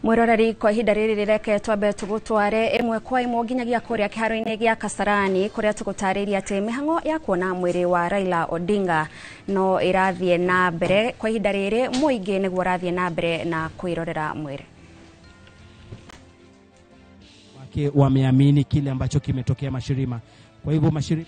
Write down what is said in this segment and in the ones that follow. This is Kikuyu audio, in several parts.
Mwiroreri kwa ihinda rĩrĩ rĩreke twambe tũgũtware ĩmwe kwa ĩmwe nginyagia kũrĩa kĩharo-inĩ gĩa Kasarani kũrĩa tũgũtarĩria atĩ mĩhang'o ya kuona mwĩrĩ wa Raila Odinga no ĩrathiĩ na mbere kwa ihinda rĩrĩ mũingĩ nĩguo ũrathiĩ na mbere na kwĩrorera mwĩrĩ wake. Wameamini kile ambacho kimetokea Mashirima. Kwa hivyo Mashirima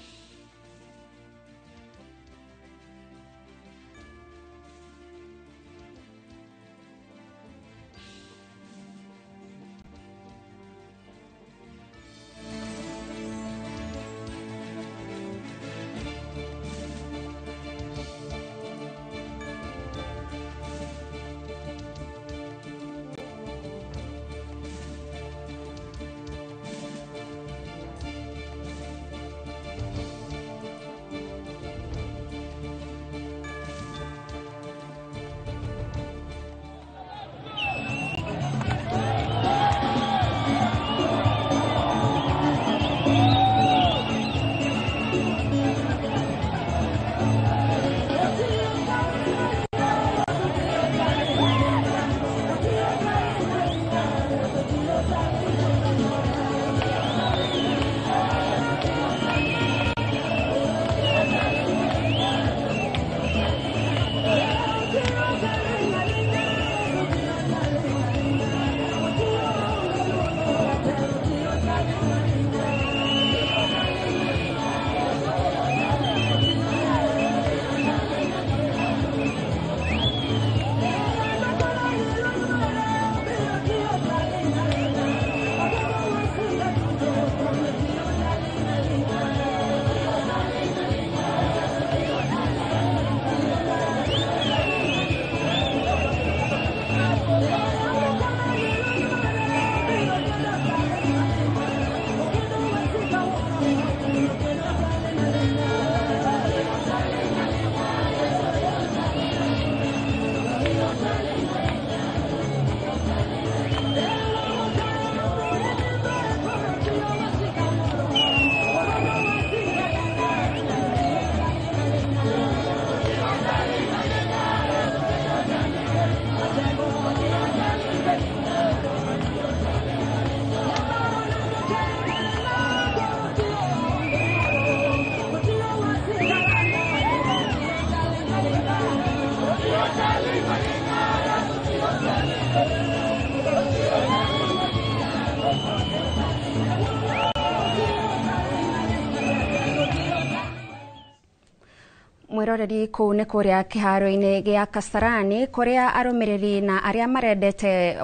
Mwiroreri kũu nĩ kũrĩa kĩharo-inĩ gĩa Kasarani kũrĩa arũmĩrĩri na arĩa marendete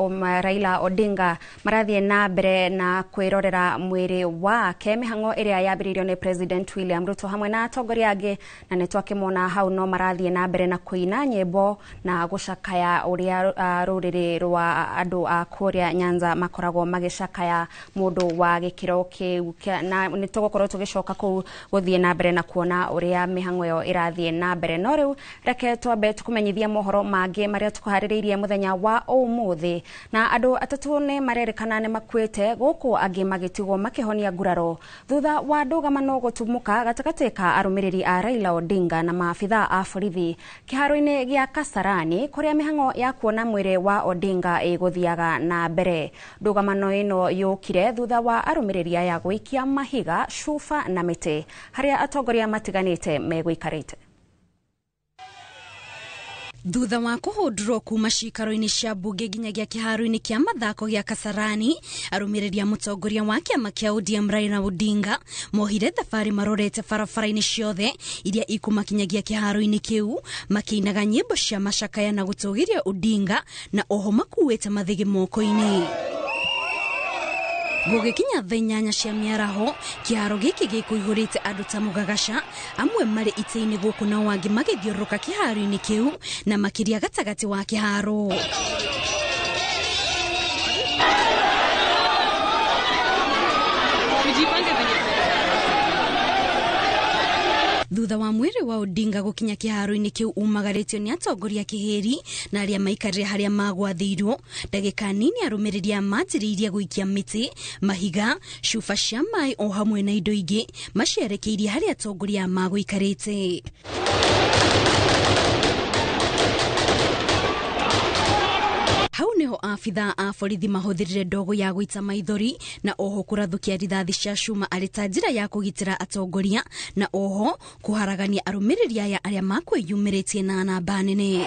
Raila Odinga marathiĩ na mbere na kwĩrorera mwĩrĩ wake mĩhang'o ĩrĩa yambĩrĩirio nĩ President William Ruto hamwe na atongoria angĩ na nĩ twakĩmona hau no marathiĩ na mbere na kũina nyĩmbo na gũcakaya ũrĩa rũrĩrĩ rwa andũ a kũrĩa Nyanza makoragwo magĩcakaya mũndũ wa gĩkĩro kĩu na nĩ tũgũkorwo tũgĩcoka kũu gũthiĩ na mbere na kuona ũrĩa mĩhang'o ĩyo ĩrathiĩ na mbere. No rĩu reke twambe tũkũmenyithia mohoro mangĩ marĩa tũkũharĩrĩirie mũthenya wa ũmũthĩ. Na andũ atatũ nĩ marerĩkana nĩ makuĩte gũkũ angĩ magĩtigwo makĩhonia nguraro thutha wa ndũgamano gũtumũka gatagatĩ ka arũmĩrĩri a Raila Odinga na maabitha a borithi kĩharo-inĩ gĩa Kasarani kũrĩa mĩhang'o ya kuona mwĩrĩ wa Odinga ĩgũthiaga na mbere. Ndũgamano ĩno yũkire thutha wa arũmĩrĩri aya gũikia mahiga, cuba na mĩtĩ harĩa atongoria matiganĩte megũikarĩte. Thutha wa kũhũndũrwo kuma cikaro-inĩ cia mbunge nginyagia kĩharo-inĩ kĩa mathako gĩa Kasarani, arũmĩrĩri a mũtongoria wa kĩama kĩa ODM Raila Odinga mohire thabarĩ marorete barabara-inĩ ciothe iria ikũmakinyagia kĩharo-inĩ kĩu makĩinaga nyĩmbo cia macakaya na gũtũgĩria Odinga na oho makuĩte mathĩgĩ moko-inĩ. Gũgĩkinya thaa 8 cia mĩaraho kĩharo gĩkĩ gĩkũihũrĩte andũ ta mũgagaca, amwe marĩ itĩ-inĩ gũkũ nao angĩ magĩthiũrũrũka kĩharo-inĩ kĩu na makĩria gatagatĩ wa kĩharo. Thutha wa mwĩrĩ wa Odinga gũkinya kĩharo-inĩ kĩu umagarĩtio nĩ atongoria kĩhĩri na arĩa maikarire harĩa magwathĩirwo, ndagĩka nini arũmĩrĩri aya manjĩrĩirie gũikia mĩtĩ, mahiga, cuba cia maĩ o hamwe na indo ingĩ macerekeirie harĩa atongoria aya magũikarĩte. Hau Gũkũ nĩho abithaa a borithi mahũthĩrire ndogo ya gũita maithori na oho kũrathũkia rithathi cia cuma arĩ ta njĩra ya kũgitĩra atongoria na oho kũharagania arũmĩrĩri aya arĩa makwĩyumĩrĩtie na namba nene.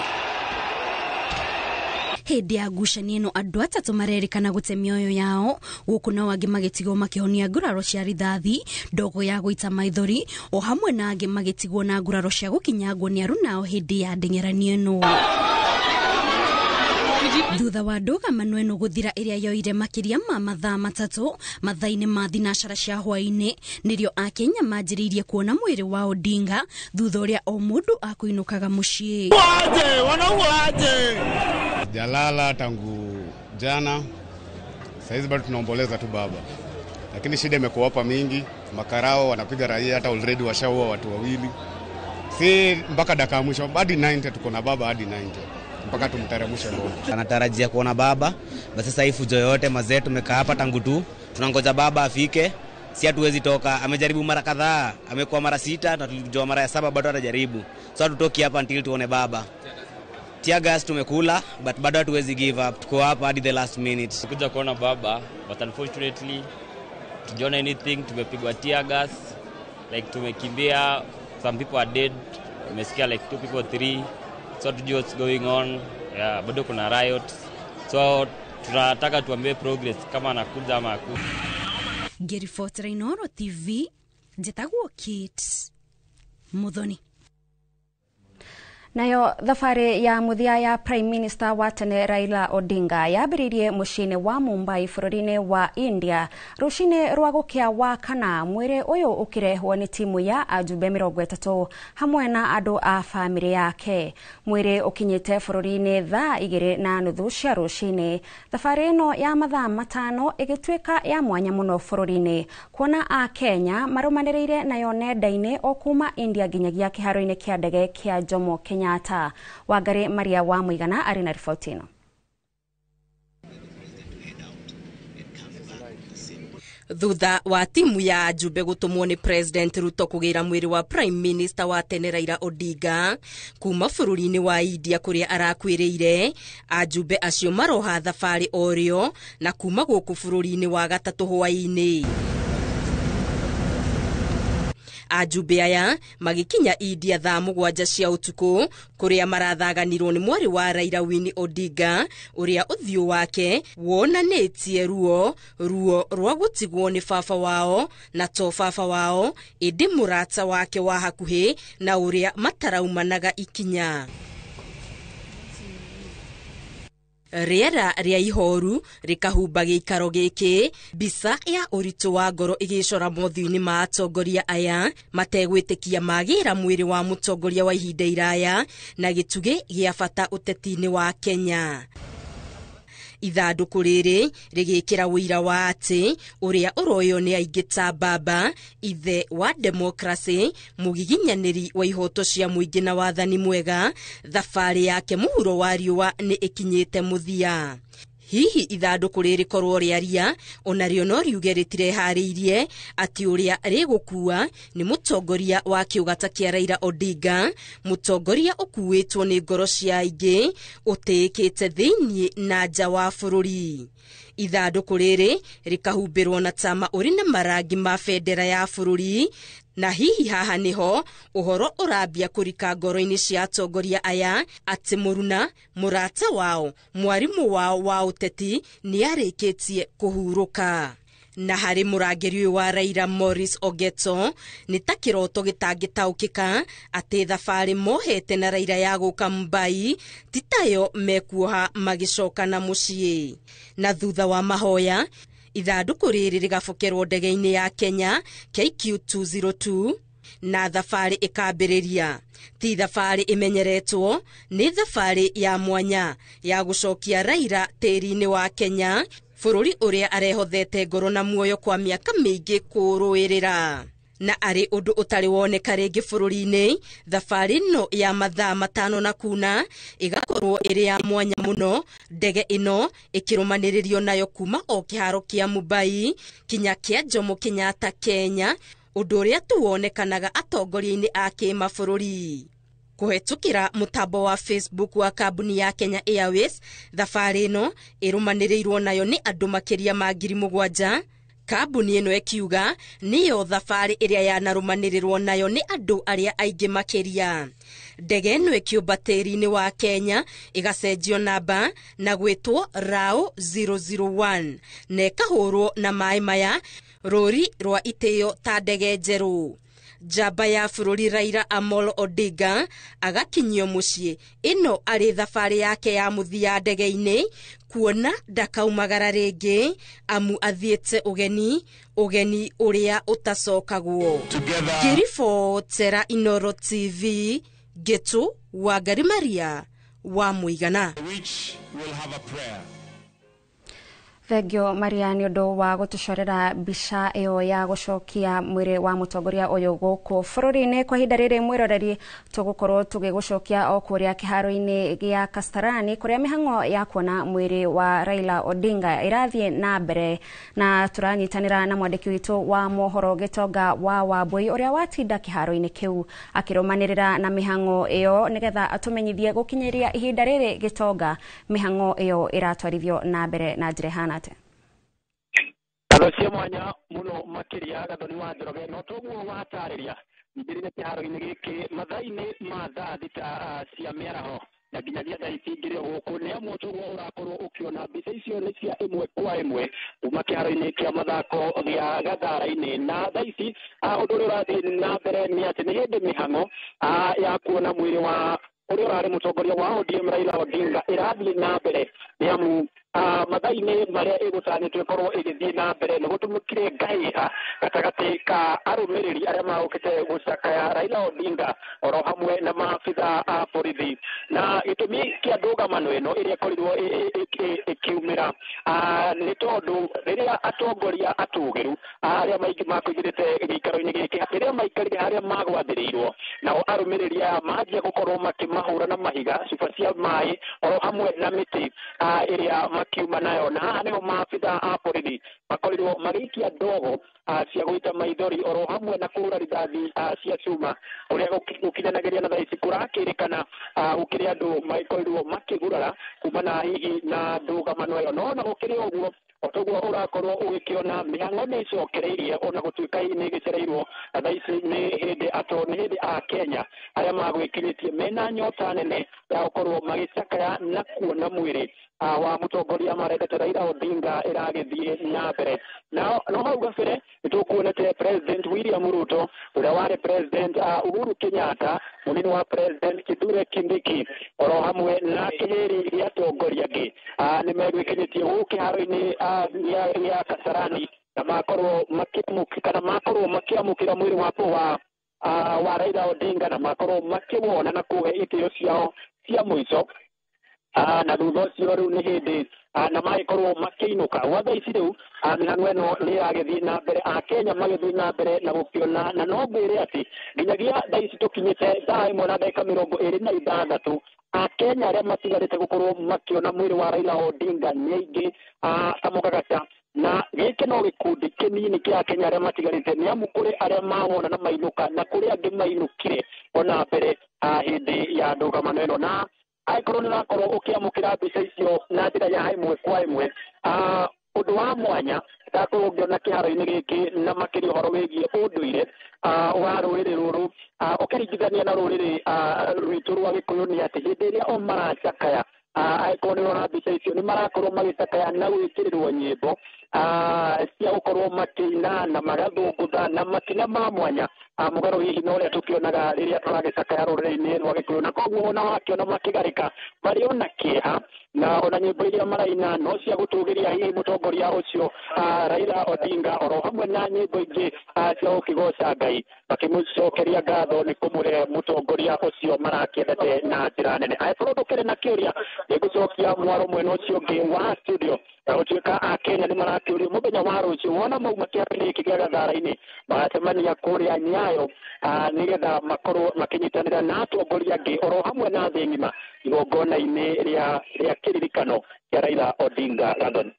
Hĩndĩ ya ngucanio ĩno andũ atatũ marerĩkana gũte mĩoyo yao, gũkũ nao angĩ magĩtigwo makĩhonia nguraro cia rithathi, ndogo ya gũita maithori, o hamwe na angĩ magĩtigwo na nguraro cia gũkinyangwo nĩ arunao hĩndĩ ya ndeng'eranio ĩno. Thutha wa ndũgamano ĩno gũthira ĩrĩa yoire makĩria ma mathaa 3 mathaa-inĩ ma thinacara cia hwaĩ-inĩ, nĩrĩo Akenya manjĩrĩirie kuona mwĩrĩ wa Odinga thutha ũrĩa o mũndũ akũinũkaga mũciĩ. Jalala tangu jana, saizi bado tunaomboleza tu baba, lakini shida imekuwa hapa mingi. Makarao wanapiga raia, hata already washaua watu wawili, si mpaka dakika ya mwisho hadi 90 tuko na baba hadi 90 mpaka tumteremshe ngoma. Anatarajia kuona baba, basi sasa hii fujo yote mazee, tumekaa hapa tangu tu tunangoja baba afike, si hatuwezi toka. Amejaribu mara kadhaa, amekuwa mara 6 na tulijua mara ya 7 bado atajaribu, so hatutoki hapa until tuone baba. Tear gas tumekula, but bado hatuwezi give up, tuko hapa hadi the last minute. Kuja kuona baba, but unfortunately tujaona anything, tumepigwa tear gas, like tumekimbia, some people are dead, tumesikia like 2 people 3, so tujue what's going on. Yeah, bado kuna riots, so tunataka tuambie progress kama anakuja ama hakuja. Ngĩribotera Inooro TV, njĩtagwo Kate Muthoni. Nayo thabarĩ ya mũthia ya Prime Minister wa tene Raila Odinga yambĩrĩirie mũciĩ-inĩ wa Mumbai bũrũri-inĩ wa India rũcinĩ rwa gũkĩa wa kana, mwĩrĩ ũyũ ũkĩrehwo nĩ timu ya ajumbe 30 hamwe na andũ a bamĩrĩ yake. Mwĩrĩ ũkinyĩte bũrũri-inĩ thaa 2:30 cia rũcinĩ. Thabarĩ ĩno ya mathaa 5 ĩgĩtuĩka ya mwanya mũno bũrũri-inĩ kuona a Kenya marũmanĩrĩire nayo nenda-inĩ o kuma India nginyagia kĩharo-inĩ kĩa ndege kĩa Jomo Kenyatta. Wangari Maria wa Muigana arĩ na riboti ĩno. Thutha wa timu ya ajumbe gũtũmwo nĩ President Ruto kũgĩra mwĩrĩ wa Prime Minister wa tene Raila Odinga kuma bũrũri-inĩ wa India kũrĩa arakuĩrĩire, ajumbe acio maroha thabarĩ o rĩo na kuma gũkũ bũrũri-inĩ wa gatatũ hwaĩ-inĩ. Ajumbe aya magĩkinya India thaa 7 cia ũtukũ kũrĩa marathaganirwo nĩ mwarĩ wa Raila Winnie Odinga ũrĩa ũthiũ wake wonanĩtie ruo rwa gũtigwo nĩ baba wao na to baba wao ĩndĩ mũrata wake wa hakuhĩ na ũrĩa mataraumanaga ikinya. Rĩera rĩa ihoru rĩkahumba gĩikaro gĩkĩ, mbica ya ũritũ wa ngoro ĩgĩcora mothiũ-inĩ ma atongoria aya mategwĩtĩkia magĩra mwĩrĩ wa mũtongoria wa ihinda iraya na gĩtugĩ gĩa bata ũteti-inĩ wa Kenya. Ithandũkũ rĩrĩ rĩgĩkĩra ũira wa atĩ ũrĩa ũroywo nĩ aingĩ ta baba, ithe wa demokrasĩ, mũgiginyanĩri wa ihoto cia mũingĩ na wathani mwega, thabarĩ yake mũhuro wa riũa nĩ ĩkinyĩte mũthia. Hihi ithandũkũ rĩrĩ korwo rĩaria onarĩo no riuge rĩtireharĩirie atĩ ũrĩa rĩgũkua nĩ mũtongoria wa kĩũgata kĩa Raila Odinga, mũtongoria ũkuĩtwo nĩ ngoro cia aingĩ, ũtĩĩkĩte thĩinĩ na nja wa bũrũri. Ithandũkũ rĩrĩ rĩkahumbĩrwo na tama ũrĩ na marangi ma bendera ya bũrũri, na hihi haha nĩho ũhoro ũrambia kũrika ngoro-inĩ cia atongoria aya atĩ mũruna, mũrata wao, mwarimũ wao wa ũteti nĩarĩkĩtie kũhurũka. Na harĩ mũrangĩri ũyũ wa Raila Morris Ogeto nĩ ta kĩroto gĩtangĩtaũkĩka atĩ thabarĩ mohete na Raila ya gũka Mumbai ti tayo mekuoha magĩcoka na mũciĩ. Na thutha wa mahoya ithandũkũ rĩrĩ rĩgabokerwo ndege-inĩ ya Kenya KQ202 na thabarĩ ĩkambĩrĩria. Ti thabarĩ ĩmenyeretwo, nĩ thabarĩ ya mwanya ya gũcokia Raila tĩri-inĩ wa Kenya, bũrũri ũrĩa arehothete ngoro na muoyo kwa mĩaka mĩingĩ kũrũĩrĩra. Na arĩ ũndũ ũtarĩ woneka rĩngĩ bũrũri-inĩ, thabarĩ ĩno ya mathaa 5 na kuna ĩgakorwo ĩrĩ ya mwanya mũno, ndege ĩno ĩkĩrũmanĩrĩrio nayo kuma o kĩharo kĩa Mumbai kinya kĩa Jomo Kenyatta Kenya, ũndũ ũrĩa tu wonekanaga atongoria-inĩ a kĩmabũrũri. Kũhetũkĩra mũtambo wa Facebook wa kambuni ya Kenya Airways, thabarĩ ĩno ĩrũmanĩrĩirwo nayo nĩ andũ makĩria ma 7,000. Kambuni ĩno ĩkiuga nĩyo thabarĩ ĩrĩa yanarũmanĩrĩrwo nayo nĩ andũ arĩa aingĩ makĩria. Ndege ĩno ĩkĩũmba tĩri-inĩ wa Kenya ĩgacenjio namba na gwĩtwo RAO 001 na ĩkahũrwo na maĩ maya rũri rwa itĩo ta ndege njerũ. Njamba ya bũrũri Raila Amolo Odinga agakinyio mũciĩ ĩno arĩ thabarĩ yake ya mũthia ndege-inĩ, kuona ndakaumagara rĩngĩ amu athiĩte ũgeni, ũgeni ũrĩa ũtacokagwo. Ngĩribotera Inooro TV, Ngĩtũ Wangari Maria wa Mũigana. Thengio Maria nĩ ũndũ wa gũtũcorera mbica ĩyo ya gũcokia mwĩrĩ wa mũtongoria ũyũ gũkũ bũrũri-inĩ. Kwa ihinda rĩrĩ mwĩroreri, tũgũkorwo tũgĩgũcokia o kũrĩa kĩharo-inĩ gĩa Kasarani, kũrĩa mĩhang'o ya kuona mwĩrĩ wa Raila Odinga ĩrathiĩ na mbere, na tũranyitanĩra na mwandĩki witũ wa mohoro Gĩtonga wa Wambui, ũrĩa watinda kĩharo-inĩ kĩu akĩrũmanĩrĩra na mĩhang'o ĩyo nĩgetha atũmenyithie gũkinyĩria ihinda rĩrĩ. Gĩtonga, mĩhang'o ĩyo ĩratwarithio na mbere na njĩra ĩhana atĩa? Ngatho cia mwanya mũno makĩria, Gathoni wa Njoroge. No toguo watarĩria, njĩrire kĩharo-inĩ gĩkĩ mathaa-inĩ ma thaa 6 cia mĩaraho, na nginyagia thaa ici ngĩrĩ o gũkũ. Nĩ amu toguo ũrakorwo ũkĩona mbica icio nĩ cia ĩmwe kwa ĩmwe kuma kĩharo-inĩ kĩa mathako gĩa Gathara-inĩ. Na thaa ici ũndũ ũrĩa ũrathiĩ na mbere nĩ atĩ nĩ hĩndĩ mĩhang'o ya kuona mwĩrĩ wa ũrĩa ũrarĩ mũtongoria wa ODM Raila Odinga ĩrathiĩ na mbere, nĩ amu mathaa-inĩ marĩa ĩgũtanyĩtwo ĩkorwo ĩgĩthiĩ na mbere nĩ gũtũmĩkire ngahĩha gatagatĩ ka arũmĩrĩri arĩa magũkĩte gũcakaya Raila Odinga oro hamwe na maabitha a borithi. Na gĩtũmi kĩa ndũgamano ĩno ĩrĩa ĩkorirwo ĩkiumĩra nĩ tondũ rĩrĩa atongoria atũgĩru arĩa maingĩ makũingĩrĩte gĩikaro-inĩ gĩkĩ, rĩrĩa maikarire harĩa magwathĩrĩirwo, nao arũmĩrĩri aya manjia gũkorwo makĩmahũra na mahiga, cuba cia maĩ oro hamwe na mĩtĩ ĩrĩa makiuma nayo. Na haha nĩho maabitha a borithi makorirwo magĩikia ndogo cia gũita maithori oro hamwe na kũhũra rithathi cia cuma, ũrĩa gũkinyanagĩria na thaa ici kũrakĩrĩkana gũkĩrĩ andũ magĩkorirwo makĩgurara kumana hihi na ndũgamano ĩyo. No ona gũkĩrĩ ũguo, otoguo ũrakorwo ũgĩkĩona, mĩhang'o nĩ ĩcokereirie ona gũtuĩka hihi nĩ ĩgĩcereirwo, na thaa ici nĩ hĩndĩ ato nĩ hĩndĩ a Kenya arĩa magwĩkinyĩtie mena nyota nene ya gũkorwo magĩcakaya na kuona mwĩrĩ wa mũtongoria marendete Raila Odinga ĩragĩthiĩ na mbere. Na no hau gabere nĩtũkuonete President William Ruto, ũrĩa warĩ President Uhuru Kenyatta, mũnini wa President Kithure Kindiki, oro hamwe na kĩhĩri gĩa atongoria angĩ nĩ megwĩkinyĩtie gũkũ kĩharo-inĩ gĩa Kasarani, na makorwo makĩamũkĩra kana makorwo makĩamũkĩra mwĩrĩ wa Raila Odinga, na makorwo makĩwona na kũhe itĩo ciao cia mũico. Na thutha ũcio rĩu nĩ hĩndĩ na magĩkorwo makĩinũka. Gwa thaa ici rĩu mĩhang'o ĩno nĩ ĩragĩthiĩ na mbere, Akenya magĩthiĩ na mbere na gũkĩona. Na no ngwĩre atĩ nginyagia thaa ici tũkinyĩte 1:26, Akenya arĩa matigarĩte gũkorwo makĩona mwĩrĩ wa Raila Odinga nĩ aingĩ kamũgagata, na gĩkĩ no gĩkundi kĩnini kĩa Akenya arĩa matigarĩte, nĩ amu kũrĩ arĩa mawona na mainũka, na kũrĩ angĩ mainũkire ona mbere hĩndĩ ya ndũgamano ĩno. Na angĩkorwo nĩ ũrakorwo ũkĩamũkĩra mbica icio na njĩra ya ĩmwe kwa ĩmwe, ũndũ wa mwanya ndakorwo ngĩona kĩharo-inĩ gĩkĩ, na makĩria ũhoro wĩgiĩ ũndũire wa rũrĩrĩ rũrũ ũkĩringithania na rũrĩrĩ rwitũ rwa Gĩkũyũ, nĩ atĩ hĩndĩ ĩrĩa o maracakaya, angĩkorwo nĩ ũrona mbica icio, nĩ marakorwo magĩcakaya na gwĩkĩrĩrwo nyĩmbo cia gũkorwo makĩina na magathũngũtha na makinya ma mwanya, mũgarũ hihi na ũrĩa tũkĩonaga rĩrĩa tũragĩcakaya rũrĩrĩ-inĩ rwa Gĩkũyũ. Na koguo ona wakĩona makĩgarĩka marĩ ona kĩeha, na ona nyĩmbo iria maraina no cia gũtũgĩria hihi mũtongoria ũcio Raila Odinga, oro hamwe na nyĩmbo ingĩ cia gũkĩgoca Ngai makĩmũcokeria ngatho nĩ kũmũhe mũtongoria ũcio marakĩendete na njĩra nene. Angĩkorwo ndũkĩrĩ na kĩũria, nĩngũcokia mwaro mwena ũcio ũngĩ wa studio, na gũtuĩka Akenya nĩ marakĩũrio mũthenya wa rũciũ wona mauma kĩharo-inĩ gĩkĩ kĩa Gathara-inĩ, magacemania kũrĩa Nyayo nĩgetha makorwo makĩnyitanĩra na atongoria angĩ oro hamwe na thĩ ng'ima igongona-inĩ rĩa kĩririkano kĩa Raila Odinga. Gathoni.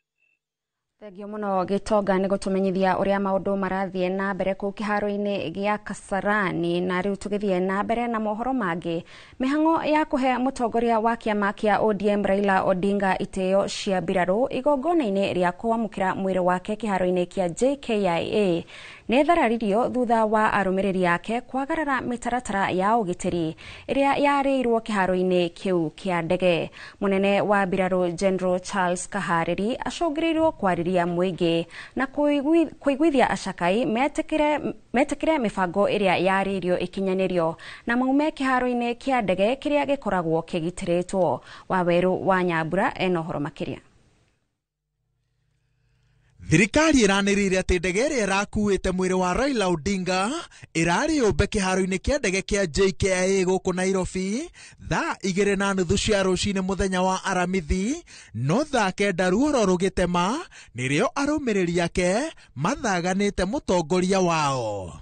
Thengio muno Gitonga nĩ gũtũmenyithia ũrĩa maũndũ marathiĩ na mbere kũu kĩharo-inĩ gĩa Kasarani. Na rĩu tũgĩthiĩ na mbere na mohoro mangĩ, mĩhang'o ya kũhe mũtongoria wa kĩama kĩa ODM Raila Odinga itĩo cia mbirarũ igongona-inĩ rĩa kwamũkĩra mwĩrĩ wake kĩharo-inĩ kĩa JKIA nĩ thararirio thutha wa arũmĩrĩri ake kwagarara mĩtaratara ya ũgitĩri ĩrĩa yarĩirwo kĩharo-inĩ kĩu kĩa ndege. Mũnene wa mbirarũ General Charles Kahariri acũngĩrĩirio kwarĩria mũingĩ na kũiguithia acakai metĩkĩre mĩbango ĩrĩa yarĩirio ĩkinyanĩrio na maume kĩharo-inĩ kĩa ndege kĩrĩa gĩkoragwo kĩgitĩrĩtwo. Wawerũ wa Nyambura ena ũhoro makĩria. Thirikari ĩranĩrĩire atĩ ndege ĩrĩa ĩrakuĩte mwĩrĩ wa Raila Odinga ĩrarĩ yũmbe kĩharo-inĩ kĩa ndege kĩa JKIA gũkũ Nairobi thaa 2:30 cia rũcinĩ mũthenya wa Aramithi, no thaa 9 ruoro rũgĩtema nĩrĩo arũmĩrĩri ake mathaganĩte mũtongoria wao.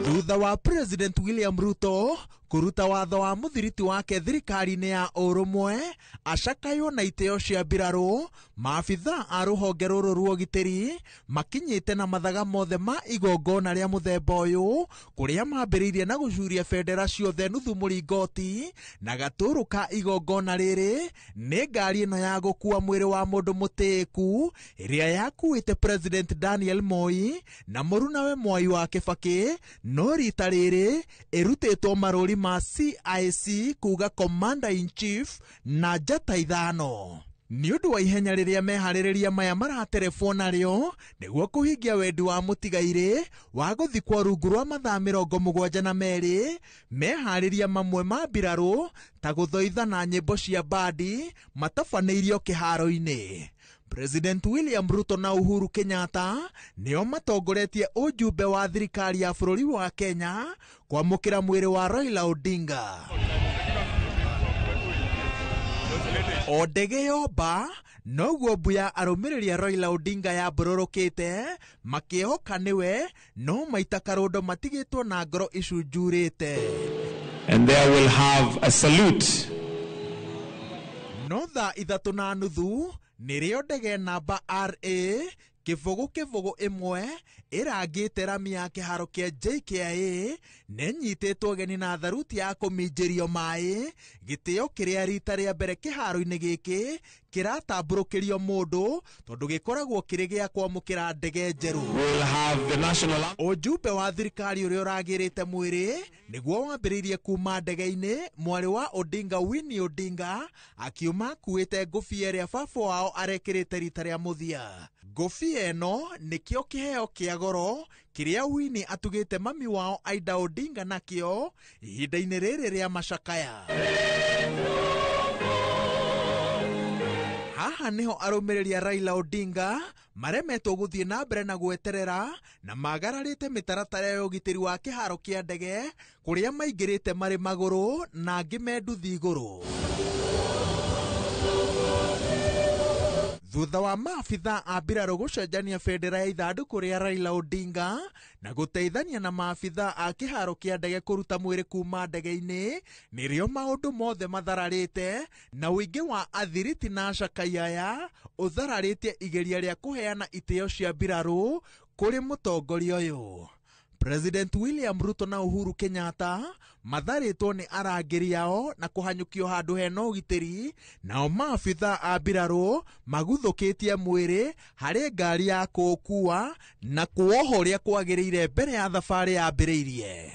Thutha wa President William Ruto kũruta watho wa mũthiriti wake thirikari-inĩ ya ũrũmwe acakaywo na itĩo cia mbirarũ, maabitha a rũhonge rũrũ rwa ũgitĩri makinyĩte na mathaga mothe ma igongona rĩa mũthemba ũyũ kũrĩa mambĩrĩirie na gũcuria bendera ciothe nuthu mũringoti na gatũrũ ka igongona rĩrĩ nĩ ngari ĩno ya gũkua mwĩrĩ wa mũndũ mũtĩĩku ĩrĩa yakuĩte President Daniel Moi na mũrunawe Mwai wa Kibaki, no rita rĩrĩ ĩrutĩtwo marũri ma CIC kuga Commander in Chief na njata 5. Nĩ ũndũ wa ihenya rĩrĩa meharĩrĩria maya maraterebwo narĩo nĩguo kũhingia wendi wa mũtigairĩ wa gũthikwo rungu rwa mathaa 72, meharĩria mamwe ma mbirarũ ta gũthoitha na nyĩmbo cia bandi matabanĩirio kĩharo-inĩ. President William Ruto na Uhuru Kenyatta nĩo matongoretie ũjumbe wa thirikari ya bũrũri wa Kenya kwamũkĩra mwĩrĩ wa Raila Odinga. O ndege yomba noguo mbu ya arũmĩrĩri a Raila Odinga yambũrũrũkĩte makĩhoka nĩwe, no maita karũndo matigĩtwo na ngoro icunjurĩte. And there will have a salute. No thaa 3:30 nĩrĩo ndege namba RA 001 ĩrangĩte rami ya kĩharo kĩa JKIA nĩnyitĩtwo ũgeni na tharuti ya kũminjĩrio maĩ, gĩtĩo kĩrĩa rita rĩa mbere kĩharo-inĩ gĩkĩ kĩratambũrũkĩrio mũndũ tondũ gĩkoragwo kĩrĩ gĩa kwamũkĩra ndege njerũ. Ũjumbe wa thirikari ũrĩa ũragĩrĩte mwĩrĩ nĩguo wambĩrĩirie kuma ndege-inĩ, mwarĩ wa Odinga Winnie Odinga akiuma akuĩte ngũbia ĩrĩa baba wao arekĩrĩte rita rĩa mũthia. Ngũbia ĩno nĩkĩo kĩheo kĩa goro kĩrĩa Winnie atugĩte mami wao Aida Odinga nakĩo ihinda-inĩ rĩrĩ rĩa macakaya. Haha nĩho arũmĩrĩri a Raila Odinga maremetwo gũthiĩ na mbere na gweterera na magararĩte mĩtaratara ya ũgitĩri wa kĩharo kĩa ndege kũrĩa maingĩrĩte marĩ magũrũ na angĩ me nduthi igũrũ. Thutha wa maabitha a mbirarũ gũcenjania bendera ya ithandũkũ rĩa Raila Odinga na gũteithania na maabitha a kĩharo kĩa ndege kũruta mwĩrĩ kuma ndege-inĩ, nĩrĩo maũndũ mothe mathararĩte na ũingĩ wa athiriti na acakai aya ũthararĩtie igeria rĩa kũheana itĩo cia mbirarũ kũrĩ mũtongoria ũyũ. President William Ruto na Uhuru Kenyatta matharĩtwo nĩ arangĩri ao na kũhanyũkio handũ hena ũgitĩri, nao maabitha a mbirarũ maguthũkĩtie mwĩrĩ harĩ ngari ya kũũkua na kuoha ũrĩa kwagĩrĩire mbere ya thabarĩ yambĩrĩirie.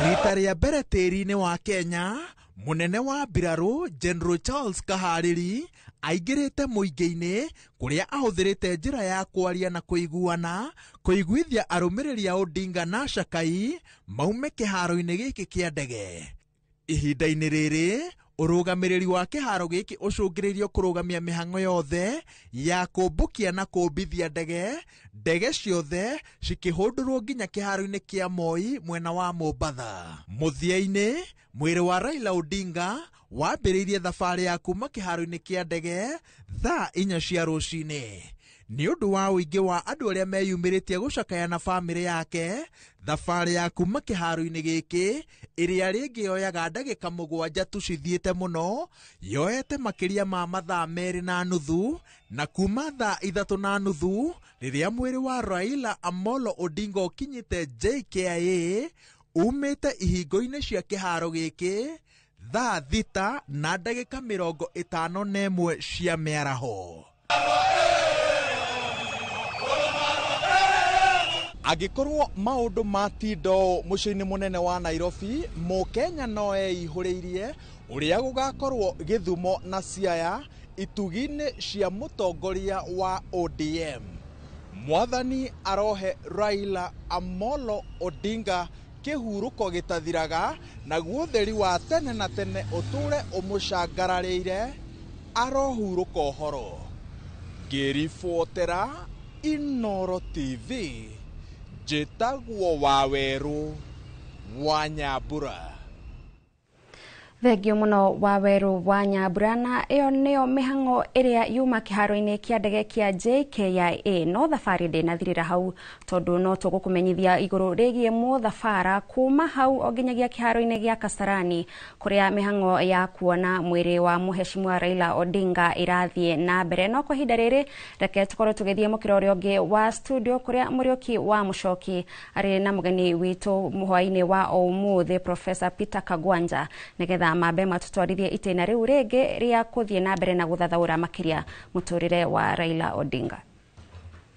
Rita rĩa mbere tĩri-inĩ wa Kenya, mũnene wa mbirarũ General Charles Kahariri aingĩrĩte mũingĩ-inĩ kũrĩa ahũthĩrĩte njĩra ya kwaria na kũiguana kũiguithia arũmĩrĩri a Odinga na acakai maume kĩharo-inĩ gĩkĩ kĩa ndege. Ihinda-inĩ rĩrĩ ũrũgamĩrĩri wa kĩharo gĩkĩ ũcũngĩrĩirio kũrũgamia mĩhang'o yothe ya kũmbũkia na kũmbithia ndege, ndege ciothe cikĩhũndũrwo nginya kĩharo-inĩ kĩa Moi mwena wa Mombatha. Mũthia-inĩ Mwĩrĩ wa Raila Odinga wambĩrĩirie thabarĩ ya kuma kĩharo-inĩ kĩa ndege thaa 4 cia rũcinĩ. Nĩ ũndũ wa ũingĩ wa andũ arĩa meyumĩrĩtie gũcakaya na bamĩrĩ yake, thabarĩ ya kuma kĩharo-inĩ gĩkĩ ĩrĩa rĩngĩ yoyaga ndagĩka 7 tu cithiĩte mũno, yoete makĩria ma mathaa 2.5, na kuma thaa 3:30 rĩrĩa mwĩrĩ wa Raila Amolo Odinga ũkinyĩte JKIA umĩte ihingo-inĩ cia kĩharo gĩkĩ thaa 6:51 cia mĩaraho. Angĩkorwo maũndũ matinda mũciĩ-inĩ mũnene wa Nairobi, Mũkenya no eihũrĩirie ũrĩa gũgakorwo Gĩthumo na Siaya itugi-inĩ cia mũtongoria wa ODM. Mwathani arohe Raila Amolo Odinga kĩhurũko gĩtathiraga, naguo ũtheri wa tene na tene ũtũre ũmũcangararĩire, arohurũka ũhoro. Ngĩribotera Inooro TV, njĩtagwo Wawerũ wa Nyambura. Thengio mũno Wawerũ wa Nyambura, na ĩyo nĩyo mĩhang'o ĩrĩa yuma kĩharo-inĩ kĩa ndege kĩa JKIA. No thabarĩ ndĩnathirĩra hau, tondũ no tũgũkũmenyithia igũrũ rĩgiĩ mũthabara kuma hau o nginyagia kĩharo-inĩ gĩa Kasarani, kũrĩa mĩhang'o ya kuona mwĩrĩ wa mũheshimiwa Raila Odinga ĩrathiĩ na mbere. No kwa ihinda rĩrĩ reke tũkorwo tũgĩthiĩ mũkĩra ũrĩa ũngĩ wa studio, kũrĩa Mũriũki wa Mũcoki arĩ na mũgeni witũ hwaĩ-inĩ wa ũmũthĩ, Professor Peter Kagwanja, nĩgetha mambe matutwarithie itĩna rĩu rĩngĩ rĩa kũthiĩ na mbere na gũthathaũra makĩria mũtũrĩre wa Raila Odinga.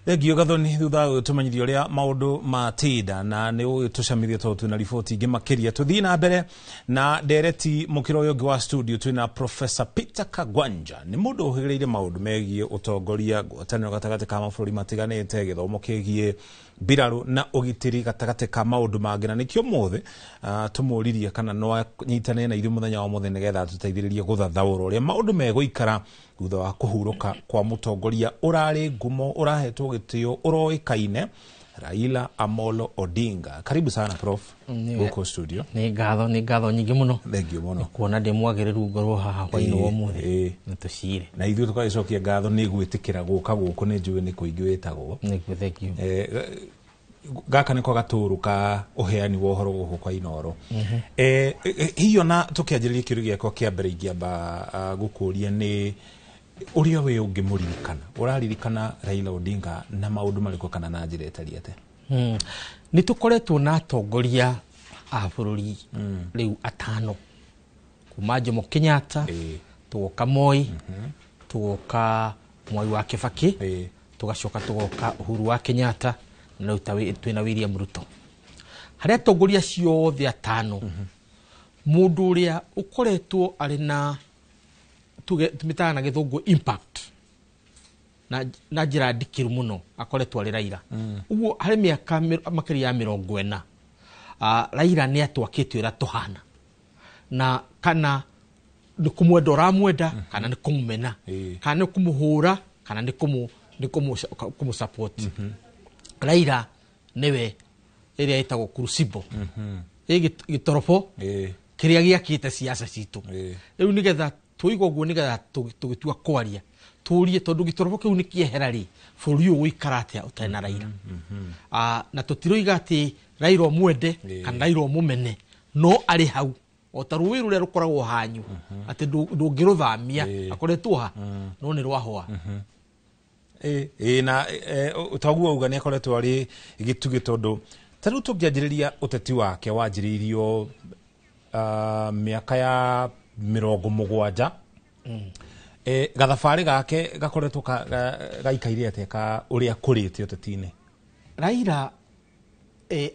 Thengio Gathoni, thutha ũtũmenyithia ũrĩa maũndũ matinda na nĩ ũgĩtũcamithia tondũ twĩna riboti ingĩ makĩria. Tũthiĩ na mbere na ndereti mũkĩra ũyũ ũngĩ wa studio, twĩna Professor Peter Kagwanja. Nĩ mũndũ ũhĩgĩrĩire maũndũ megiĩ ũtongoria, ngwatanĩro gatagatĩ ka mabũrũri matiganĩte, gĩthomo kĩgiĩ mbirarũ na ũgitĩri gatagatĩ ka maũndũ mangĩ, na nĩkĩo ũmũthĩ tũmũririe kana no anyitanĩre na ithuĩ mũthenya wa ũmũthĩ nĩgetha tũteithĩrĩrie gũthathaũra ũrĩa maũndũ megũikara thutha wa kũhurũka kwa mũtongoria ũrarĩ ngumo, ũrahetwo gĩtĩo, ũroĩkaine, Raila Amolo Odinga. Karibu sana Prof gũkũ studio. Nĩ ngatho nyingĩ mũno. Thengio mũno. Kuona ndĩ mwagĩrĩru ngorwo haha hwaĩ-inĩ wa ũmũthĩ. Nĩ tũcire. Na ithuĩ tũgagĩcokia ngatho nĩ gwĩtĩkĩra gũka gũkũ, nĩ njũĩ nĩ kũingĩ wĩtagwo. Nĩguo, thengio. Gaka nĩko gatũrũ ka ũheani wa ũhoro gũkũ kwa Inooro. Hihi ona tũkĩanjĩrĩria kĩũria gĩakwa kĩa mbere ingĩamba gũkũria nĩ ũrĩa we ũngĩmũririkana, ũraririkana Raila Odinga na maũndũ marĩkũ kana na njĩra ĩtariĩ atĩa? Nĩ tũkoretwo na atongoria a bũrũri rĩu 5, kuma Jomo Kenyatta, tũgoka Moi, tũgoka Mwai wa Kibaki, tũgacoka tũgoka Uhuru wa Kenyatta, na rĩu twĩna William Ruto. Harĩ atongoria acio othe 5, mũndũ ũrĩa ũkoretwo arĩ na tũmĩtaga na gĩthũngũ impact na njĩra ndikĩru mũno akoretwo arĩ Raila. Ũguo harĩ mĩaka makĩria ya 40, Raila nĩ atwakĩte ũrĩa tũhana, na kana nĩ kũmwenda ũramwenda, kana nĩ kũmũmena, kana nĩ kũmũhũra, kana nĩ kũmũ support. Raila nĩwe ĩrĩa ĩtagwo crucible, gĩtorobo kĩrĩa gĩakĩte siasa citũ. Rĩu nĩgetha tũiga ũguo, nĩgetha tũgĩtua kwaria tũrie, tondũ gĩtorobo kĩu nĩ kĩehera rĩ, bũrũri ũyũ ũgũikara atĩa ũtarĩ na Raila? Na tũtiroiga atĩ Raila ũmwende kana Raila ũmũmene, no arĩ hau o ta rũĩ rũrĩa rũkoragwo hanyu, atĩ ndũngĩrũthamia, akoretwo ha no nĩ rwahũa. Na toguo auga nĩ akoretwo arĩ gĩtugĩ, tondũ ta rĩu tũngĩanjĩrĩria ũteti wake wanjĩrĩirio mĩaka ya 70. Gathabarĩ gake gakoretwo gaikaire atĩa ka ũrĩa akũrĩte ũteti-inĩ? Raila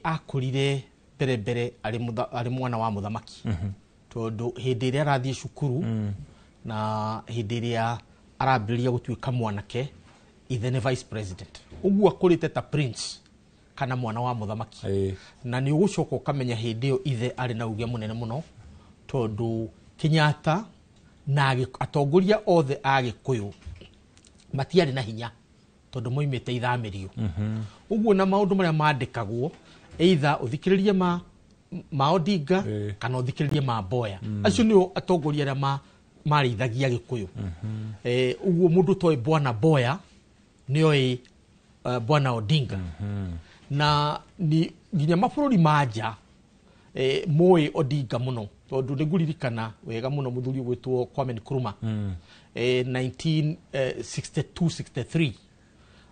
akũrire mbere arĩ mwana wa mũthamaki, tondũ hĩndĩ ĩrĩa arathiĩ cukuru na hĩndĩ ĩrĩa arambĩrĩria gũtuĩka mwanake, ithe nĩ vice president. Ũguo akũrĩte ta prince kana mwana wa mũthamaki. Na nĩ ũgũcoka ũkamenya hĩndĩ ĩyo ithe arĩ na uge mũnene mũno, tondũ Kenyatta na atongoria othe a Gĩkũyũ matiarĩ na hinya, tondũ moimĩte ithamĩrio. Ũguo na maũndũ marĩa mandĩkagwo, either ũthikĩrĩrie ma ma Odinga kana ũthikĩrĩrie ma Mboya. Acio nĩo atongoria arĩa marĩithagia Gĩkũyũ. Ũguo mũndũ ũtoĩ Bwana Mboya nĩoĩ Bwana Odinga. Na ni nginya mabũrũri ma nja moĩ Odinga mũno, tondũ nĩngũririkana wega mũno mũthuri ũgwĩtwo Kwame Nkrumah 1962-63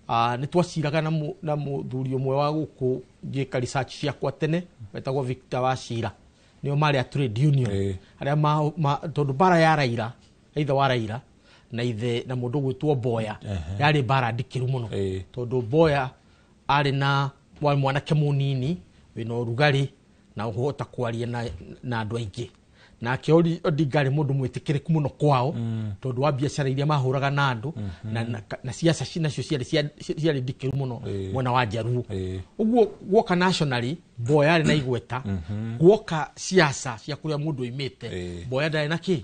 nĩ twaciraga na mũthuri ũmwe wa gũkũ ngĩka research ciakwa tene wetagwo Victor Wachira, nĩo marĩ a trade union arĩa tondũ mbara ya Raila, ithe wa Raila na ithe na mũndũ ũgwĩtwo Mboya yarĩ mbara ndikĩru mũno, tondũ Mboya arĩ na mwanake mũnini wĩna ũrugarĩ na ũhota kwaria na andũ aingĩ. Nake Odinga arĩ mũndũ mwĩtĩkĩrĩku mũno kwao, tondũ wa biacara iria mahũraga na andũ na siasa nacio ciarĩ ndikĩru mũno mwena wa Njaruo. Ũguo guoka nationally Mboya arĩ na igweta, guoka siasa cia kũrĩa mũndũ oimĩte Mboya ndarĩ na kĩ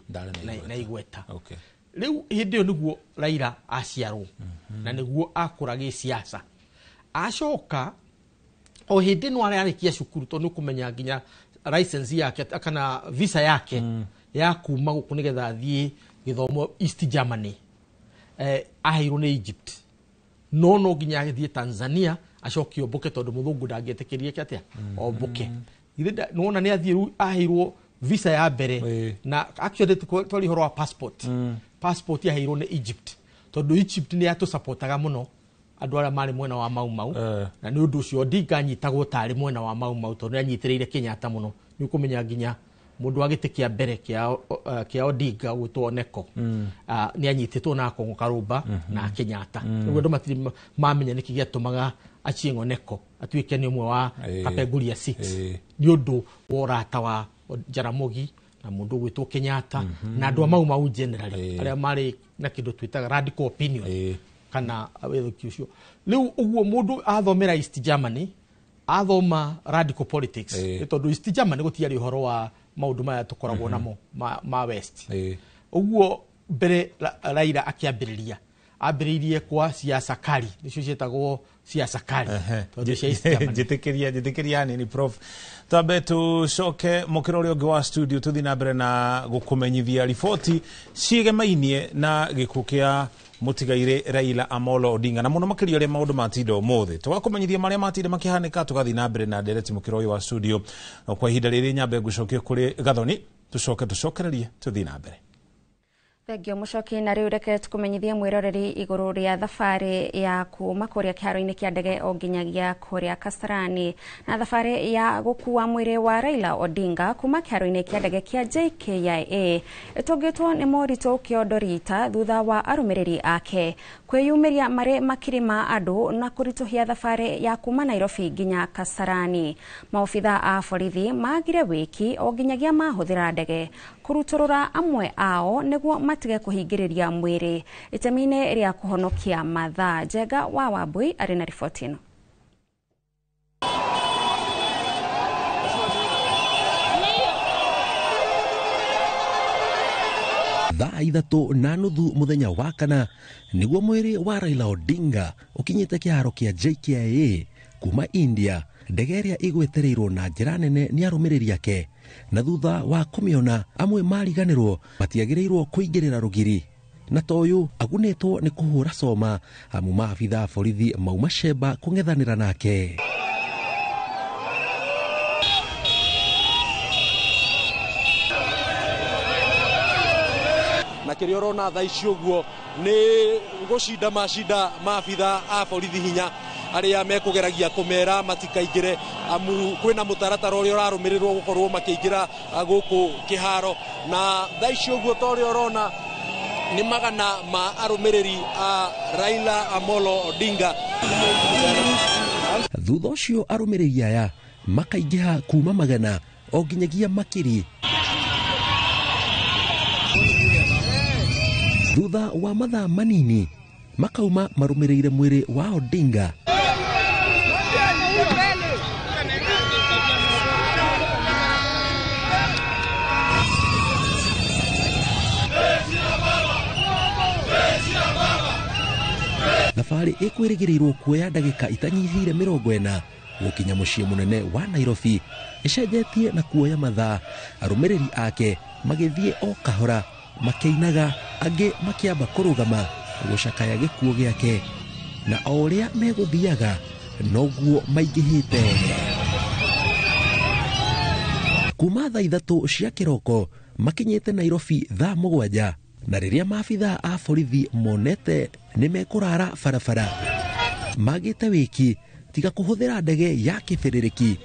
na igweta. Rĩu hĩndĩ ĩyo nĩguo Raila aciarwo na nĩguo akũra gĩsiasa. Acoka o hĩndĩ no ararĩkia cukuru, tondũ nĩ ũkũmenya nginya license yake kana visa yake ya kuma gũkũ nĩgetha athiĩ gĩthomo East Germany aheirwo nĩ Egypt, no nginya athiĩ Tanzania acoke ombũke, tondũ mũthũngũ ndangĩetĩkĩrie atĩa ombũke. Nĩwona nĩ athiĩ rĩu aheirwo visa ya mbere, na actually twari ũhoro wa passport. Passport yaheirwo nĩ Egypt, tondũ Egypt nĩ yatũsupportaga mũno andũ arĩa marĩ mwena wa Mau Mau, na nĩ ũndũ ũcio Odinga anyitagwo tarĩ mwena wa Mau Mau, tondũ nĩ anyitĩrĩire Kenyatta mũno. Nĩ ũkũmenya nginya mũndũ wa gĩtĩ kĩa mbere kĩa Odinga gwĩtwo Oneko nĩ anyitĩtwo na Akong'o Karũmba na Kenyatta. Nĩguo andũ matirĩ mamenya nĩkĩ gĩatũmaga Achieng' Oneko atuĩke nĩ ũmwe wa Kapenguria 6, nĩ ũndũ wa ũrata wa Jaramogi na mũndũ ũgwĩtwo Kenyatta na andũ a Mau Mau generally arĩa marĩ na kĩndũ twĩtaga radical opinion kana wĩthũki ũcio. Rĩu ũguo mũndũ athomera East Germany, athoma radical politics, nĩ tondũ East Germany gũtiarĩ ũhoro wa maũndũ maya tũkoragwo namo ma West. Ũguo mbere Raila akĩambĩrĩria ambĩrĩirie kwa siasa kali, nĩcio ciĩtagwo siasa kali, tondũ cia East Germany. Njĩtĩkĩria hanini Prof, twambe tũcoke mũkĩra ũrĩa ũngĩ wa studio tũthiĩ na mbere na gũkũmenyithia riboti ciĩgemainie na gĩkuũ kĩa mũtigairĩ Raila Amolo Odinga, na mũno makĩria ũrĩa maũndũ matinda ũmũthĩ. Tũgakũmenyithia marĩa matinda makĩhanĩka, tũgathiĩ na mbere na ndereti mũkĩra ũyũ wa studio. Kwa ihinda rĩrĩ nyambe ngũcokie kũrĩ Gathoni, tũcoke tũcokererie tũthiĩ na mbere. Thengio mũcoki, na rĩu reke tũkũmenyithie mwĩroreri igũrũ rĩa thabarĩ ya kuma kũrĩa kĩharo-inĩ kĩa ndege o nginyagia kũrĩa Kasarani, na thabarĩ ya gũkua mwĩrĩ wa Raila Odinga kuma kĩharo-inĩ kĩa ndege kĩa JKIA ĩtũngĩtwo nĩ moritũ kĩondo rita thutha wa arũmĩrĩri ake kwĩyumĩria marĩ makiri ma andũ na kũritũhia thabarĩ ya kuma Nairobi nginya Kasarani. Maobitha a borithi magire wĩki o nginyagia mahũthĩra ndege kũrutũrũra amwe ao nĩguo matige kũhingĩrĩria mwĩrĩ itemi-inĩ rĩa kũhonokia mathaa. Njenga wa Wambui arĩ na riboti ĩno. Thaa 3:30 mũthenya wa kana nĩguo mwĩrĩ wa Raila Odinga ũkinyĩte kĩharo kĩa JKIA kuma India, ndege ĩrĩa ĩgwetereirwo na njĩra nene nĩ arũmĩrĩri ake, na thutha wa kũmĩona amwe mariganĩrwo matiagĩrĩirwo kũingĩrĩra rũgiri, na toyũ agunĩtwo nĩ kũhũra coma amu maabitha a borithi mauma cemba kũng'ethanĩra nake. Na kĩrĩa ũrona thaa ici ũguo nĩ gũcinda macinda maabitha a borithi hinya arĩa mekũgeragia kũmera matikaingĩre, amu kwĩna mũtaratara ũrĩa ũrarũmĩrĩrwo gũkorwo makĩingĩra gũkũ kĩharo. Na thaa ici ũguo ta ũrĩa ũrona nĩ magana ma arũmĩrĩri a Raila Amolo Odinga. Thutha ũcio arũmĩrĩri aya makaingĩha kuma magana o nginyagia makiri. Thutha wa mathaa manini makauma marũmĩrĩire mwĩrĩ wa Odinga. Thabarĩ ĩkwĩrĩgĩrĩirwo kuoya ndagĩka itanyihĩire 40 Gũkinya mũciĩ mũnene wa Nairobi ĩcenjetie na kuoya mathaa, arũmĩrĩri ake magĩthiĩ o kahora makĩinaga, angĩ makĩamba kũrũgama gũcakaya gĩkuũ gĩake, na o ũrĩa megũthiaga noguo maingĩhĩte. Kuma thaa 3 cia kĩroko makinyĩte Nairobi thaa 7, na rĩrĩa maabithaa a borithi monete nĩ mekũrara barabara magĩte wĩki tiga kũhũthĩra ndege ya kĩbĩrĩrĩki.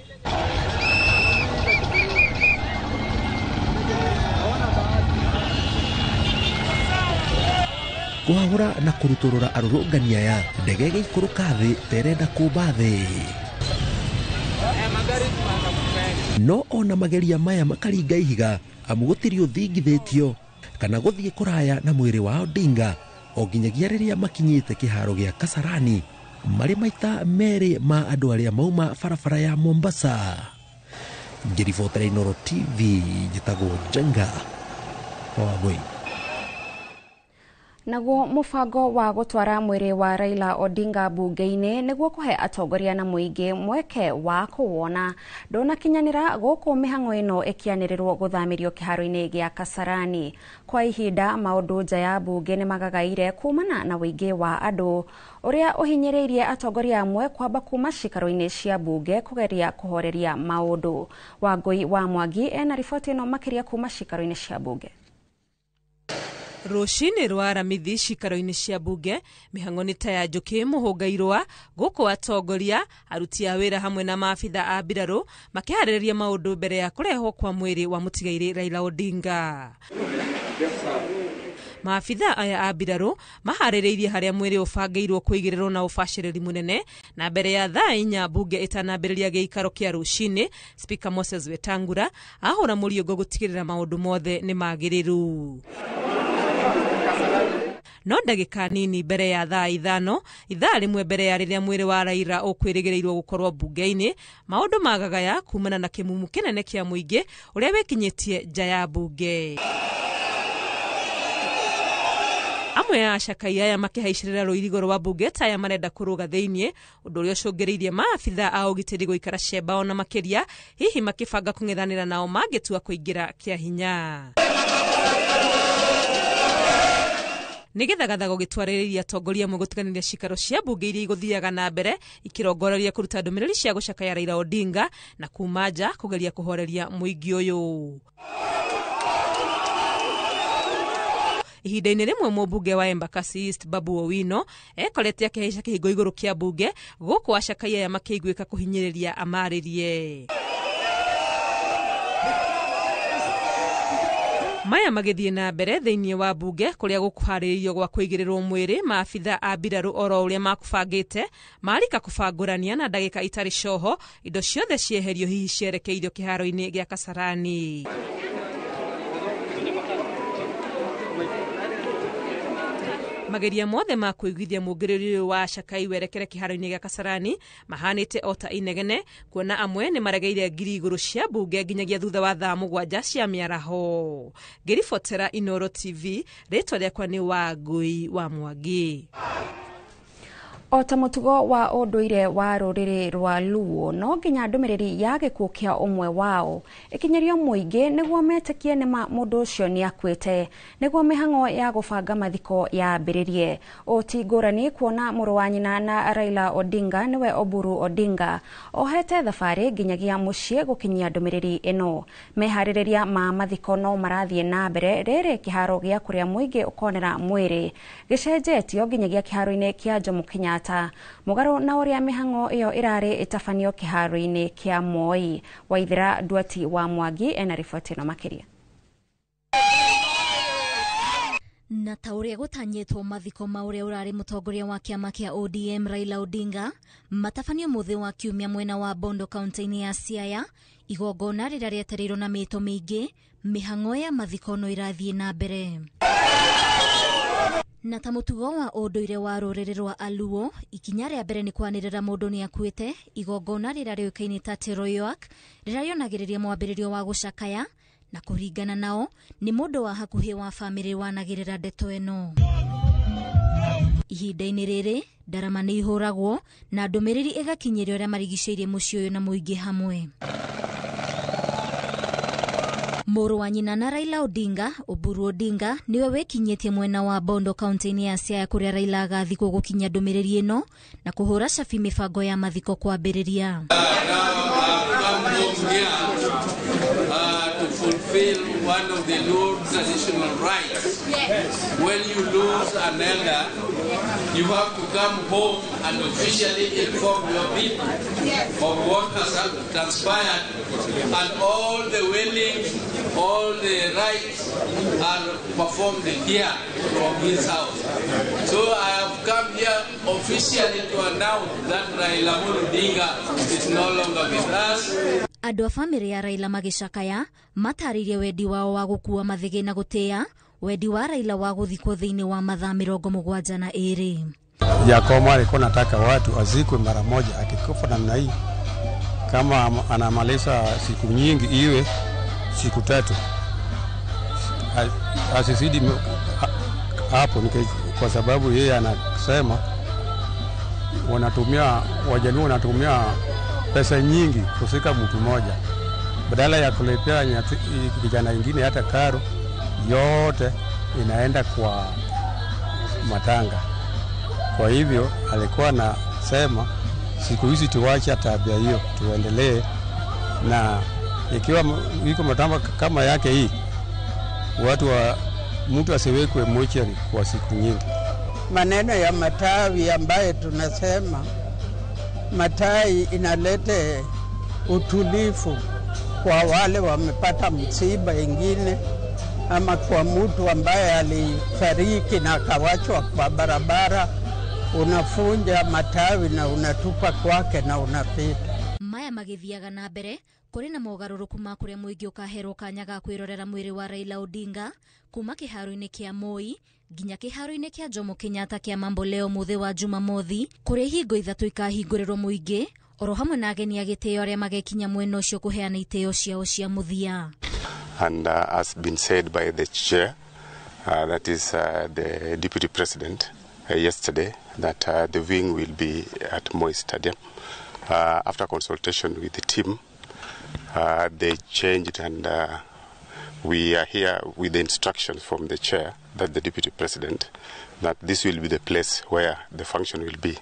Kũhahũra na kũrutũrũra arũrũngani aya, ndege ĩgĩikũrũka thĩ terenda kũmba thĩ. No ona mageria maya makaringa ihiga, amu gũtirĩ ũthingithĩtio kana gũthiĩ kũraya na mwĩrĩ wa Odinga o nginyagia rĩrĩa makinyĩte kĩharo gĩa Kasarani marĩ maita merĩ ma andũ arĩa mauma barabara ya Mombasa. Ngĩribotera Inooro TV, njĩtagwo Njenga Wangui. Naguo mũbango wa gũtwara mwĩrĩ wa Raila Odinga bunge-inĩ nĩguo kũhe atongoria na mũingĩ mweke wa kũwona ndũnakinyanĩra gũkũ mĩhang'o ĩno ĩkĩanĩrĩrwo gũthamĩrio kĩharo-inĩ gĩa Kasarani. Kwa ihinda maũndũ nja ya bunge nĩ magagaire kumana na ũingĩ wa andũ ũrĩa ũhinyĩrĩirie atongoria amwe kwamba kuma cikaro-inĩ cia bunge kũgeria kũhoreria maũndũ. Wangui wa Mwangi ena riboti ĩno makĩria kuma cikaro-inĩ cia bunge. Rũcinĩ rwa Aramithi cikaro-inĩ cia bunge, mĩhang'o nĩ ta ya njũkĩ mũhũnga irũa, gũkũ atongoria, aruti a wĩra hamwe na maabitha a mbirarũ makĩharĩrĩria maũndũ mbere ya kũrehwo kwa mwĩrĩ wa mũtigairĩ Raila Odinga. Maabitha aya a mbirarũ maharĩrĩirie harĩa mwĩrĩ ũbangĩirwo kũigĩrĩrwo na ũbacĩrĩri mũnene, na mbere ya thaa 4 bunge ĩtanambĩrĩria gĩikaro kĩa rũcinĩ, Speaker Moses Wetangula ahũra mũriũngo gũtigĩrĩra maũndũ mothe nĩ magĩrĩru. No ndagĩka nini mbere ya thaa 5, ithaa rĩmwe mbere ya rĩrĩa mwĩrĩ wa Raila ũkwĩrĩgĩrĩirwo gũkorwo bunge-inĩ, maũndũ magagaya kumana na kĩmumu kĩnene kĩa mũingĩ ũrĩa wĩkinyĩtie nja ya bunge. Amwe a acakai aya makĩhaicĩrĩra rũirigo rwa bunge ta aya marenda kũrũga thĩiniĩ, ũndũ ũrĩa ũcũngĩrĩirie maabitha a ũgitĩri gũikara cemba ona makĩria, hihi makĩbanga kũng'ethanĩra nao mangĩtua kũingĩra kĩa hinya. Nĩ gĩthagathago gĩtwarĩrĩria atongoria amwe gũtiganĩria cikaro cia bunge iria igũthiaga na mbere ikirongoreria kũruta ndũmĩrĩri cia gũcakaya Raila Odinga na kuma nja kũgeria kũhoreria mũingĩ ũyũ. Ihinda-inĩ rĩmwe mũmbunge wa Embakasi East Babu Owino ekorete akĩhaica kĩhingo igũrũ kĩa bunge gũkũ acakai aya makĩiguĩka kũhinyĩrĩria amarĩrie. Maya magĩthiĩ na mbere thĩinĩ wa bunge kũrĩa gũkũharĩrĩrio gwa kũigĩrĩrwo mwĩrĩ, maabitha a mbirarũ oro ũrĩa makũbangĩte marika kũbangũrania na ndagĩka itarĩ coho indo ciothe cieherio hihi cierekeirio kĩharo-inĩ gĩa Kasarani. Mageria mothe ma kũiguithia mũngĩrĩrio wa acakai werekere kĩharo-inĩ gĩa Kasarani mahanĩte o ta inegene, kuona amwe nĩ maregeire ngiri igũrũ cia bunge nginyagia thutha wa thaa 7 cia mĩaraho. Ngĩribotera Inooro TV, rĩtwa rĩakwa nĩ Wangui wa Mwangi. O ta mũtugo wa ũndũire wa rũrĩrĩ rwa Luo, no nginya ndũmĩrĩri ya gĩkuũ kĩa ũmwe wao ĩkinyĩrio mũingĩ nĩguo metĩkie nĩma mũndũ ũcio nĩ akuĩte, nĩguo mĩhang'o ya gũbanga mathiko yambĩrĩrie. Ũũ ti ngũrani kuona mũrũ wa nyina na Raila Odinga nĩwe Oburu Odinga ohete thabarĩ nginyagia mũciĩ gũkinyia ndũmĩrĩri ĩno. Meharĩrĩria ma mathiko no marathiĩ na mbere rĩrĩ kĩharo gĩa kũrĩa mũingĩ ũkonera mwĩrĩ gĩcenjetio nginyagia kĩharo-inĩ kĩa Jomo Kenyatta, mũgarũ na ũrĩa mĩhang'o ĩyo ĩrarĩ ĩtabanio kĩharo-inĩ kĩa Moi. Waithera Nduati wa Mwangi ena riboti ĩno makĩria. Na ta ũrĩa gũtanyĩtwo mathiko ma ũrĩa ũrarĩ mũtongoria wa kĩama kĩa ODM Raila Odinga matabanio mũthĩ wa kiumia mwena wa Bondo kaunti-inĩ ya Siaya, igongona rĩrĩa rĩetereirwo na mĩto mĩingĩ, mĩhang'o ya mathiko no ĩrathiĩ na mbere. Na ta mũtugo wa ũndũire wa rũrĩrĩ rwa Aluo, ikinya rĩa mbere nĩ kwanĩrĩra mũndũ nĩ akuĩte, igongona rĩrĩa rĩũĩkaine ta Teroyoak rĩrĩa rĩonagĩrĩria mwambĩrĩrio wa gũcakaya, na kũringana nao nĩ mũndũ wa hakuhĩ wa bamĩrĩ wanagĩrĩra ndeto ĩno. Ihinda-inĩ rĩrĩ ndarama nĩ ihũragwo na ndũmĩrĩri ĩgakinyĩrio arĩa marigicĩirie mũciĩ ũyũ na mũingĩ hamwe. Mũrũ wa nyina na Raila Odinga, Oburu Odinga, nĩwe wĩkinyĩtie mwena wa Bondo kaunti-inĩ ya Siaya kũrĩa Raila agathikwo gũkinyia ndũmĩrĩri ĩno na kũhũra cabi mĩbango ya mathiko kwambĩrĩria. To fulfill one of the Luo traditional rites. When you lose an elder, you have to come home and officially inform your people of what has transpired, and all the wailings, all the rites are performed here from his house. So I have come here officially to announce that Raila Odinga is no longer with us. Andũ a bamĩrĩ ya Raila magĩcakaya matarĩirie wendi wao wa gũkua mathĩgĩ na gũtĩĩa wendi wa Raila wa gũthikwo thĩinĩ wa mathaa 72. Jakomo alikuwa nataka watu azikwe mara moja, akikufa namna hii kama anamaliza siku nyingi iwe siku 3, asizidi hapo, kwa sababu yeye anasema wanatumia Wajaluo wanatumia pesa nyingi kufika mtu mmoja, badala ya kulipia vijana wengine hata karo yote inaenda kwa matanga. Kwa hivyo alikuwa anasema siku hizi tuache tabia hiyo, tuendelee na ikiwa iko matanga kama yake hii, watu wa mtu asiwekwe mochari kwa siku nyingi. Maneno ya matawi ambaye tunasema matai inalete utulifu kwa wale wamepata msiba ingine, ama kwa mtu ambaye alifariki na akawachwa kwa barabara, unafunja matawi na unatupa kwake na unapita. Maya magithiaga na mbere kuri na mogarũrũku ma kũrĩa mũingĩ ũkaherwo kanya ga kwĩrorera mwĩrĩ wa Raila Odinga kuma kĩharo-inĩ kĩa Moi nginya kĩharo-inĩ kĩa Jomo Kenyatta kĩa Mamboleo mũthĩ wa Jumamothi, kũrĩa ihingo 3 ikahingũrĩrwo mũingĩ oro hamwe na ageni a gĩtĩo arĩa magekinya mwena ũcio kũheana itĩo ciao cia mũthia. And as been said by the chair, that is the deputy president yesterday, that the wing will be at Moi Stadium. After consultation with the team, they changed, and we are here with the instructions from the chair, that the deputy president, that this will be the place where the function will be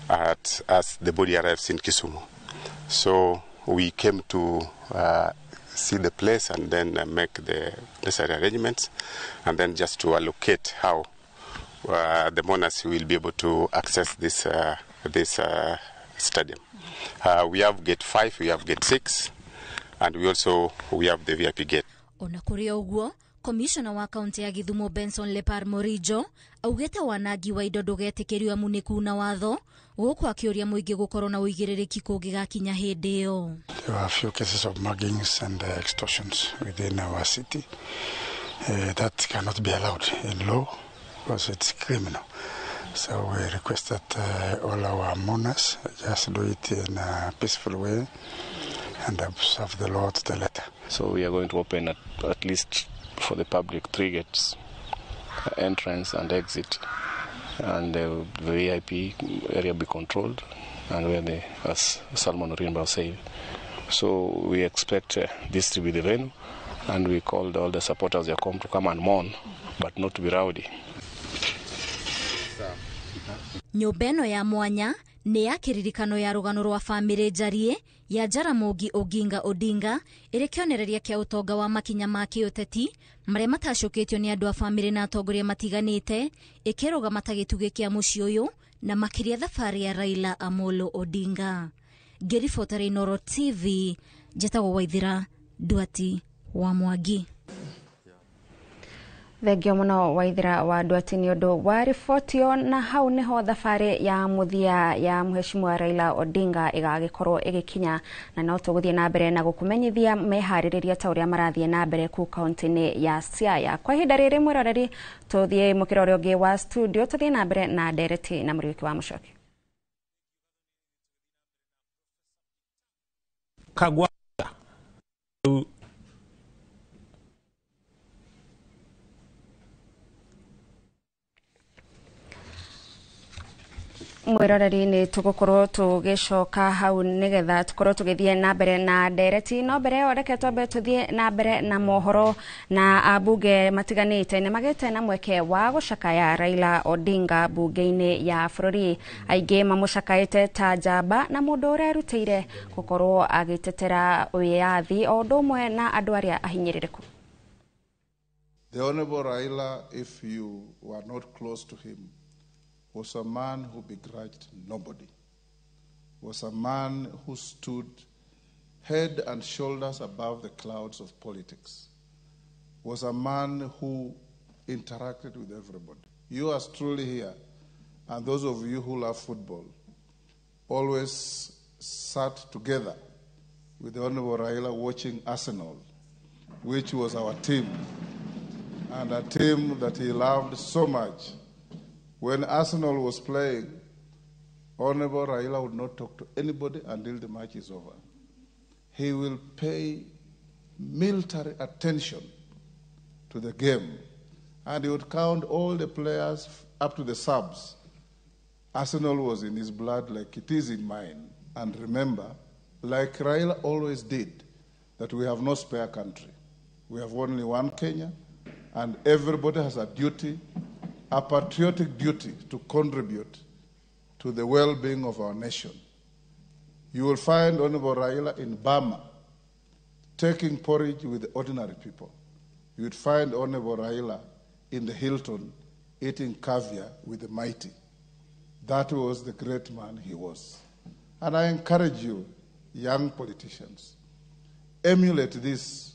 at as the body arrives in Kisumu. So we came to see the place and then make the necessary arrangements, and then just to allocate how the mourners will be able to access this, this stadium. We have gate 5, we have gate 6, and we also we have the VIP gate. Ona kũrĩ ũguo, Komishona wa kaunti ya Githumo Benson Lepar Morijo augĩte wanangi wa indo ndũgetĩkĩrio amu nĩ kuna watho, gũkũ akĩũria mũingĩ gũkorwo na ũigĩrĩrĩki kũngĩgakinya hĩndĩ ĩyo. There were a few cases of muggings and extortions within our city. That cannot be allowed in law because it's criminal. So we request that all our mourners just do it in a peaceful way and observe the law to the letter. So we are going to open at least for the public 3 gates, entrance and exit, and the VIP area be controlled, and where the, as Salmon Orimba said. So we expect this to be the venue, and we called all the supporters to come and mourn, but not to be rowdy. Nyũmba ĩno ya mwanya nĩ ya kĩririkano ya rũgano rwa bamĩrĩ njarie ya Jaramogi Oginga Odinga, ĩrĩ kĩonereria kĩa ũtonga wa makinya ma kĩũteti marĩa matacũkĩtio nĩ andũ a bamĩrĩ na atongoria matiganĩte, ĩkĩrũgama ta gĩtugĩ kĩa mũciĩ ũyũ na makĩria thabarĩ ya Raila Amolo Odinga. Ngĩribota Inooro TV, njĩtagwo Waithira Nduati wa Mwangi. Thengio muno Waithira wa Nduati ni undu wa riboti ĩyo, na hau niho thabarĩ ya mũthia ya Mheshimiwa Raila Odinga ĩgagĩkorwo ĩgĩkinya, na no tũgũthiĩ na mbere na gũkũmenyithia meharĩrĩria ta ũrĩa marathiĩ na mbere kũu kaunti-inĩ ya Siaya. Kwa ihinda rĩrĩ mwĩroreri, tũthiĩ mũkĩra ũrĩa ũngĩ wa studio, tũthiĩ na mbere na ndereti na Mũriũki wa Mũchoki. Kagwa Mwĩroreri-inĩ tũgũkorwo tũgĩcoka hau nĩgetha tũkorwo tũgĩthiĩ na mbere na ndereti, no mbere ĩyo reke twambe tũthiĩ na mbere na mohoro. Na ambunge matiganĩte nĩ magĩte na mweke wa gũcakaya Raila Odinga bunge-inĩ ya bũrũri. Aingĩ mamũcakaĩte ta njamba na mũndũ ũrerutĩire gũkorwo agĩtetera wĩyathi o ũndũ ũmwe na andũ arĩa ahinyĩrĩrĩku. The Honorable Raila, if you were not close to him, was a man who begrudged nobody, was a man who stood head and shoulders above the clouds of politics, was a man who interacted with everybody. You are truly here, and those of you who love football, always sat together with the Honorable Raila watching Arsenal, which was our team, and a team that he loved so much. When Arsenal was playing, Honorable Raila would not talk to anybody until the match is over. He will pay military attention to the game, and he would count all the players up to the subs. Arsenal was in his blood like it is in mine. And remember, like Raila always did, that we have no spare country. We have only one Kenya, and everybody has a duty, a patriotic duty, to contribute to the well-being of our nation. You will find Honorable Raila in Burma, taking porridge with the ordinary people. You would find Honorable Raila in the Hilton, eating caviar with the mighty. That was the great man he was. And I encourage you, young politicians, emulate this,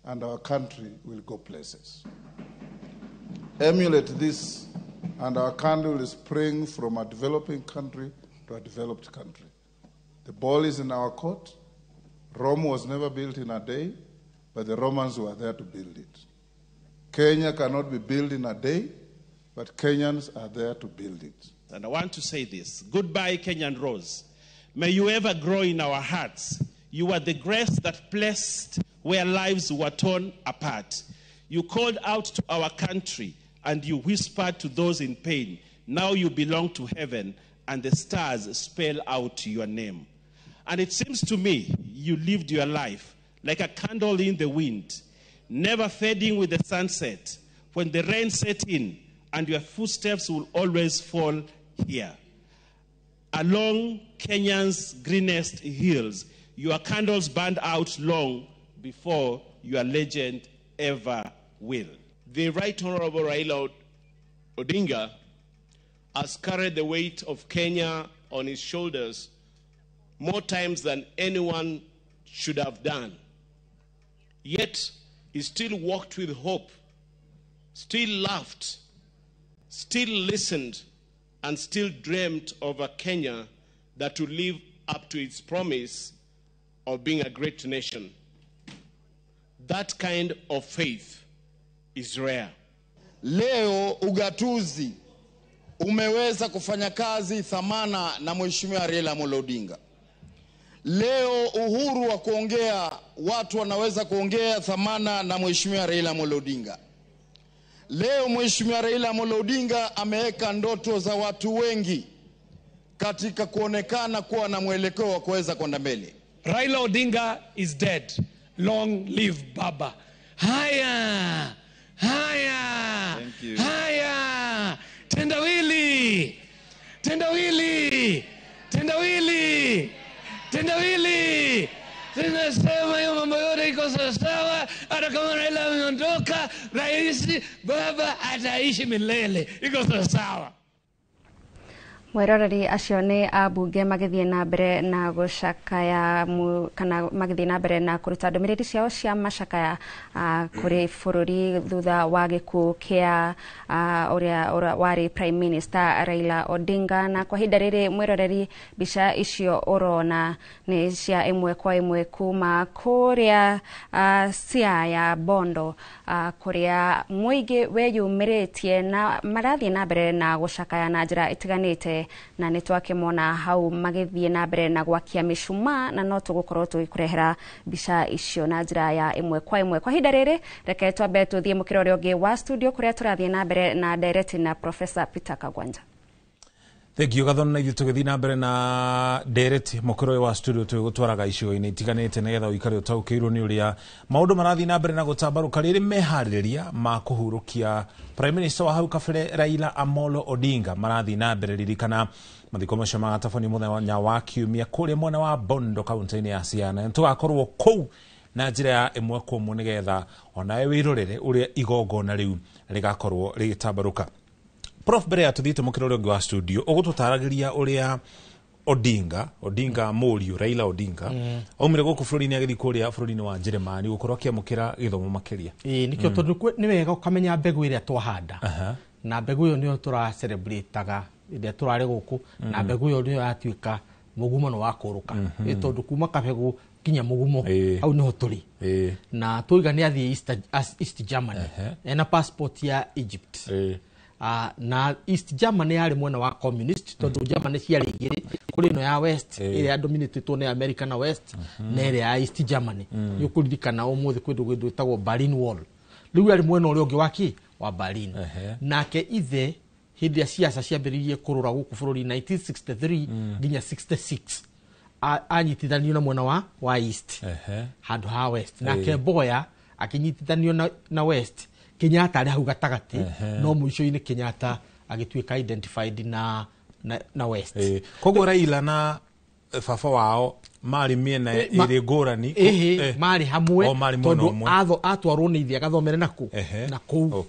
and our country will go places. Emulate this, and our country will spring from a developing country to a developed country. The ball is in our court. Rome was never built in a day, but the Romans were there to build it. Kenya cannot be built in a day, but Kenyans are there to build it. And I want to say this. Goodbye, Kenyan Rose. May you ever grow in our hearts. You are the grace that blessed where lives were torn apart. You called out to our country and you whispered to those in pain. Now you belong to heaven and the stars spell out your name. And it seems to me you lived your life like a candle in the wind, never fading with the sunset. When the rain set in, and your footsteps will always fall here. Along Kenya's greenest hills, your candles burned out long before your legend ever will. The Right Honorable Raila Odinga has carried the weight of Kenya on his shoulders more times than anyone should have done. Yet, he still walked with hope, still laughed, still listened, and still dreamt of a Kenya that would live up to its promise of being a great nation. That kind of faith is rare. Leo ugatuzi umeweza kufanya kazi thamana na Mheshimiwa Raila Amolo Odinga. Leo uhuru wa kuongea, watu wanaweza kuongea thamana na Mheshimiwa Raila Amolo Odinga. Leo Mheshimiwa Raila Amolo Odinga ameweka ndoto za watu wengi katika kuonekana kuwa na mwelekeo wa kuweza kwenda mbele. Raila Odinga is dead. Long live Baba. Haya! Haya! Thank you. Haya! Tendawili! Tendawili! Tendawili! Tendawili! Tunasema hiyo mambo yote iko sawa, hata kama Raila ameondoka, rais Baba ataishi milele. Iko sawa. Mwiroreri acio nĩ ambunge magĩthiĩ na mbere na gũcakaya kana magĩthiĩ na mbere na kũruta ndũmĩrĩri ciao cia macakaya kũrĩ bũrũri thutha wa gĩkuũ kĩa ũrĩa warĩ Prime Minister Raila Odinga. Na kwa ihinda rĩrĩ mwĩroreri, mbica icio ũrona nĩ cia ĩmwe kwa ĩmwe kuma kũrĩa Siaya Bondo, kũrĩa mũingĩ weyumĩrĩtie na marathiĩ na mbere na gũcakaya na njĩra ĩtiganĩte, na nĩ twakĩmona hau magĩthiĩ na mbere na gwakia mĩcumaa, na no tũgũkorwo tũgĩkũrehera mbica icio na njĩra ya ĩmwe kwa ĩmwe. Kwa ihinda rĩrĩ reke twambe tũthiĩ mũkĩra ũrĩa ũngĩ wa studio kũrĩa tũrathiĩ na mbere na ndereti na Professor Peter Kagwanja. Thengio Gathoni, na ithuĩ tũgĩthiĩ na mbere na ndereti mũkĩro ũyũ wa studio tũgũtwaraga icigo-inĩ itiganĩte nĩgetha ũikare ũtaũkĩirwo nĩ ũrĩa maũndũ marathiĩ na mbere na gũtambarũka rĩrĩ meharĩrĩria ma kũhurũkia Prime Minister wa hau kabere Raila Amolo Odinga marathiĩ na mbere. Ririkana mathiko macio magatabanio mũthenya wa Kiumia kũrĩa mwena wa Bondo, kaunti-inĩ ya Siaya, na tũgakorwo kũu na njĩra ya ĩmwe kwa ĩmwe nĩgetha onawe wĩrorere ũrĩa igongona rĩu rĩgakorwo rĩgĩtambarũka. Prof, mbere ya tuthiĩte mũkĩra ũrĩa ũngĩ wa studio, ũgũtũtaragĩria ũrĩa Odinga mũriũ Raila Odinga aumire gũkũ bũrũri-inĩ agĩthiĩ kũrĩa bũrũri-inĩ wa Njĩrĩmani gũkorwo akĩamũkĩra gĩthomo makĩria. Ĩĩ, nĩkĩo, tondũ nĩ wega ũkamenya mbegũ ĩrĩa twahanda, na mbegũ ĩyo nĩyo tũracelebrataga ĩrĩa tũrarĩ gũkũ, na mbegũ ĩyo nĩyo yatuĩka mũgumo nĩ wa kũrũka. Ĩ tondũ kuma kabegũ nginya mũgumo, hau nĩho tũrĩ. Na tũiga nĩ athiĩ East Germany ena passport ya Egypt. Na East Germany yarĩ mwena wa communist, tondũ Germany ciarĩ igĩrĩ, kũrĩ ĩno ya West ĩrĩa yadominatĩtwo nĩ America na West, na ĩrĩa ya East Germany. Nĩ ũkũririkana ũmũthĩ kwĩ kĩndũ gwĩtagwo Berlin Wall. Rĩu yarĩ mwena ũrĩa ũngĩ wa kĩ wa Berlin. Nake ithe, hĩndĩ ĩrĩa ciaca ciambĩrĩirie kũrũra gũkũ bũrũri 1963 nginya 66, anyitithanio na mwena wa East handũ ha West. Nake Mboya akĩnyitithanio na West. Kenyatta arĩ hau gatagatĩ. No mũico-inĩ Kenyatta agĩtuĩka identified na West. Koguo Raila na baba wao marĩ mĩena ĩrĩ ngũrani? Ĩhĩ, marĩ hamwe. O marĩ mwena tondũ ũmwe. Atwarwo nĩ ithe agathomere nakũ na kũu.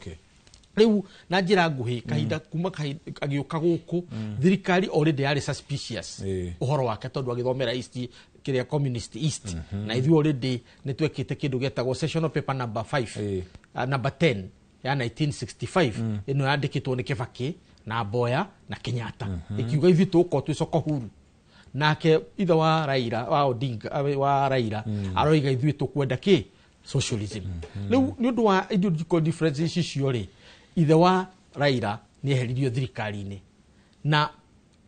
Rĩu na njĩra nguhĩ, kahinda kuma kahinda agĩũka gũkũ, thirikari already yarĩ suspicious ũhoro wake, tondũ agĩthomera East, kĩrĩa communist East, na ithuĩ already nĩ twekĩte kĩndũ gĩetagwo sessional paper number 5, number 10 ya 1965, ĩno yandĩkĩtwo nĩ Kibaki na Mboya na Kenyatta, ĩkiuga ithuĩ tũgũkorwo twĩ soko huru. Nake ithe wa Raila, wa Odinga, wa Raila, aroiga ithuĩ tũkwenda kĩ socialism. Rĩu nĩ ũndũ wa ideological differences icio rĩ, ithe wa Raila nĩ eheririo thirikari-inĩ, na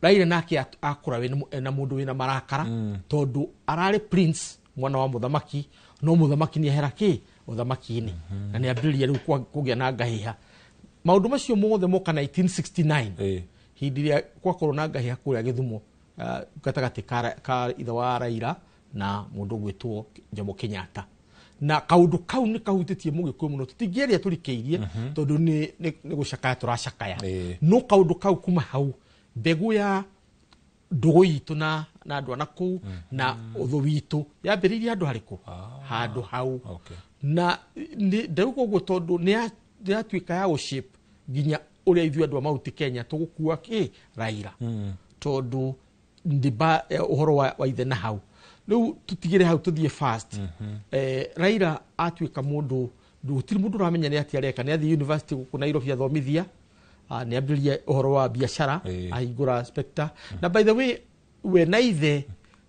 Raila nake akũra ena mũndũ wĩna marakara, tondũ ararĩ prince, mwana wa mũthamaki, no mũthamaki nĩ ehera kĩ ũthamaki-inĩ, na nĩ ambĩrĩria rĩu kũgĩa na ngahĩha. Maũndũ macio mothe moka 1969, hĩndĩ ĩrĩa gwakorwo na ngahĩha kũrĩa Gĩthumo, gatagatĩ ka ithe wa Raila na mũndũ ũgwĩtwo Jomo Kenyatta, na kaũndũ kau nĩ kahutĩtie mũgĩkũyũ mũno. Tũtingĩaria tũrikĩirie, tondũ nĩ gũcakaya tũracakaya, no kaũndũ kau, kuma hau mbegũ ya ndũgũ itũ na andũ a nakũu na ũthũ witũ yambĩrĩirie handũ harĩkũ? Handũ hau. Na ndauga ũguo tondũ nĩ yatuĩka ya gũshape nginya ũrĩa ithuĩ andũ a Mount Kenya tũgũkua kĩ Raila, tondũ ndĩba ũhoro wa ithe na hau. Rĩu tũtigĩre hau, tũthiĩ fast. Raila atuĩka mũndũ gũtirĩ mũndũ ũramenya nĩ atĩa areka. Nĩ athiĩ university gũkũ Nairobi athomithia, nĩ ambĩrĩria ũhoro wa biacara, ahingũra Spectre. Na by the way, we na ithe,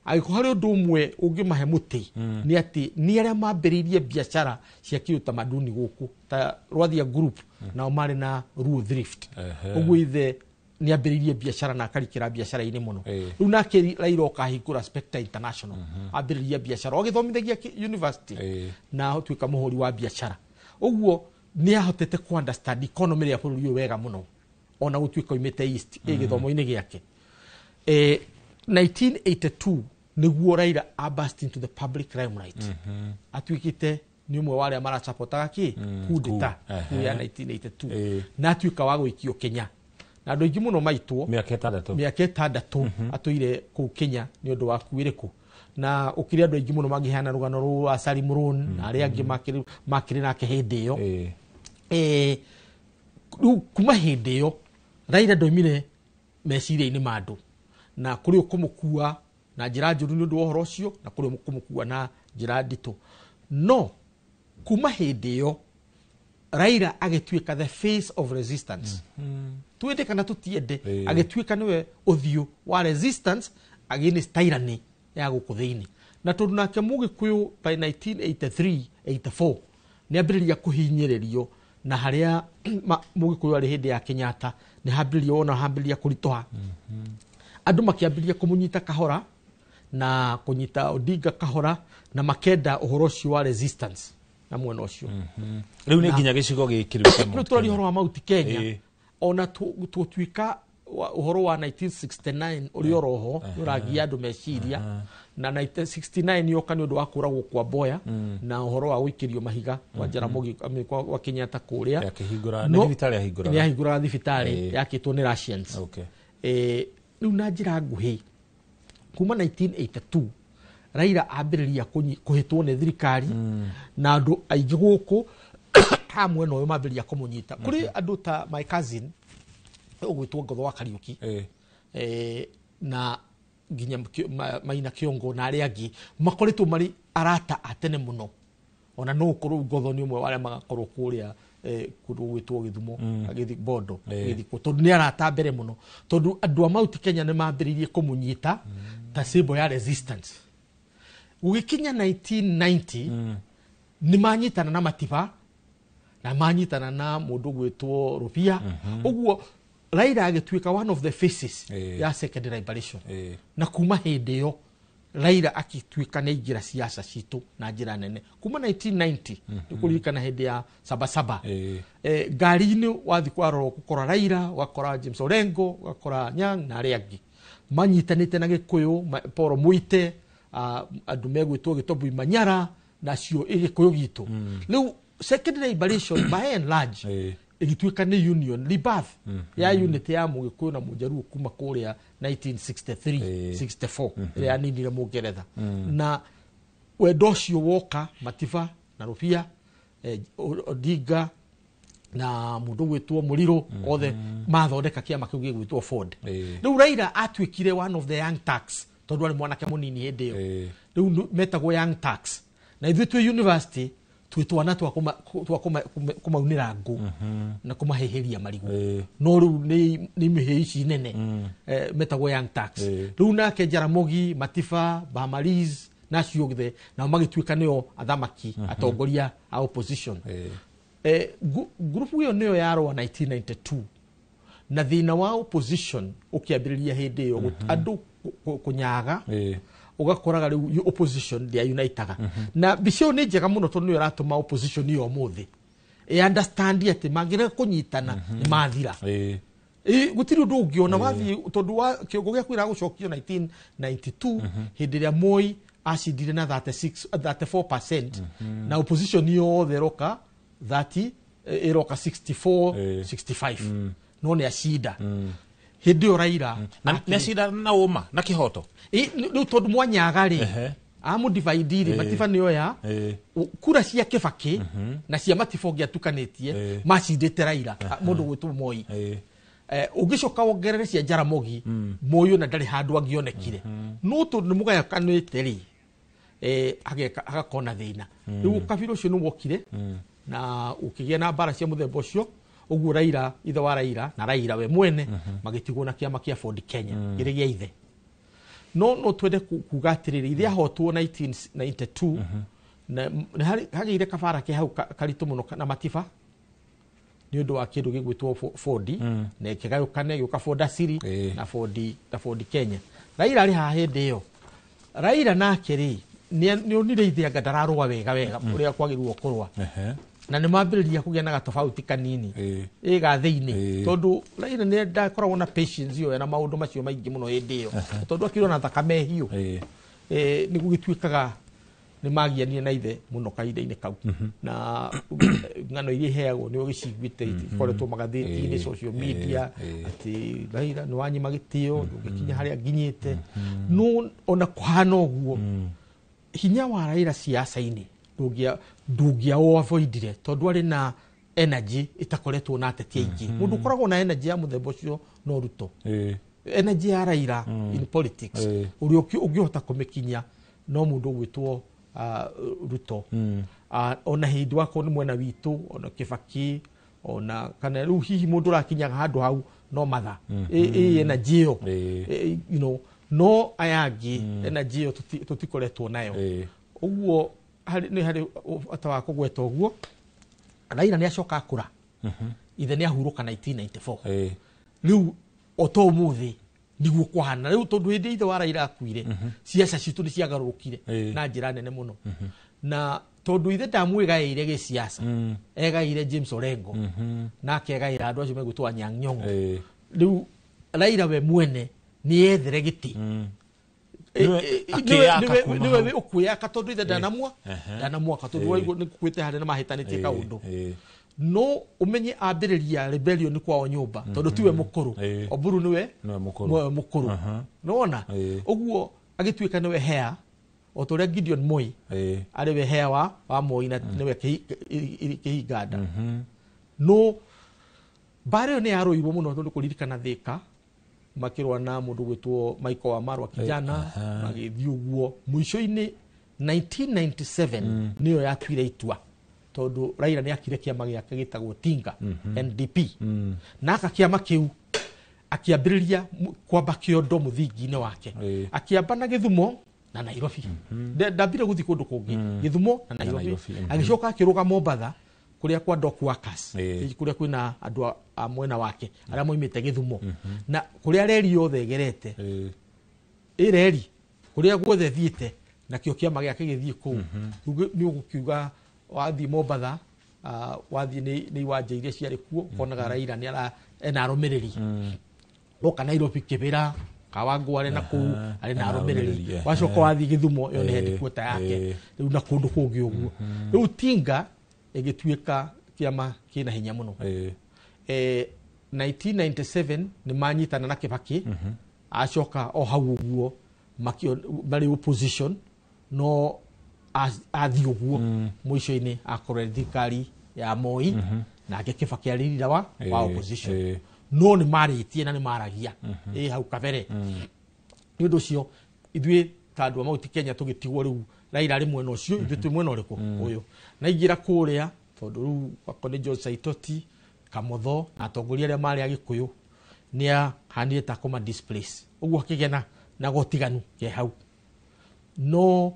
angĩkorwo harĩ ũndũ ũmwe ũngĩmahe mũtĩ, nĩ atĩ nĩ arĩa mambĩrĩirie biacara cia kĩũtamaduni gũkũ ta Rwathia Group, nao marĩ na Luo Thrift. Ũguo ithe nĩ ambĩrĩirie biacara na akarikĩra biacara-inĩ mũno. Rĩu nake Raila okahingũra Spectre International, ambĩrĩria biacara ogĩthomithagia university, na atuĩka mũhũri wa biacara. Ũguo nĩ ahotete ku understand economy ya bũrũri ũyũ wega mũno, ona gũtuĩka oimĩte East ĩ gĩthomo-inĩ gĩake. 1982 nĩguo Raila burst into the public limelight, atuĩkĩte nĩ ũmwe wa arĩa maracapotaga kĩ coup d'etat coup. ya 1982, na atuĩka wa gũikio Kenya na andũ aingĩ mũno maitwo. Mĩaka 6. Mĩaka 6 atũire kũu Kenya nĩ ũndũ wa coup ĩrĩkũ, na ũkĩrĩ andũ aingĩ mũno mangĩheana rũgano rũu wa Salim Roon na arĩa angĩ makĩrĩ nake hĩndĩ ĩyo. Rĩu kuma hĩndĩ ĩyo Raila ndoimire meciria-inĩ ma andũ, na kũrĩ ũkũmũkua na njĩra njũru nĩ ũndũ wa ũhoro ũcio, na kũrĩ ũkũmũkua na njĩra nditũ. No kuma hĩndĩ ĩyo Raila agĩtuĩka the face of resistance, twende kana tũtiende. Agĩtuĩka nĩwe ũthiũ wa resistance against tyranny ya gũkũ thĩinĩ. Na tondũ nake mũgĩkũyũ by 1983 84 nĩ ambĩrĩria kũhinyĩrĩrio, na harĩa mũgĩkũyũ arĩ hĩndĩ ya Kenyatta nĩ hambĩrĩria, wona hambĩrĩria kũritũha, andũ makĩambĩrĩria kũmũnyita kahora na kũnyita Odinga kahora, na makenda ũhoro ũcio wa resistance na mwena ũcio. Rĩu nĩ nginya gĩcigo gĩkĩ rĩu kĩa Rĩu Mount tũraria Kenya. ũhoro wa Mount Kenya. Ona tũtuĩka Ũhoro wa 1969 ũrĩa oroho nĩ ũragia andũ meciria, na 1969 yoka nĩ ũndũ wa kũragwo kwa Mboya na ũhoro wa gũikĩrio mahiga kwa Jaramogi, I mean, kwa Kenyatta kũrĩa. Akĩhingũra nĩ thibitarĩ ahingũraga? Nĩ ahingũraga thibitarĩ yakĩtwo nĩ Russians. Rĩu na njĩra nguhĩ, kuma 1982 Raila ambĩrĩria kũhĩtwo nĩ thirikari na andũ aingĩ gũkũ ha mwena ũyũ mambĩrĩria kũmũnyita. Kũrĩ andũ ta my cousin ũgwĩtwo Ngotho wa Kariũki, na nginya Maina Kĩongo na arĩa angĩ makoretwo marĩ arata a tene mũno. Ona no ũkorwo Ngotho nĩ ũmwe wa arĩa magakorwo kũrĩa kũndũ gwĩtwo Gĩthumo, agĩthiĩ Bondo gĩthikwo, tondũ nĩ arata mbere mũno, tondũ andũ a Mount Kenya nĩ mambĩrĩirie kũmũnyita ta symbol ya resistance. Gũgĩkinya 1990 nĩ manyitana na Matiba na manyitana na mũndũ gwĩtwo Rubia. Ũguo Raila agĩtuĩka one of the faces ya second liberation, na kuma hĩndĩ ĩyo Raila akĩtuĩka nĩ aingĩra siasa citũ na njĩra nene kuma 1990. Nĩ kũririkana hĩndĩ ya Sabasaba, ngari-inĩ wathiĩ kwarora ũgũkora Raila, ũgakora James Orengo, ũgakora Nyang na arĩa angĩ manyitanĩte na Gĩkũyũ, Paul Muite, andũ megwĩtwo Gĩtobui Manyara nacio Gĩkũyũ gitũ. Rĩu second liberation by and large ĩgĩtuĩka nĩ union rebirth ya unity ya Mũgĩkũyũ na Mũjaruo kuma kũrĩa 1963 64 ĩrĩa yaninire Mũngeretha. Na wendo ũcio woka Matiba na Rubia, Odinga na mũndũ gwĩtwo Mũrirũ, othe mathondeka kĩama kĩu gĩgwĩtwo Ford. Rĩu Raila atuĩkire one of the Young Turks, tondũ arĩ mwanake mũnini hĩndĩ ĩyo. Rĩu metagwo Young Turks, na ithuĩ twĩ university twĩ twana twa kũmaunĩra ngũ na kũmahĩhĩria marigũ, no rĩu nĩ mĩhĩ ici nene, metagwo Young Turks. Rĩu nake Jaramogi, Matiba, Bahamaliz na acio othe nao magĩtuĩka nĩo athamaki, atongoria a opposition. Ngurubu ĩyo nĩyo yarũa 1992, na thĩna wa opposition ũkĩambĩrĩria hĩndĩ ĩyo, andũ kũnyaga, ũgakoraga rĩu opposition ndĩa-unitaga. Na mbica ĩyo nĩ njega mũno, tondũ nĩyo ĩratũma opposition ĩyo ũmũthĩ ĩ understand atĩ mangĩrega kũnyitana nĩ mathira. Gũtirĩ ũndũ ũngĩona wathiĩ, tondũ wa kĩongo gĩaku ĩragũcokio 1992 hĩndĩ ĩrĩa Moi acindire na 36, 34%, na opposition yothe ĩroka 30, ĩroka 64, 65, no nĩ acinda hĩndĩ ĩyo Raila. Na nĩ acinda na ũma na kĩhoto? Rĩu tondũ mwanyaga rĩ, amũdivide rĩ, Matiba nĩoya kura cia Kĩbakĩ na cia Matiba ũngĩatukanĩtie macindĩte Raila, mũndũ gwĩtwo Moi. Ũngĩcoka wongerere cia Jaramogi, Moi ona ndarĩ handũ angĩonekire, no tondũ nĩ mũgayakanĩte rĩ, hagakorwo na thĩna. Rĩu ũkabira ũcio nĩ wokire na ũkĩgĩa na mbara cia mũthemba ũcio. Ũguo Raila, ithe wa Raila na Raila we mwene magĩtigwo na kĩama kĩa Ford Kenya kĩrĩ gĩa ithe. No twende kuga atĩrĩrĩ, ithe ahotwo 1992 na nĩ hagĩire kabara ke hau karitũ mũno na Matiba nĩ ũndũ wa kĩndũ gĩgwĩtwo Ford, na ĩkĩgayũkana ĩgĩũka Ford Asili na Ford Kenya. Raila arĩ haha hĩndĩ ĩyo. Raila nake rĩ, nĩ onire ithe anga ndararũa wega wega ũrĩa kwagĩrĩirwo kũrũa, na nĩ mambĩrĩria kũgĩa na gatofauti kanini ĩ ga thĩinĩ, tondũ Raila nĩ ndakoragwo na patience ĩyo na maũndũ macio maingĩ mũno hĩndĩ ĩyo, tondũ akĩrwo na thakame hiũ. Nĩ gũgĩtuĩkaga nĩ magianire na ithe mũno kahinda-inĩ kau, na ng'ano iria iheagwo nĩ ũgĩciguĩte ikoretwo magathĩti-inĩ, social media, atĩ Raila nĩ wanyima gĩtĩo, ndũngĩkinya harĩa nginyĩte. No ona kũhana ũguo, hinya wa Raila siasa-inĩ ndũngĩa avoidire, tondũ arĩ na energy ĩtakoretwo na ateti aingĩ. Mũndũ ũkoragwo na energy ya mũthemba ũcio no Ruto. Energy ya Raila in politics, ũrĩa ũngĩhota kũmĩkinya no mũndũ ũgwĩtwo Ruto. Ona hĩndĩ wakorwo nĩ mwena witũ, ona Kĩbaki, ona kana rĩu hihi mũndũ ũrakinyaga handũ hau no Matha ĩ energy ĩyo, no aya angĩ energy ĩyo tũtikoretwo nayo. Ũguo nĩ harĩ bata wa kũgweta ũguo Raila nĩ acoka akũra, ithe nĩ ahurũka 1994. Rĩu o to ũmũthĩ niguo kũhana rĩu, tondũ hĩndĩ ithe wa Raila akuire, ciaca citũ nĩ ciagarũrũkire na njĩra nene mũno, na tondũ ithe ndamwĩgaĩire gĩciaca, egaĩire James Orengo, nake egaĩra andũ acio megwĩtwo Anyang' Nyong'o. Rĩu Raila we mwene nĩ yethere gĩtĩ. Niwe ũkwĩyaka tondũ ithe ndanamwaka tondũ waigua nĩ kwĩte harĩa na mahĩtanĩtie kaũndũ. No umenye ambĩrĩria rebellion kwao nyũmba tondũ tiwe mũkũrũ, Oburu niwe mũkũrũ. Nĩwona ũguo agĩtuĩka niwe hea o ta ũrĩa Gideon Moi arĩ we hea wa Moi na niwe kĩhinganda. No mbara ĩyo nĩ yarũirwo mũno tondũ kũririkana Thika makĩrũa na mũndũ gwĩtwo Michael Wamarwa kijana magĩthiĩ ũguo mũico-inĩ 1997 nĩyo yatuire itua tondũ Raila nĩ akire kĩama gĩake gĩtagwo Tinga NDP na aka kĩama kĩu akĩambĩrĩria kwamba kĩondo mũthingi-inĩ wake akĩamba na Gĩthumo na Nairobi. Ndambire gũthiĩ kũndũ kũngĩ, Gĩthumo na Nairobi. Agĩcoka akĩrũga Mombatha kũrĩa kwa dock workers, kũrĩa kwĩna andũ a mwena wake arĩa moimĩte Gĩthumo na kũrĩa reri yothe ĩgerete ĩ reri kũrĩa guothe thiĩte nakĩo kĩama gĩake gĩthiĩ kũu. Rĩu nĩ ũgũkiuga wathiĩ Mombatha, wathiĩ nĩ iwanja iria ciarĩ kuo ũkonaga Raila nĩ ena arũmĩrĩri. Woka Nairobi Kĩbĩra Kawangware na kũu arĩ na arũmĩrĩri. Wacoka wathiĩ Gĩthumo ĩyo nĩ headquarter yake rĩu na kũndũ kũngĩ ũguo. Rĩu Tinga ĩgĩtuĩka kĩama kĩna hinya mũno. 1997 nĩ manyitana na Kibaki acoka o hau ũguo marĩ opposition no athiĩ ũguo mũico-inĩ akorwo thirikari ya Moi nake Kibaki arĩ leader wa opposition. No nĩ marĩtie na nĩ maragia ĩ hau kabere. Nĩ ũndũ ũcio ithuĩ ta andũ a Mount Kenya tũgĩtigwo rĩu Raila arĩ mwena ũcio ithuĩ twĩ mwena ũrĩkũ ũyũ na ingĩra kũrĩa tondũ rĩu akorwo nĩ John Saitoti Kamotho na atongoria arĩa marĩ a Gĩkũyũ nĩ ahanire ta kũma displace ũguo akĩgĩa na gotiganu ke hau. No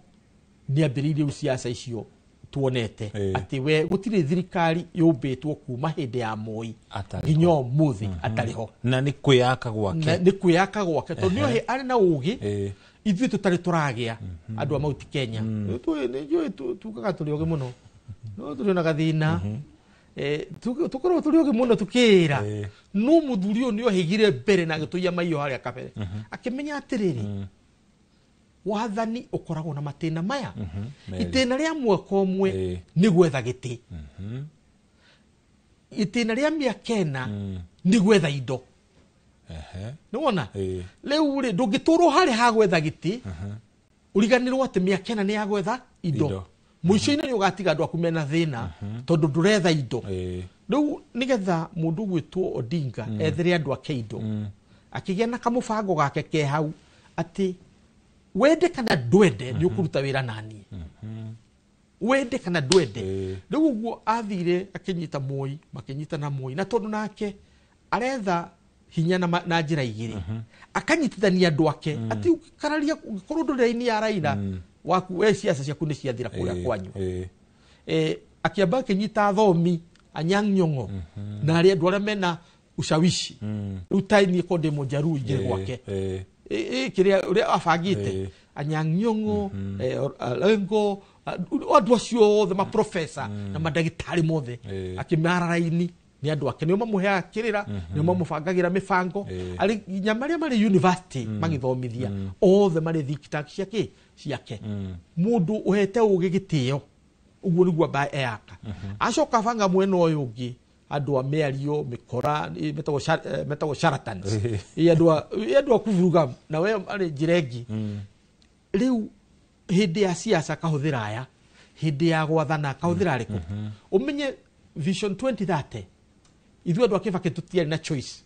nĩ ambĩrĩirie rĩu siasa icio tuonete atĩ we gũtirĩ thirikari yũmbĩtwo kuma hĩndĩ ya Moi nginya ũmũthĩ atarĩ ho. Na nĩ kwĩyaka gwake, nĩ kwĩyaka gwake tondũ nĩ arĩ na ũgĩ ithuĩ tũtarĩ tũragĩa andũ a Mount Kenya. Nĩnjũĩ tugaga tũrĩ ogĩ mũno no tũrĩ ona gathĩna tũkoragwo tũrĩ ogĩ mũno tũkĩĩra no mũthuri ũyũ nĩ ohĩgire mbere na agĩtũiya maiyo harĩa kabere akĩmenya atĩrĩrĩ wathani ũkoragwo na matĩna maya. Itĩna rĩa mwaka ũmwe nĩ gwetha gĩtĩ, itĩna rĩa mĩaka ĩna nĩ gwetha indo. Nĩwona rĩu rĩ ndũngĩtũrwo harĩa ha gwetha gĩtĩ ũriganĩrwo atĩ mĩaka ĩna nĩ ya gwetha indo. Mũico-inĩ nĩ ũgatiga andũ aku mena thĩna tondũ ndũretha indo. Rĩu nĩgetha mũndũ ũgwĩtwo Odinga ethere andũ ake indo akĩgĩa na kamũbango gake ke hau atĩ wende kana ndwende nĩ ũkũruta wĩra naniĩ, wende kana ndwende. Rĩu ũguo athire akĩnyita Moi makĩnyita na Moi na tondũ nake aretha hinya na njĩra igĩrĩ akanyitithania andũ ake atĩ ũngĩkararia ũngĩkorwo ndũrĩ-inĩ ya Raila waku we siasa ciaku nĩ ciathira kũrĩa kwanyu. Akĩamba akĩnyita athomi Anyang' Nyong'o na arĩa andũ arĩa mena ushawishi rĩu ta niĩ korwo ndĩ Mũnjaruo ingĩrĩ gwake kĩrĩa ũrĩa abangĩte Anyang' Nyong'o Orengo andũ acio othe maprofesa na mandagĩtarĩ mothe akĩmara raini nĩ andũ ake nĩo mamũheaga kĩrĩra nĩo mamũbangagĩra mĩbango arĩ nginya marĩa marĩ university magĩthomithia othe marĩ think tank ciake ciake. Mũndũ ũhete ũgĩ gĩtĩo ũguo nĩguo amba eyaka. Acoka abanga mwena ũyũ ũngĩ andũ a mĩario mĩkora metagwo charlatans andũ a kuvuruga na we arĩ njĩra ĩngĩ. Rĩu hĩndĩ ya siasa akahũthĩra aya, hĩndĩ ya gwathana akahũthĩra arĩkũ. Ũmenye Vision 2030 ithuĩ andũ a Kibaki tũtiarĩ na choice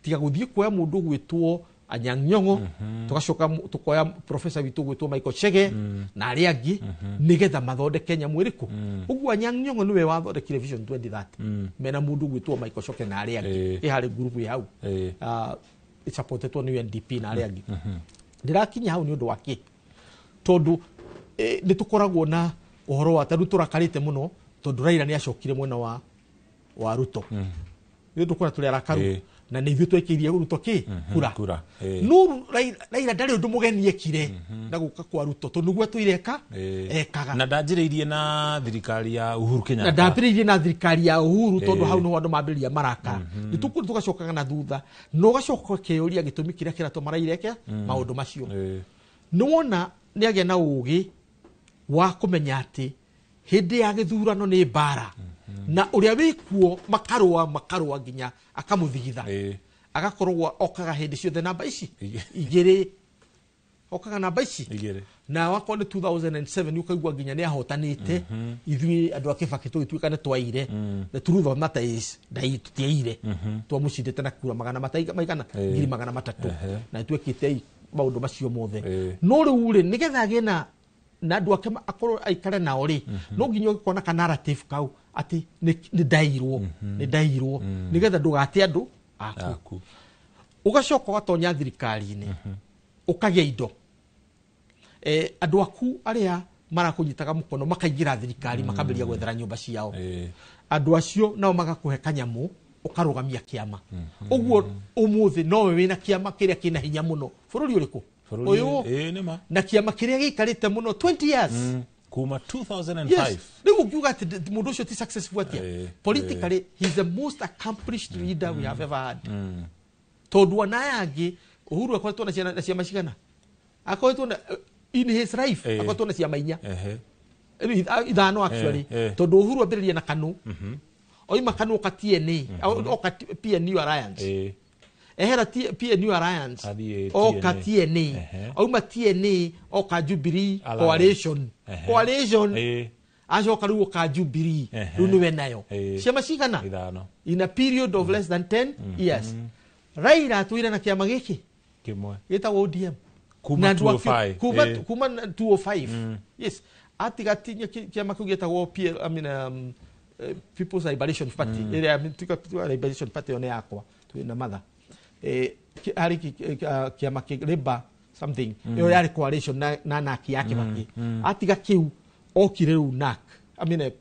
tiga gũthiĩ kuoya mũndũ ũgwĩtwo Anyang' Nyong'o tũgacoka tũkoya professor witũ ũgwĩtwo Michael Chege na arĩa angĩ nĩgetha mathondeke nyamũ ĩrĩkũ. Ũguo Anyang' Nyong'o nĩwe wathondekire Vision 2030 mena mũndũ ũgwĩtwo Michael Choke na arĩa angĩ ĩ harĩ group ĩ hau ĩsupportetwo nĩ UNDP na arĩa angĩ. Ndĩrakinya hau nĩ ũndũ wa kĩ tondũ nĩ tũkoragwo na ũhoro wa tarĩu tũrakarĩte mũno tondũ Raila nĩ acokire mwena wa Ruto. Nĩ tũkora tũrĩ arakaru Na nĩ ithuĩ twekĩirie Ruto kĩ kura. Kura. No Raila ndarĩ ũndũ mũgeni ekire na gũka kwa Ruto, tondũ nĩguo atũire eka ekaga. Na ndanjĩrĩirie na thirikari ya Uhuru Kenyatta. Na ndambĩrĩirie na thirikari ya Uhuru, tondũ hau nĩho andũ mambĩrĩria marakara. Nĩ tũgacokaga na thutha na ũgacoka ũkeyũria gĩtũmi kĩrĩa kĩratũma Raila eke maũndũ macio. Nĩ wona nĩ agĩa na ũgĩ wa kũmenya atĩ hĩndĩ ya gĩthurano nĩ mbara, na ũrĩa wĩkuo makarũa nginya akamũthigitha, agakorwo okaga hĩndĩ ciothe namba ici igĩrĩ, okaga namba ici igĩrĩ. Na wakorwo nĩ 2007 ũkaigua nginya nĩ ahotanĩte, ithuĩ andũ a Kĩbakĩ tũgĩtuĩka nĩ twaire. The truth of matter is tũtiaire, twamũcindĩte na kura magana maigana 300,000, na twekĩte maũndũ macio mothe. No rĩu rĩ, nĩgetha agĩe na andũ ake akorwo aikare nao rĩ, no nginya ũgĩkorwo na narrative kau atĩ nĩ ndairwo, nĩ ndairwo, nĩgetha ndũgate andũ aku. Ũgacoka ũgatonya thirikari-inĩ, ũkagĩa indo, andũ aku arĩa marakũnyitaga mũkono makaingĩra thirikari, makambĩrĩria gwethera nyũmba ciao. Andũ acio nao magakũhe kanyamũ, ũkarũgamia kĩama. Ũguo ũmũthĩ nowe wĩna kĩama kĩrĩa kĩna hinya mũno bũrũri ũrĩkũ ũyũ, na kĩama kĩrĩa gĩikarĩte mũno 20 years kuma 2005. Yes. Rĩu ũngiuga atĩ mũndũ ũcio ti successful atĩa? Politically he is the most accomplished leader we have ever had. Tondũ ona aya angĩ, Uhuru akoretwo na ciama cigana? Akoretwo na in his life akoretwo na ciama inya, ithano actually. Tondũ Uhuru ambĩrĩria na KANU, oima KANU oka TNA, oka PNU Alliance, ehera PNU Alliance oka TNA, oima TNA oka Jubilee Coalition, acoka rĩu oka Jubilee, rĩu nĩwe nayo ciama cigana in a period of less than 10 years. Raila atũire na kĩama gĩkĩ kĩmwe gĩtagwo ODM kuma 205, kuma 205. Yes, atiga kĩama kĩu gĩtagwo I mean, People's Liberation Party, ĩrĩa Liberation Party yo nĩ yakwa twĩ na matha harĩ kĩama kĩ Labour something, ĩyo yarĩ coalition na NAC ya Kĩbakĩ. Atiga kĩu okire rĩu NAC, I mean,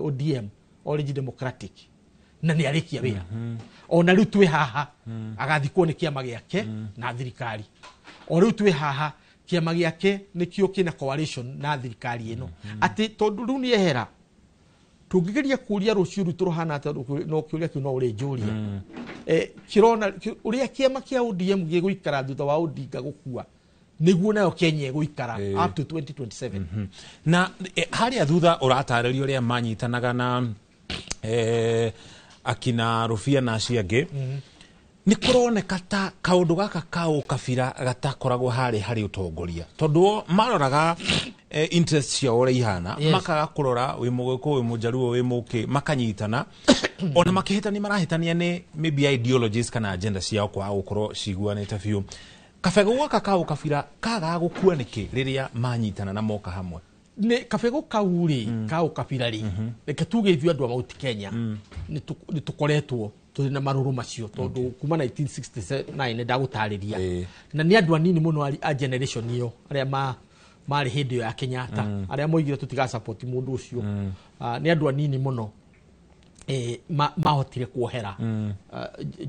ODM, Orange Democratic, na nĩ arĩkia wĩra. Ona rĩu twĩ haha agathikwo nĩ kĩama gĩake na thirikari. O rĩu twĩ haha kĩama gĩake nĩkĩo kĩna coalition na thirikari ĩno, atĩ tondũ rĩu nĩ ehera, tũngĩgeria kũria rũciũ rwitũ rũhana atĩa, no kĩũria kĩu no ũrĩnjũria. Kĩrona ũrĩa kĩama kĩa ODM gĩgũikara thutha wa Odinga gũkua, nĩguo nayo Kenya ĩgũikara up to 2027. Na harĩa thutha ũratarĩria ũrĩa manyitanaga na akina Rufia na acio angĩ, nĩ kũroneka ta kaũndũ gaka ka ũkabira gatakoragwo harĩ harĩ ũtongoria, tondũ maroraga interest ciao ũrĩa ihana, makaga kũrora wĩ mũgĩkũyũ, wĩ mũjaruo, wĩ mũkĩ, makanyitana. Ona makĩhĩtania marahĩtania nĩ maybe ideologies kana agenda ciao kwaga gũkorwo ciguanĩte biũ. Kabegũ gaka ka ũkabira kagaga gũkua nĩkĩ rĩrĩa manyitana na moka hamwe? Nĩ kabegũ kau rĩ, ka ũkabira rĩ, reke tuge ithuĩ andũ a Mount Kenya nĩ tũkoretwo tũrĩ na marũrũ macio, tondũ kuma 1969 ndagũtarĩria, na nĩ andũ anini mũno a generation ĩyo arĩa marĩ hĩndĩ ĩyo ya Kenyatta, arĩa moigire tũtigasupport mũndũ ũcio, nĩ andũ anini mũno mahotire kuohera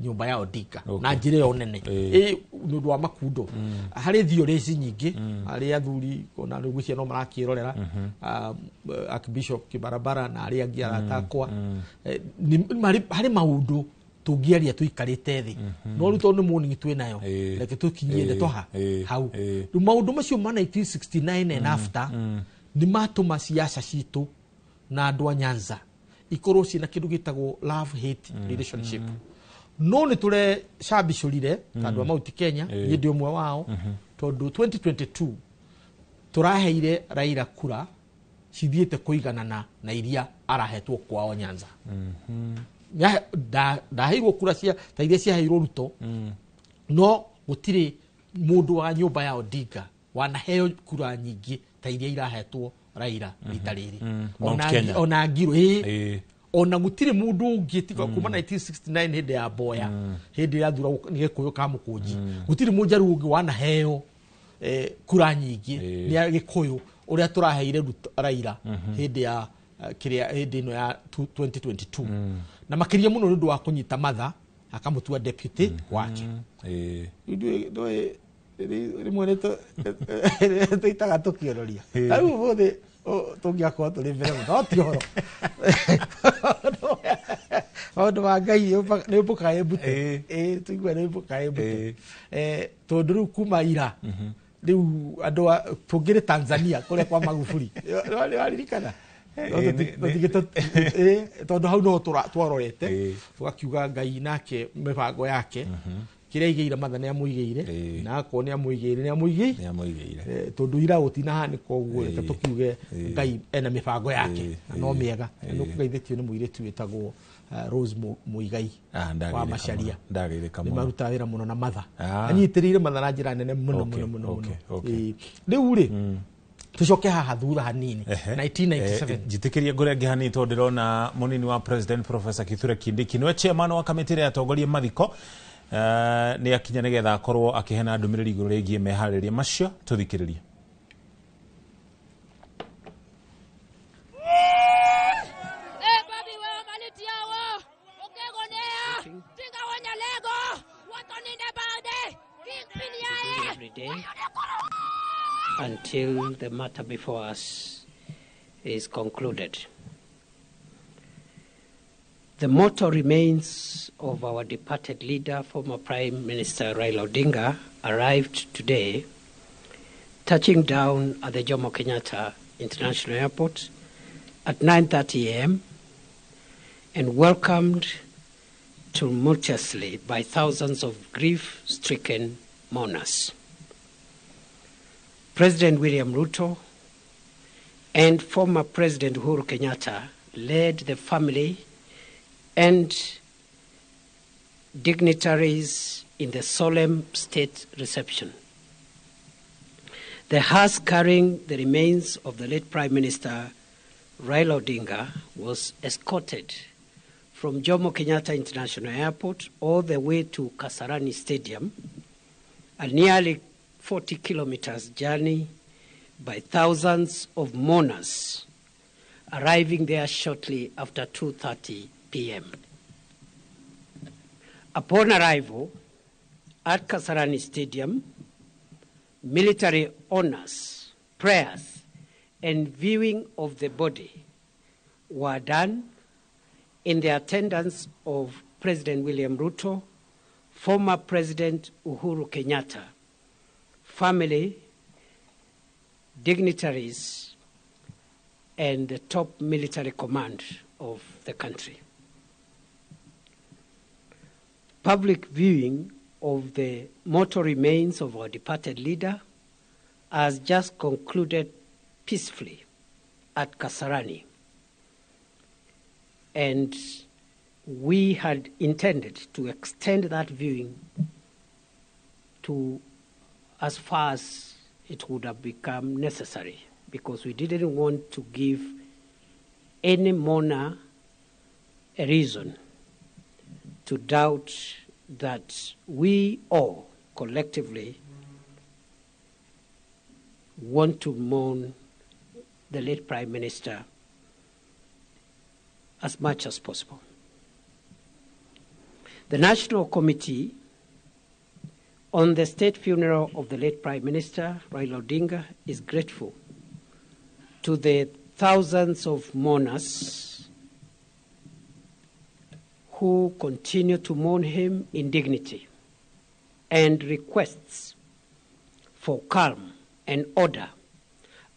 nyũmba ya Odinga na njĩra ĩyo nene nĩ ũndũ wa makundo. Harĩ theories nyingĩ, harĩ athuri ona rĩu gwĩciria no marakĩrorera, Archbishop Kibarabara na arĩa angĩ arata akwa, harĩ maũndũ tũngĩaria tũikarĩte thĩ, no rĩu tondũ nĩ morning twĩ nayo, reke tũkinyie ndeto hau. Rĩu maũndũ macio ma 1969 and after nĩ matũma siasa citũ na andũ a Nyanza ikorwo ciĩna kĩndũ gĩtagwo love hate relationship. No nĩ tũrecambicũrire ta andũ a Mount Kenya, niĩ ndĩ ũmwe wao, tondũ 2022 tũraheire Raila kura cithiĩte kũiganana na iria arahetwo kwao Nyanza. Ndaheirwo kura cia ta iria ciaheirwo Ruto, no gũtirĩ mũndũ wa nyũmba ya Odinga wanaheo kura nyingĩ ta iria irahetwo Raila rita rĩrĩ. Ona ngiro ona gũtirĩ mũndũ ũngĩ tiga kuma 1969 hĩndĩ ya Mboya, hĩndĩ ya thura nĩ Gĩkũyũ ka Mũkũnji, gũtirĩ mũnjaruo ũngĩ wanaheo kura nyingĩ nĩ Gĩkũyũ ũrĩa tũraheire Raila hĩndĩ ya kĩrĩa hĩndĩ ĩno ya 2022. Na makĩria mũno nĩ ũndũ wa kũnyita matha Akamũtua deputy wake. Ithuĩ rĩmwe nĩ tũitaga tũkĩonoria. Ta rĩu ũmũthĩ tũngĩakorwo tũrĩ mbere mũno, no ti ũhoro. Maũndũ ma Ngai nĩ ũmbũkaga ĩmbute. Ĩĩ, tũigua nĩ ũmbũkaga ĩmbute. Tondũ rĩu kuma ira rĩu andũ tũngĩrĩ Tanzania kũrĩa kwa Magufuli, nĩ waririkana? Tondũ hau no twarorete tũgakiuga Ngai nake mĩbango yake kĩrĩa aigĩire Matha nĩ amũigĩire, na akorwo nĩ amũigĩire, nĩ amũigĩire. Nĩ amũigĩire. Tondũ ira gũtinahanĩka ũguo, reke tũkiuge Ngai ena mĩbango yake na no mĩega. Na nĩ ũkũgeithĩtio nĩ mũirĩtu wĩtagwo Rose Muigai wa Macharia. Ndagĩrĩka nĩ mũno. Marutaga wĩra mũno na Matha. Anyitĩrĩire Matha na njĩra nene mũno mũno mũno mũno. Rĩu rĩ, tũcoke haha thutha hanini, 1997. Njĩtĩkĩrie ngũrĩa ngĩ hanini tondũ ndĩrona mũnini wa president Professor Kithure Kindiki nĩwe chairman wa kamĩtĩ ĩrĩa yatongoria mathiko. Nĩ akinya nĩgetha akorwo akĩheana ndũmĩrĩri igũrũ rĩgiĩ meharĩrĩria macio. Tũthikĩrĩrie. Eh, babi wewe malitiawo ukegonea tinga wanyalego watoninde bade kingpin yae every day until the matter before us is concluded. The mortal remains of our departed leader, former Prime Minister Raila Odinga, arrived today, touching down at the Jomo Kenyatta International Airport at 9:30 a.m. and welcomed tumultuously by thousands of grief-stricken mourners. President William Ruto and former President Uhuru Kenyatta led the family and dignitaries in the solemn state reception. The hearse carrying the remains of the late Prime Minister Raila Odinga was escorted from Jomo Kenyatta International Airport all the way to Kasarani Stadium, a nearly 40 kilometers journey by thousands of mourners, arriving there shortly after 2:30 p.m. Upon arrival at Kasarani Stadium, military honors, prayers, and viewing of the body were done in the attendance of President William Ruto, former President Uhuru Kenyatta, family, dignitaries, and the top military command of the country. Public viewing of the mortal remains of our departed leader has just concluded peacefully at Kasarani. And we had intended to extend that viewing to as far as it would have become necessary, because we didn't want to give any mourner a reason to doubt that we all collectively want to mourn the late Prime Minister as much as possible. The National Committee on the state funeral of the late Prime Minister, Raila Odinga, is grateful to the thousands of mourners who continue to mourn him in dignity and requests for calm and order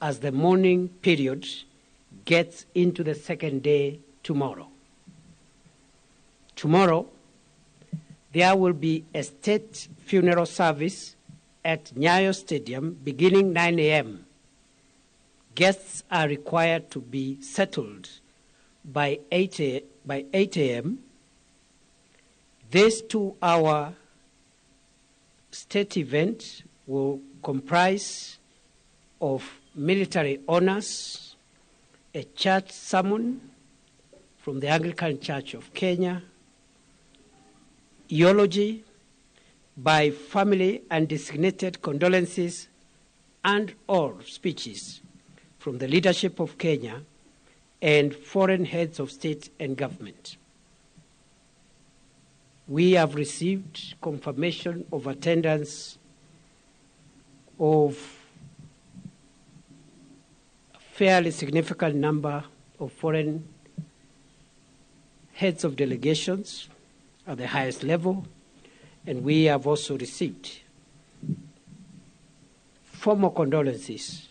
as the mourning period gets into the second day tomorrow. Tomorrow, there will be a state funeral service at Nyayo Stadium beginning 9 a.m. Guests are required to be settled by 8 a.m. This 2-hour state event will comprise of military honors, a church sermon from the Anglican Church of Kenya, eulogy by family and designated condolences and or speeches from the leadership of Kenya and foreign heads of state and government. We have received confirmation of attendance of a fairly significant number of foreign heads of delegations at the highest level, and we have also received formal condolences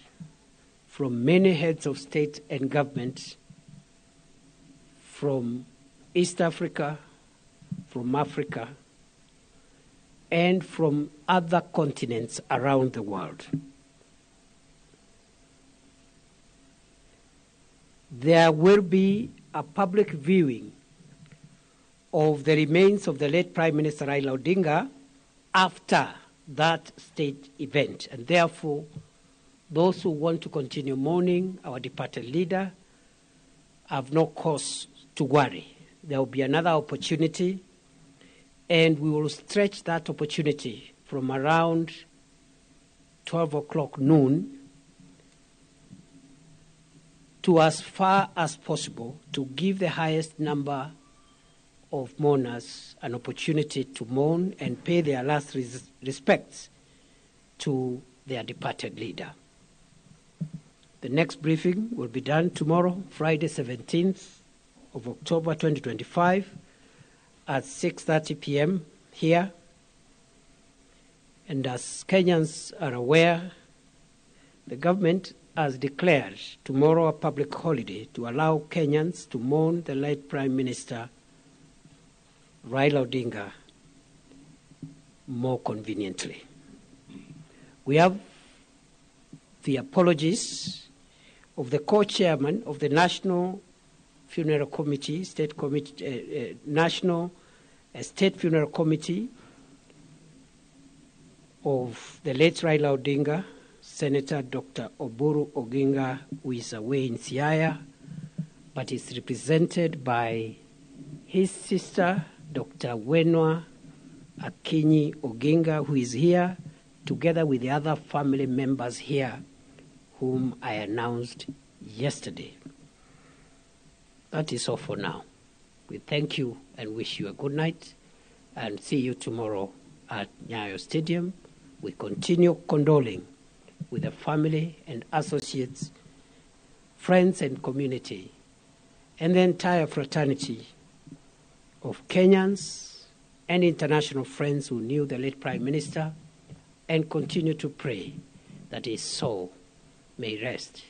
from many heads of state and government from East Africa, from Africa, and from other continents around the world. There will be a public viewing of the remains of the late Prime Minister Raila Odinga after that state event. And therefore, those who want to continue mourning our departed leader have no cause to worry. There will be another opportunity, and we will stretch that opportunity from around 12 o'clock noon to as far as possible to give the highest number of mourners an opportunity to mourn and pay their last respects to their departed leader. The next briefing will be done tomorrow, Friday, 17th of October 2025, at 6:30 p.m. here. And as Kenyans are aware, the government has declared tomorrow a public holiday to allow Kenyans to mourn the late Prime Minister Raila Odinga more conveniently. We have the apologies of the co-chairman of the National Funeral Committee, State Committee, National State Funeral Committee of the late Raila Odinga, Senator Dr. Oburu Oginga, who is away in Siaya, but is represented by his sister, Dr. Wenwa Akinyi Oginga, who is here, together with the other family members here, whom I announced yesterday. That is all for now. We thank you and wish you a good night, and see you tomorrow at Nyayo Stadium. We continue condoling with the family and associates, friends and community, and the entire fraternity of Kenyans and international friends who knew the late Prime Minister, and continue to pray that his soul may rest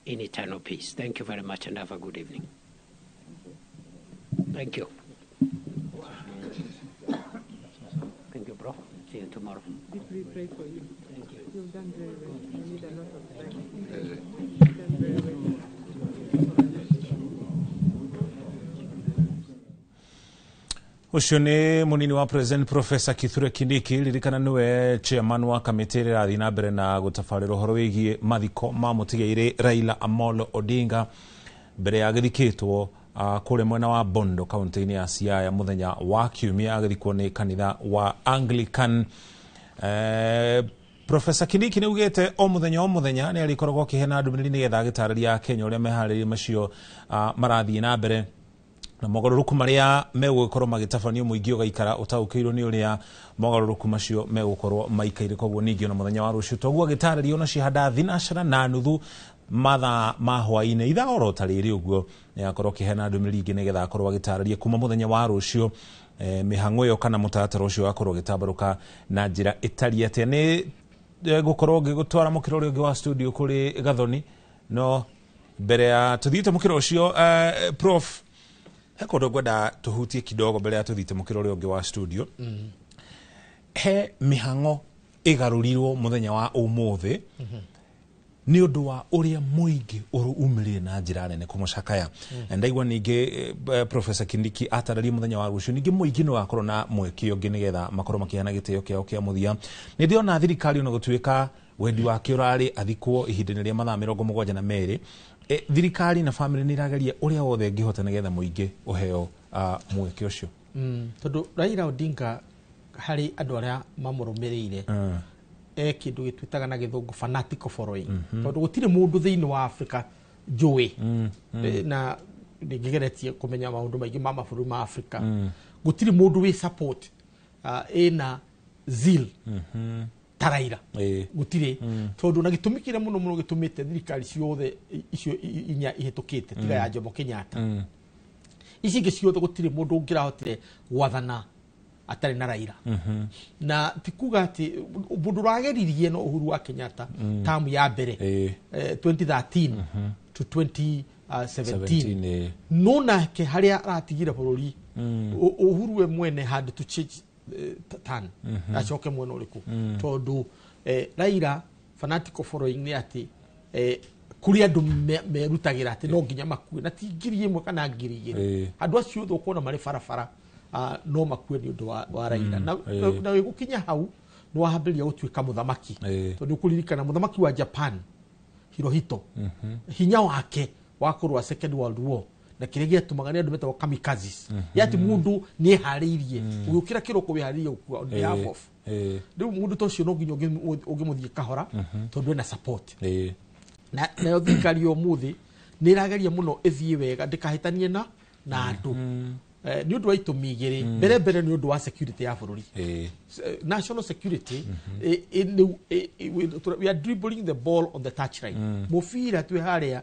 in eternal peace. Thank you very much and have a good evening. Thank you. Thank you, bro. See you tomorrow. Deeply pray for you. Thank you. You've done very well. You need a lot of strength. You've done very well. Ucio nĩ mũnini wa President Professor Kithure Kindiki, ririkana nĩwe chairman wa kamĩtĩ ĩrĩa ĩrathiĩ na mbere na gũtabarĩra ũhoro wĩgiĩ mathiko ma mũtigairĩ Raila Amolo Odinga mbere ya agĩthikĩtwo kũrĩa mwena wa Bondo kaunti-inĩ ya Siaya mũthenya wa Kiumia, agĩthikwo nĩ kanitha wa Anglican. Professor Kindiki nĩ augĩte o mũthenya nĩ arĩkoragwo akĩheana ndũmĩrĩri nĩgetha agĩtarĩria Akenya ũrĩa meharĩria macio marathiĩ na mbere na mogarũrũku marĩa megũgĩkorwo magĩtabanio, mũingĩ ũgaikara ũtaũkĩirwo nĩ ũrĩa mogarũrũku macio megũkorwo maikaire. Koguo ningĩ ona mũthenya wa rũciũ toguo agĩtarĩria ona cihanda thinacera na nuthu mathaa ma hwaĩ-inĩ ithaa oro ta rĩrĩ ũguo nĩakorwo akĩheana ndũmĩrĩri ingĩ nĩgetha akorwo agĩtarĩria kuma mũthenya wa rũciũ mĩhang'o ĩyo kana mũtaratara ũcio wakorwo ũgĩtambarũka na njĩra ĩtariĩ atĩa. Nĩ gũkorwo ngĩgũtwara mũkĩra ũrĩa ũngĩ wa studio kũrĩ Gathoni, no mbere ya tũthiĩte mũkĩra ũcio, Prof, he kũndũ ngwenda tũhutie kidogo mbere ya tũthiĩte mũkĩra ũrĩa ũngĩ wa studio. He mĩhang'o ĩgarũrirwo mũthenya wa ũmũthĩ nĩ ũndũ wa ũrĩa mũingĩ umĩrire na njĩra nene kũmũcakaya. Na ndaigua ningĩ Professor Kindiki atarĩria mũthenya wa rũciũ ningĩ mũingĩ nĩ wakorwo na mweke ũngĩ nĩgetha makorwo makĩheana gĩtĩo kĩao kĩa mũthia. Nĩ ndĩrona thirikari ona gũtuĩka wendi wake ũrarĩ athikwo ihinda-inĩ rĩa mathaa 72, thirikari na family nĩ irageria ũrĩa wothe ĩngĩhota nĩgetha mũingĩ ũheo mweke ũcio. Tondũ Raila Odinga harĩ andũ arĩa mamũrũmĩrĩire kĩndũ gĩtwĩtaga na gĩthũngũ fanatical following, tondũ gũtirĩ mũndũ thĩinĩ wa Africa njũĩ na nĩngĩgeretie kũmenya maũndũ maingĩ ma mabũrũri ma Africa, Gũtirĩ mũndũ wĩ support ĩna zeal ta Raila. Gũtirĩ, tondũ na gĩtũmi kĩrĩa mũno mũno gĩtũmĩte thirikari ciothe icio inya ihĩtũkĩte, tiga ya Jomo Kenyatta, ici ingĩ ciothe gũtirĩ mũndũ ũngĩrahotire gwathana atarĩ na Raila. Na ti kuga atĩ mũndũ ũrageririe no Uhuru wa Kenyatta, tamu ya mbere, 2013 to 2017. No nake harĩa aratigire bũrũri, Uhuru we mwene had to change turn, acoke mwena ũrĩkũ, tondũ Raila fanatical following nĩ atĩ kũrĩ andũ merutagĩra atĩ no nginya makue, na ti 1,000 kana 2,000. Andũ acio othe ũkona marĩ barabara, no makue nĩ ũndũ wa Raila. Na wĩgũkinya hau nĩ wahambĩrĩria gũtuĩka mũthamaki, tondũ ũkũririkana mũthamaki wa Japan Hirohito, hinya wake wa kũrũa Second World War, na kĩrĩa gĩatũmaga nĩ andũ metagwo kamikazes, yati mũndũ nĩ eharĩirie, ũgĩũkĩra kĩroko wĩharĩirie gũkua on behalf of. Rĩu mũndũ ta ũcio no nginya ũngĩmũthiĩ kahora, tondũ ena support. Na nayo thirikari ya ũmũthĩ nĩ ĩrageria mũno ĩthiĩ wega, ndĩkahĩtanie na andũ, nĩ ũndũ wa itũmi igĩrĩ. Mbere mbere nĩ ũndũ wa security ya bũrũri. National security, rĩu, we are dribbling the ball on the touchline. Mũbira twĩ harĩa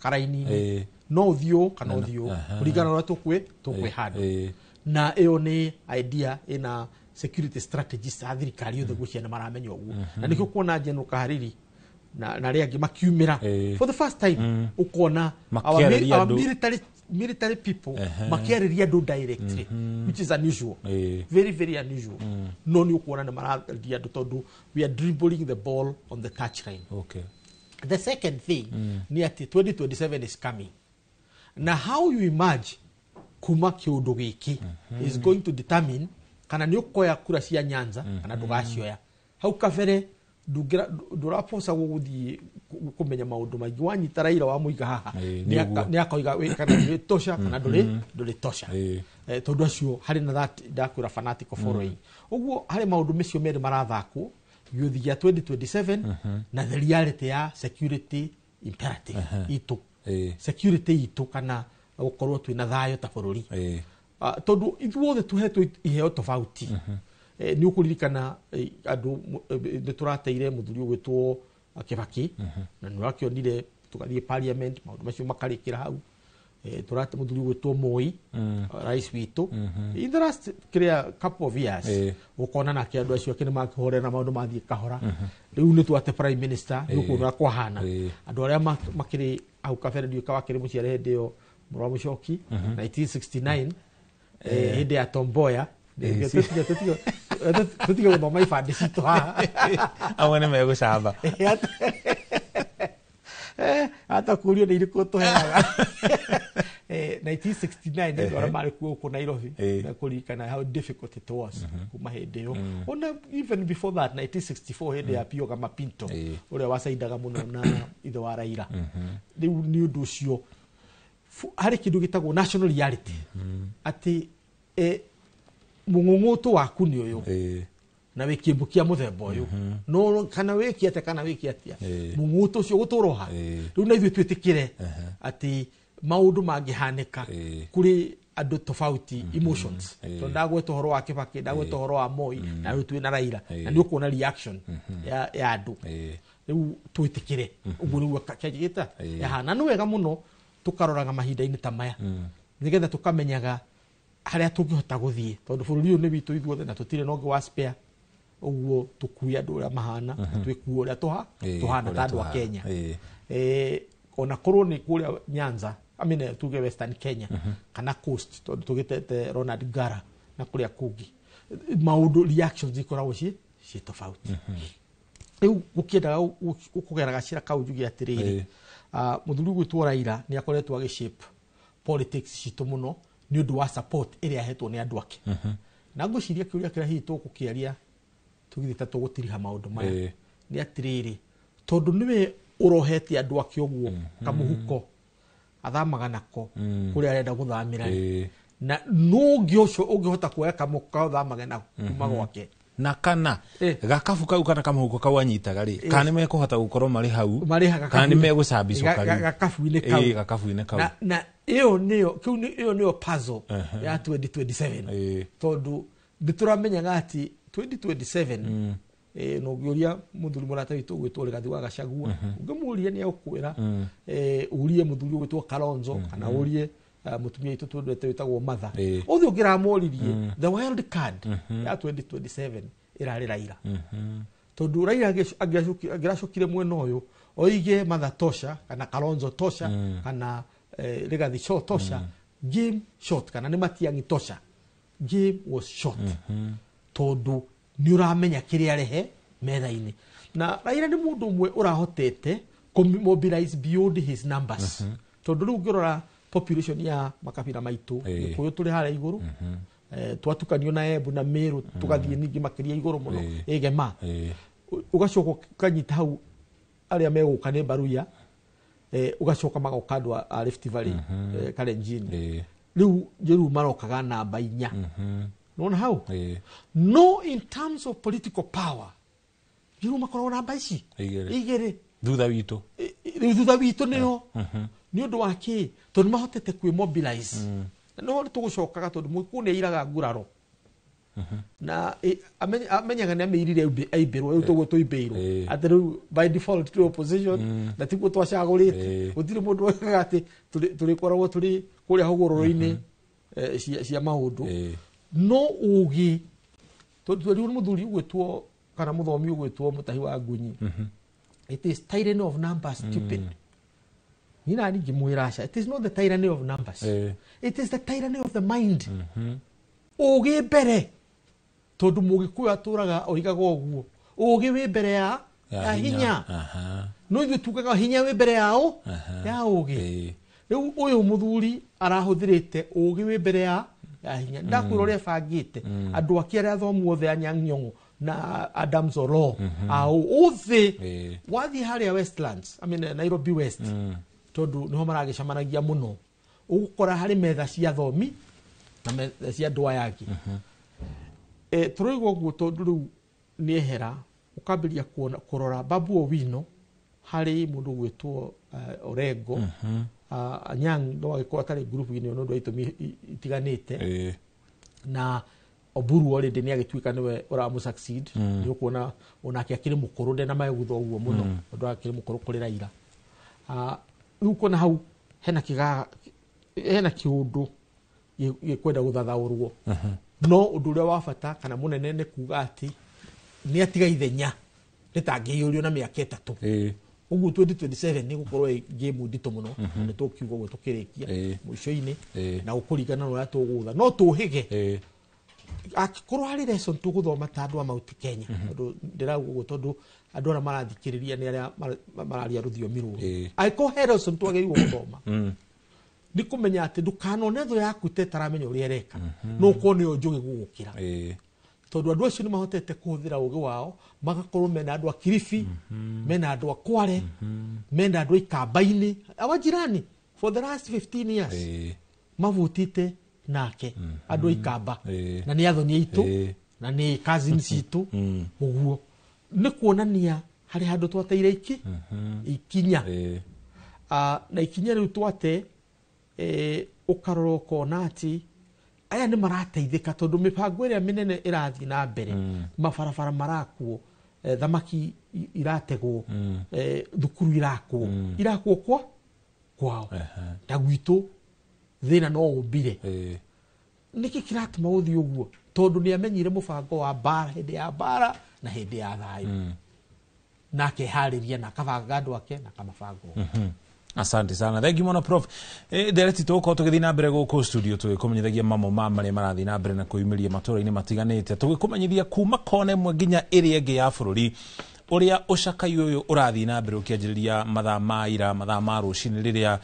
karaini-inĩ, no ũthiũ kana ũthiũ, kũringana na ũrĩa tũkwĩ handũ. Na ĩyo nĩ idea ĩna security strategist a thirikari yothe gwĩciria nĩ maramenya ũguo. Na nĩkĩo kuona General Kahariri na arĩa angĩ makiumĩra for the first time, ũkona our, Makĩarĩria our andũ. military people makĩarĩria andũ directly, which is unusual, very very unusual. No nĩ ũkuona nĩ mararĩria andũ tondũ we are dribbling the ball on the touchline. The second thing nĩ atĩ 2027 is coming, na how you emerge kuma kĩũndũ gĩkĩ is going to determine kana nĩ ũkoya kura cia Nyanza kana ndũgacioya. Hau kabere ndũrabocagwo gũthiĩ kũmenya maũndũ maingĩ. Wanyita Raila wamũiga haha, Nĩ ũguo. nĩ akoiga kana ndũrĩ tosha kana ndũrĩ tosha. Tondũ acio harĩ na that ndakwĩra fanatical following. Ũguo harĩ maũndũ macio merĩ marathakwo, gĩũthi gĩa 2027 na the reality ya security imperative itũ, security itũ, kana gũkorwo twĩna thayũ ta bũrũri. Tondũ ithuothe tũhetwo iheo tofauti. Nĩ ũkũririkana, andũ nĩ tũrateire mũthuri ũgwĩtwo Kĩbaki, na nĩ ũrakĩonire tũgathiĩ parliament, maũndũ macio makarĩkĩra hau. Tũrate mũthuri ũgwĩtwo Moi, rais witũ, in the last kĩrĩa couple of years, ũkona nake andũ acio ake nĩ makĩhorera na maũndũ mathiĩ kahora. Rĩu nĩ twate prime minister, nĩ ũkuona ũrĩa kwahana. Andũ arĩa makĩrĩ hau kabere, ndiũĩ ka wakĩrĩ mũciare hĩndĩ ĩyo, mũrũ wa Mũcoki, 1969, hĩndĩ ya Tom Mboya. Tũtige gũthoma ibandĩ citũ haha. Amwe nĩ megũcamba. Hata kũrio nĩ irĩkũ tũheaga. 1969 nĩ andũ arĩa marĩ kuo gũkũ Nairobi na kũririkana how difficult it was kuma hĩndĩ ĩyo. Ona even before that, 1964, hĩndĩ ya Pio Gama Pinto, ũrĩa wacaindaga mũno na ithe wa Raila. Rĩu nĩ ũndũ ũcio harĩ kĩndũ gĩtagwo national reality, atĩ mũng'ũng'ũtũ waku nĩ ũyũ na wĩ kĩmbu kĩa mũthemba ũyũ, no kana wĩke atĩa kana wĩke atĩa, mũng'ũtũ ũcio gũtũroha. Rĩu na ithuĩ twĩtĩkĩre atĩ maũndũ mangĩhanĩka kũrĩ andũ tofauti emotions, tondũ ndagweta ũhoro wa Kĩbakĩ, ndagweta ũhoro wa Moi, na rĩu twĩ na Raila, na nĩ ũkuona reaction ya andũ. Rĩu twĩtĩkĩre ũguo nĩguo kĩgĩta yahana. Nĩ wega mũno tũkaroraga mahinda-inĩ ta maya, nĩgetha tũkamenyaga harĩa tũngĩhota gũthiĩ, tondũ bũrũri ũyũ nĩ witũ ithuothe na tũtirĩ na ũngĩ wa spare. Ũguo tũkue andũ ũrĩa mahana na twĩkue ũrĩa tũhana ũrĩa ta andũ a tũhana. Kenya. Ona korwo nĩ kũrĩa Nyanza, I mean, tuge Western Kenya kana Coast, tondũ tũgĩtete Ronald Ngara na kũrĩa kũngĩ, maũndũ reactions ikoragwo ciĩ tofauti. Rĩu gũkĩendaga kũgera gacĩra kau njuge atĩrĩrĩ, mũthuri ũgwĩtwo Raila nĩ akoretwo agĩ shape politics citũ mũno nĩ ũndũ wa support ĩrĩa ahetwo nĩ andũ ake. Na ngwĩciria kĩũria kĩrĩa hihi tũgũkĩaria tũgĩthiĩ ta tũgũtiriha maũndũ maya nĩ atĩrĩrĩ, tondũ nĩwe ũrohete andũ ake ũguo kamũhuko athamaga nako kũrĩa arenda gũthamĩra rĩ, na nũ ũngĩ ũcio ũngĩhota kuoya kamũhuko kathamage nako kuma gwake? Na kana gakabu kau kana kamũhuko kau anyitaga rĩ, kana nĩ mekũhota gũkorwo marĩ hau, kana nĩ megũcambicũka rĩu gakabu-inĩ kau. Ĩĩ, gakabu-inĩ kau. Na ĩyo nĩyo kĩu ĩyo nĩyo puzzle ya 2027, tondũ nĩ tũramenyaga atĩ 2027 na ũngĩũria mũthuri mũrata witũ ũgwĩtwo Rigathi wa Gachagua, ũngĩmũũria nĩ egũkwĩra, ũrie mũthuri ũgwĩtwo Kalonzo, kana ũrie mũtumia witũ twendete wĩtagwo Martha, othe ũngĩramoririe, the wild card ya 2027 ĩrarĩ Raila, tondũ Raila angĩracokire mwena ũyũ oige Martha tosha, kana Kalonzo tosha, kana Rigathi tosha, game short, kana nĩ Matiang'i tosha, game was short, tondũ nĩ ũramenya kĩrĩa arehe metha-inĩ. Na Raila nĩ mũndũ ũmwe ũrahotete mobilize beyond his numbers, tondũ rĩu ũngĩrora population ya makabira maitũ, Gĩkũyũ tũrĩ harĩa igũrũ, twatukanio na Embu na Meru tũgathiĩ ningĩ makĩria igũrũ mũno, ĩgema ũgacoka ũkanyita hau arĩa megũka nĩ Baruya, ũgacoka magoka andũ a Rift Valley, Kalenjin, rĩu rĩu marokaga namba 4. Nona hau no in terms of political power rĩu makoragwo namba ici 2 thutha witũ. Rĩu thutha witũ nĩo, nĩ ũndũ wa kĩ? Tondũ mahotete kwĩ mobilize, na nĩho tũgũcokaga, tondũ Mũgĩkũyũ nĩ airaga nguraro na amenyaga nĩ ameirire aimbĩrwo. Rĩu tũguo tũimbĩirwo atĩ rĩu by default tũrĩ opposition, na tiguo twacagũrĩte. Gũtirĩ mũndũ oigaga atĩ tũrĩkoragwo tũrĩ kũrĩa hũgũrũrũ-inĩ cia maũndũ. No ũgĩ tondũ rĩu nĩ mũthuri ũgwĩtwo kana mũthomi ũgwĩtwo Mũtahi wa Ngunyi, it is tyranny of numbers, stupid. Niĩ nani ngĩmwĩra aca, it is not the tyranny of numbers, it is the tyranny of the mind. Ũgĩ mbere, tondũ Mũgĩkũyũ atũraga oigaga ũguo, ũgĩ wĩ mbere ya hinya. No ithuĩ tugaga hinya wĩ mbere yao ya ũgĩ. Rĩu ũyũ mũthuri arahũthĩrĩte ũgĩ wĩ mbere ya hinya. Ndakwĩra ũrĩa ebangĩte andũ ake arĩa athomu othe, Anyang' Nyong'o na Adams Oloo, ao othe wathiĩ harĩa Westlands, I mean Nairobi West, tondũ nĩho maragĩcemanagia mũno, ũgũkora harĩ metha cia athomi na metha cia andũ aya angĩ. Tũroiga ũguo tondũ rĩu nĩ ehera, ũkambĩrĩria kũrora Babu Owino harĩ mũndũ ũgwĩtwo Orengo. Anyang' no agĩkorwo atarĩ ngurubu-inĩ ĩyo nĩ ũndũ wa itũmi itiganĩte, na Oburu already nĩ agĩtuĩka nĩwe ũramũ succeed. Nĩ ũkuona onake akĩrĩ mũkũrũ, ndena magutha ũguo mũno, tondũ akĩrĩ mũkũrũ kũrĩ Raila. Rĩu ũkona hau hena hena kĩũndũ gĩkwenda gũthathaũrwo. No ũndũ ũrĩa wa bata kana mũnene nĩ kuga atĩ nĩ atiga ithenya rĩtangĩiyũrio na mĩaka 3. Ũguo 2027 nĩ gũkorwo ĩ game nditũ mũno, na nĩ tũkiuga ũguo tũkĩrĩkia mũico-inĩ, na gũkũringana na ũrĩa tũgũtha no tũhĩge angĩkorwo harĩ lesson tũgũthoma ta andũ a Mount Kenya, tondũ ndĩrauga ũguo tondũ andũ arĩa marathikĩrĩria nĩ arĩa mararia rũthiomi rũrũ. Angĩkorwo he lesson twagĩrĩirwo gũthoma nĩ kũmenya atĩ ndũkanone thũ yaku ta ĩtaramenya ũrĩa ĩreka, no ũkorwo nĩyo njũgĩ gũgũkĩra, tondũ andũ acio nĩ mahotete kũhũthĩra ũgĩ wao, magakorwo mena andũ a Kilifi, mena andũ a Kware, mena andũ a Ikamba-inĩ, awa jirani for the last 15 years mavutĩte nake andũ a Ikamba, na nĩ athoni aitũ na nĩ cousins citũ. Ũguo nĩ kuonania harĩ handũ twateire ikinya, na ikinya rĩu twate, ũkarora ũkona atĩ aya nĩ marateithĩka, tondũ mĩbango ĩrĩa mĩnene ĩrathiĩ na mbere, mabarabara marakwo, thamaki irategwo, thukuru irakwo, irakwo kwao, na gwitũ thĩna no ũmbire. Nĩkĩ kĩratũma gũthiĩ ũguo? Tondũ nĩ amenyire mũbango wa mbara, hĩndĩ ya mbara na hĩndĩ ya thayũ, na akeharĩria na akabanga andũ ake na akamabanga. Asante sana. Thank you mũno Prof. Ndereti tũgũkorwo tũgĩthiĩ na mbere gũkũ studio tũgĩkũmenyithagia mamwe ma marĩa marathiĩ na mbere na kwĩyumĩria matũũra-inĩ matiganĩte, tũgĩkũmenyithia kuma kona ĩmwe nginya ĩrĩa ĩngĩ ya bũrũri ũrĩa ũcakai ũyũ ũrathiĩ na mbere ũkĩanjĩrĩria mathaa ma ira, mathaa ma rũcinĩ rĩrĩa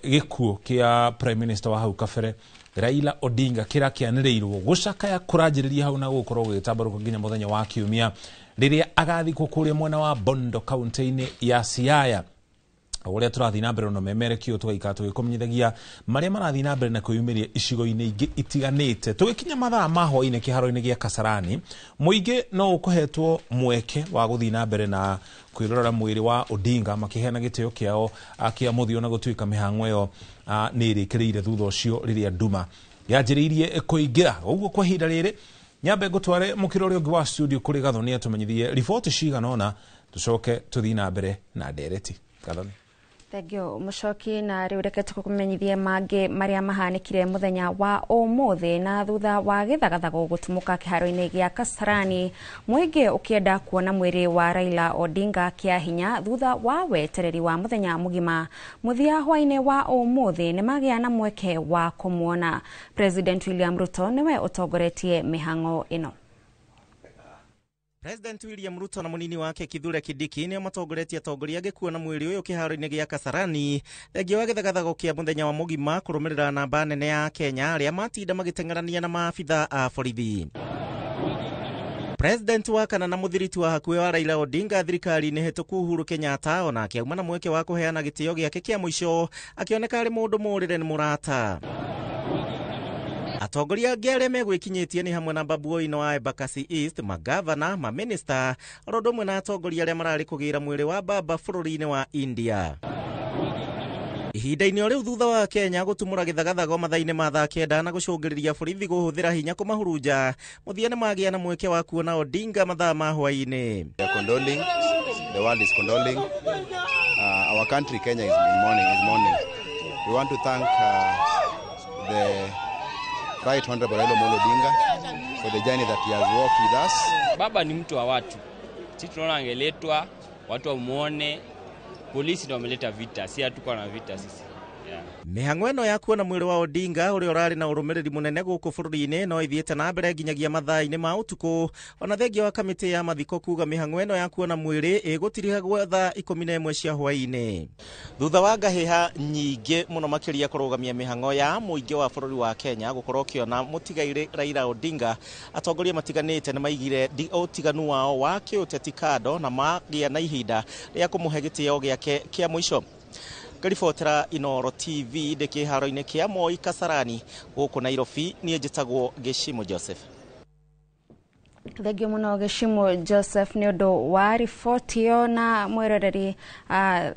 gĩkuũ kĩa Prime Minister wa hau kabere Raila Odinga kĩrĩa kĩanĩrĩirwo. Gũcakaya kũranjĩrĩria hau na gũkorwo gũgĩtambarũka nginya mũthenya wa kiumia rĩrĩa agathikwo kũrĩa mwena wa Bondo kaunti-inĩ ya Siaya. Uria turathi na mbere no memerekio tugaikara tugikumenyithagia maria marathi na mbere na kwiyumiria icigo-ini ingi itiganite. Tugikinya mathaa ma hwaini kiharo-ini gia Kasarani, muingi no ukuhetwo mweke wa guthii na mbere na kwirorera mwiri wa Odinga makiheana gitio kiao kia muthio na gutuika mihango iyo ni irikiriire thutha ucio riria nduma yanjiriirie kuingira. Uguo kwa ihinda riri nyambe ngutware mukiro uria ungi wa studio kuri Gathoni atumenyithie riboti cigana ona tucoke tuthii na mbere na ndereti. Gathoni. Thank you Mucoki, na riu reke tukumenyithie mangi maria mahanikire muthenya wa umuthi. Na thutha wa githagathago gutumuka kiharo-ini gia Kasarani, muingi ukienda kuona mwiri wa Raila Odinga kia hinya thutha wa wetereri wa muthenya mugima. Muthia hwaini wa umuthi ni magia na mweke wa kumuona. President William Ruto niwe utongoretie mihango ino. President William Ruto na munini wake Kithure Kindiki nio matongoretie atongoria gikuona mwiri uyu kiharo-ini gia Kasarani thengia wa githagathago kia muthenya wa mugima kurumirira namba nene ya Kenya aria matinda magitengerania na maabitha a borithi. President wa kana na muthiriti wa hakuhi wa Raila Odinga thirikari-inĩ hĩtũku Uhuru Kenyatta onake auma na mweke wa kuheana gĩtĩo gĩake kĩa mũico akĩoneka arĩ mũndũ mũũrĩre nĩ mũrata. Atongoria angĩ arĩa megwĩkinyĩtie nĩ hamwe na Babu Owino wa Embakasi East, magavana, maminista, oro ũndũ ũmwe na atongoria arĩa mararĩ kũgĩra mwĩrĩ wa baba bũrũri-inĩ wa India. Ihinda-inĩ o rĩu thutha wa Kenya gũtumũra gĩthagathago mathaa-inĩ ma thaa 9 na gũcũngĩrĩria borithi kũhũthĩra hinya kũmahurunja, mũthia nĩ magĩa na mweke wa kuona Odinga mathaa ma hwaĩ-inĩ. Condoling, the world is condoling. Our country Kenya is mourning. We want to thank the Right Honorable Raila Amolo Odinga for the journey that he has walked with us. Baba ni mtu wa watu. Sisi tunaona angeletwa, watu wamuone. Polisi ndio wameleta vita, si hatuko na vita sisi. Yeah. Mĩhang'o ĩno ya kuona mwĩrĩ wa Odinga ũrĩa ũrarĩ na ũrũmĩrĩri mũnene gũkũ bũrũri-inĩ no ĩthiĩte na mbere nginyagia mathaa-inĩ ma ũtukũ, ona thengia wa kamĩtĩ ya mathiko kuga mĩhang'o ĩno ya kuona mwĩrĩ ĩgũtirihagwo thaa 11 cia hwaĩ-inĩ. Thutha wa ngahĩha nyingĩ mũno makĩria kũrũgamia mĩhang'o ya mũingĩ wa bũrũri wa Kenya gũkorwo ũkĩona mũtigairĩ Raila Odinga, atongoria matiganĩte nĩ maigire ũtiganu wao wa kĩũteti kando na magĩa na ihinda rĩa kũmũhe gĩtĩo gĩake kĩa mũico. Ngaribotera Inooro TV ndĩ kĩharo-inĩ kĩa Moi Kasarani gũkũ Nairobi, niĩ njĩtagwo Gĩcimo Joseph. Thengio muno Gĩcimo Joseph nĩ ũndũ wa riboti ĩyo. Na mwĩroreri,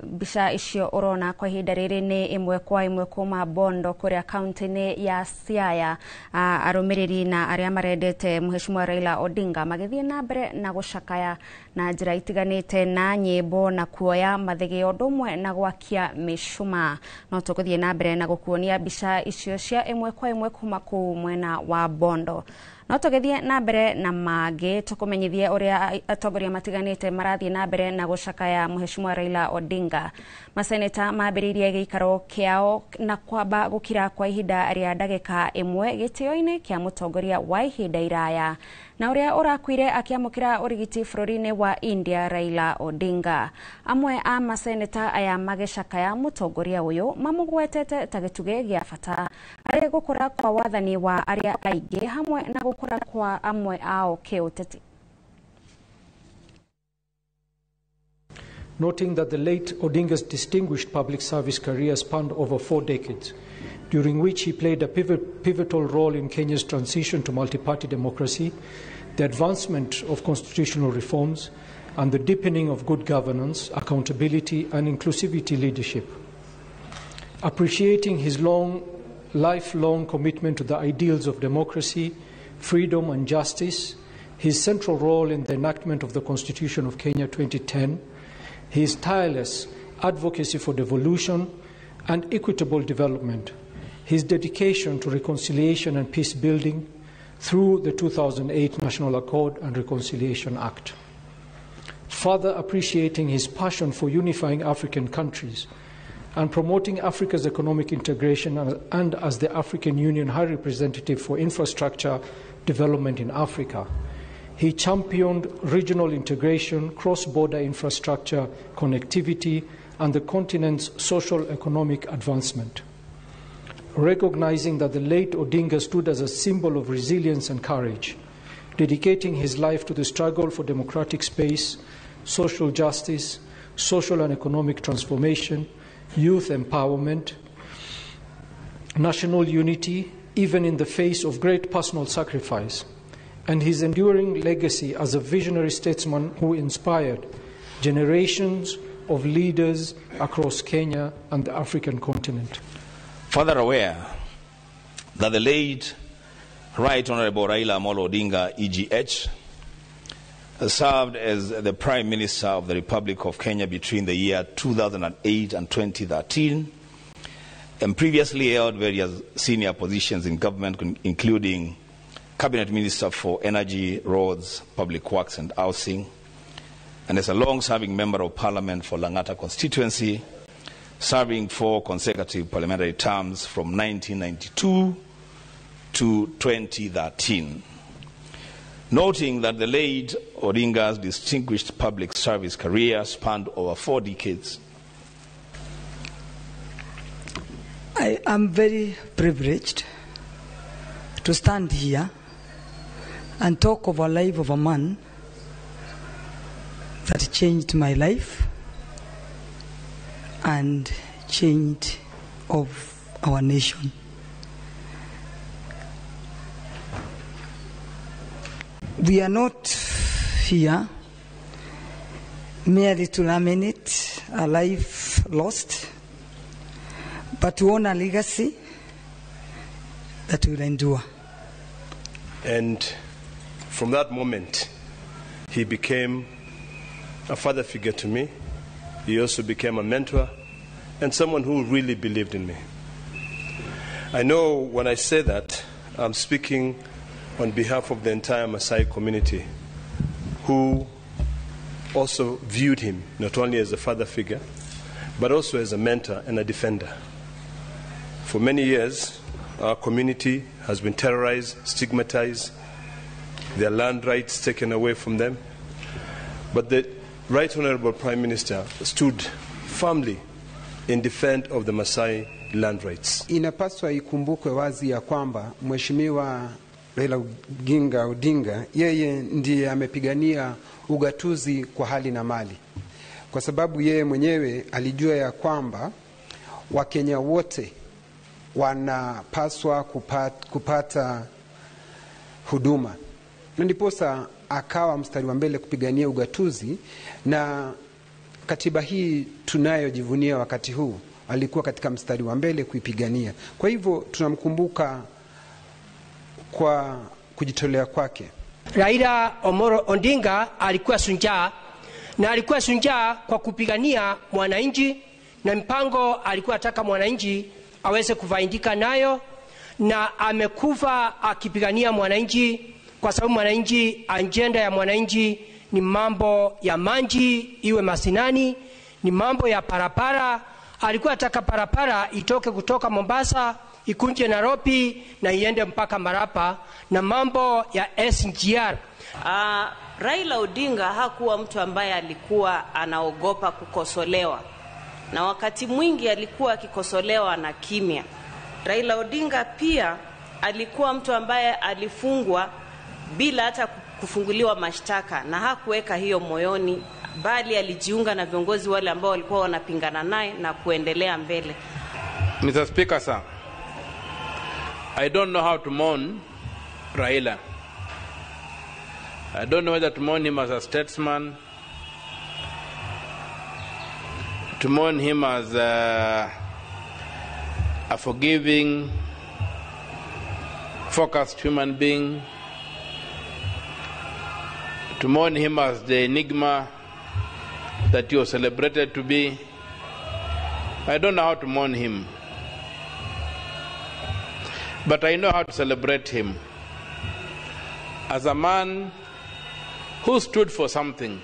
mbica icio ũrona kwa ihinda rĩrĩ nĩ ĩmwe kwa ĩmwe kuma Bondo kũrĩa kaunti-inĩ ya Siaya. Arũmĩrĩri na arĩa marendete Mheshimiwa Raila Odinga magĩthiĩ na mbere na gũcakaya na njĩra itiganĩte na nyĩmbo na kuoya mathĩgĩ ũndũ ũmwe na gwakia mĩcumaa. No tũgũthiĩ na mbere na gũkuonia mbica icio cia ĩmwe kwa ĩmwe kuma kũu mwena wa Bondo. No tũgĩthiĩ na mbere na mangĩ tũkũmenyithie ũrĩa atongoria matiganĩte marathiĩ na mbere na gũcakaya Mheshimiwa Raila Odinga. Maseneta mambĩrĩirie gĩikaro kĩao na kwamba gũkira kwa ihinda rĩa ndagĩka ĩmwe gĩtĩo-inĩ kĩa mũtongoria wa ihinda iraya na ũrĩa ũrakuire akĩamũkĩra ũrigiti bũrũri-inĩ wa India Raila Odinga. Amwe a maseneta aya magĩcakaya mũtongoria ũyũ mamũgwetete ta gĩtugĩ gĩa bata harĩ gũkũra kwa wathani wa arĩa aingĩ hamwe na gũkũra kwa amwe ao kĩũteti. Noting that the late Odinga's distinguished public service career spanned over 4 decades, during which he played a pivotal role in Kenya's transition to multi-party democracy, the advancement of constitutional reforms, and the deepening of good governance, accountability, and inclusivity leadership. Appreciating his lifelong commitment to the ideals of democracy, freedom, and justice, his central role in the enactment of the Constitution of Kenya 2010, his tireless advocacy for devolution and equitable development, his dedication to reconciliation and peace building through the 2008 National Accord and Reconciliation Act. Further appreciating his passion for unifying African countries and promoting Africa's economic integration and as the African Union High Representative for Infrastructure Development in Africa, he championed regional integration, cross-border infrastructure, connectivity, and the continent's social economic advancement. Recognizing that the late Odinga stood as a symbol of resilience and courage, dedicating his life to the struggle for democratic space, social justice, social and economic transformation, youth empowerment, national unity, even in the face of great personal sacrifice, and his enduring legacy as a visionary statesman who inspired generations of leaders across Kenya and the African continent. Further aware that the late Right Honorable Raila Amolo Odinga, EGH, served as the Prime Minister of the Republic of Kenya between the year 2008 and 2013, and previously held various senior positions in government, including Cabinet Minister for Energy, Roads, Public Works and Housing, and as a long-serving Member of Parliament for Langata constituency, serving 4 consecutive parliamentary terms from 1992 to 2013. Noting that the late Odinga's distinguished public service career spanned over 4 decades. I am very privileged to stand here and talk of a life of a man that changed my life and changed of our nation. We are not here merely to lament a life lost, but to own a legacy that will endure. And from that moment, he became a father figure to me. He also became a mentor and someone who really believed in me. I know when I say that, I'm speaking on behalf of the entire Maasai community, who also viewed him not only as a father figure, but also as a mentor and a defender. For many years, our community has been terrorized, stigmatized, their land rights taken away from them. But the Right Honorable Prime Minister stood firmly in defense of the Maasai land rights. Inapaswa ikumbukwe wazi ya kwamba Mheshimiwa Raila Oginga Odinga yeye ndiye amepigania ugatuzi kwa hali na mali, kwa sababu yeye mwenyewe alijua ya kwamba Wakenya wote wanapaswa kupata huduma, na ndiposa akawa mstari wa mbele kupigania ugatuzi, na katiba hii tunayojivunia wakati huu alikuwa katika mstari wa mbele kuipigania. Kwa hivyo tunamkumbuka kwa kujitolea kwake. Raila Omolo Odinga alikuwa shujaa, na alikuwa shujaa kwa kupigania mwananchi, na mpango alikuwa ataka mwananchi aweze kufaidika nayo, na amekufa akipigania mwananchi, kwa sababu mwananchi, agenda ya mwananchi ni mambo ya maji iwe masinani, ni mambo ya parapara. Alikuwa ataka parapara itoke kutoka Mombasa ikunje Nairobi na iende mpaka Marapa, na mambo ya SGR. Raila Odinga hakuwa mtu ambaye alikuwa anaogopa kukosolewa, na wakati mwingi alikuwa akikosolewa na kimya. Raila Odinga pia alikuwa mtu ambaye alifungwa bila hata kufunguliwa mashtaka, na hakuweka hiyo moyoni, bali alijiunga na viongozi wale ambao walikuwa wanapingana naye na kuendelea mbele. Mr. Speaker, sir, I don't know how to mourn Raila. I don't know whether to mourn him as a statesman, to mourn him as a forgiving, focused human being, to mourn him as the enigma that he was celebrated to be. I don't know how to mourn him, but I know how to celebrate him as a man who stood for something.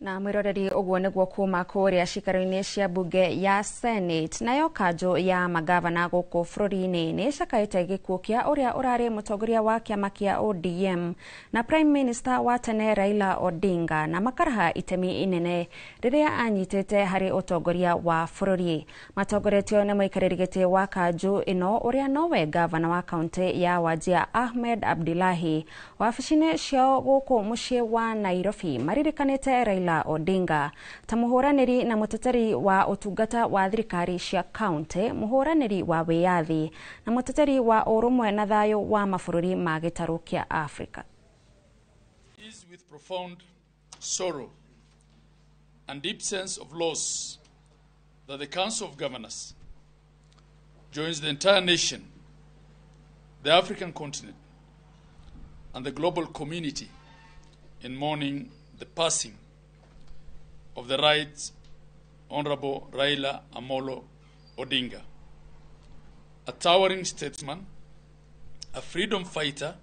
Na mwiroreri uguo niguo kuma kuria cikaro-ini cia bunge ya Senate. Nayo kanjũ ya magavana gũkũ bũrũri-inĩ nĩ ĩcakaĩte gĩkuũ kĩa ũrĩa ũrarĩ mũtongoria wa kĩama kĩa ODM na Prime Minister wa tene Raila Odinga, na makaraha itemi inene rĩrĩa anyitĩte harĩ ũtongoria wa bũrũri. Matongoretio nĩ mũikarĩri gĩtĩ wa kanjũ ĩno ũrĩa nowe gavana wa kaunti ya Wajir Ahmed Abdillahi. Wabici-inĩ ciao gũkũ mũciĩ wa Nairobi maririkanĩte Raila Odinga ta mũhũranĩri na mũteteri wa ũtungata wa thirikari cia kaunti, mũhũranĩri wa wĩyathi na mũteteri wa ũrũmwe na thayũ wa mabũrũri ma gĩtarũ kĩa Afrika. Is with profound sorrow and deep sense of loss that the Council of Governors joins the entire nation, the African continent, and the global community in mourning the passing of the Right Honorable Raila Amolo Odinga, a towering statesman, a freedom fighter,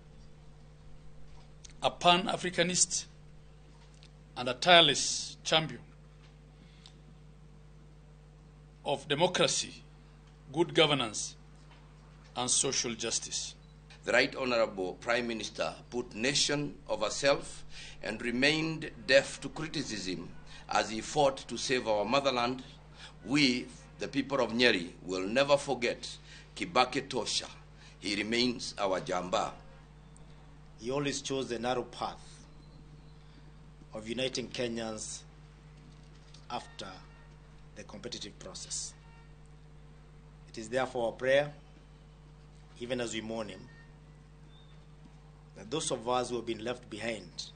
a Pan-Africanist, and a tireless champion of democracy, good governance, and social justice. The Right Honorable Prime Minister put nation over self and remained deaf to criticism as he fought to save our motherland. We, the people of Nyeri, will never forget Kibaki Tosha. He remains our Jamba. He always chose the narrow path of uniting Kenyans after the competitive process. It is therefore our prayer, even as we mourn him, that those of us who have been left behind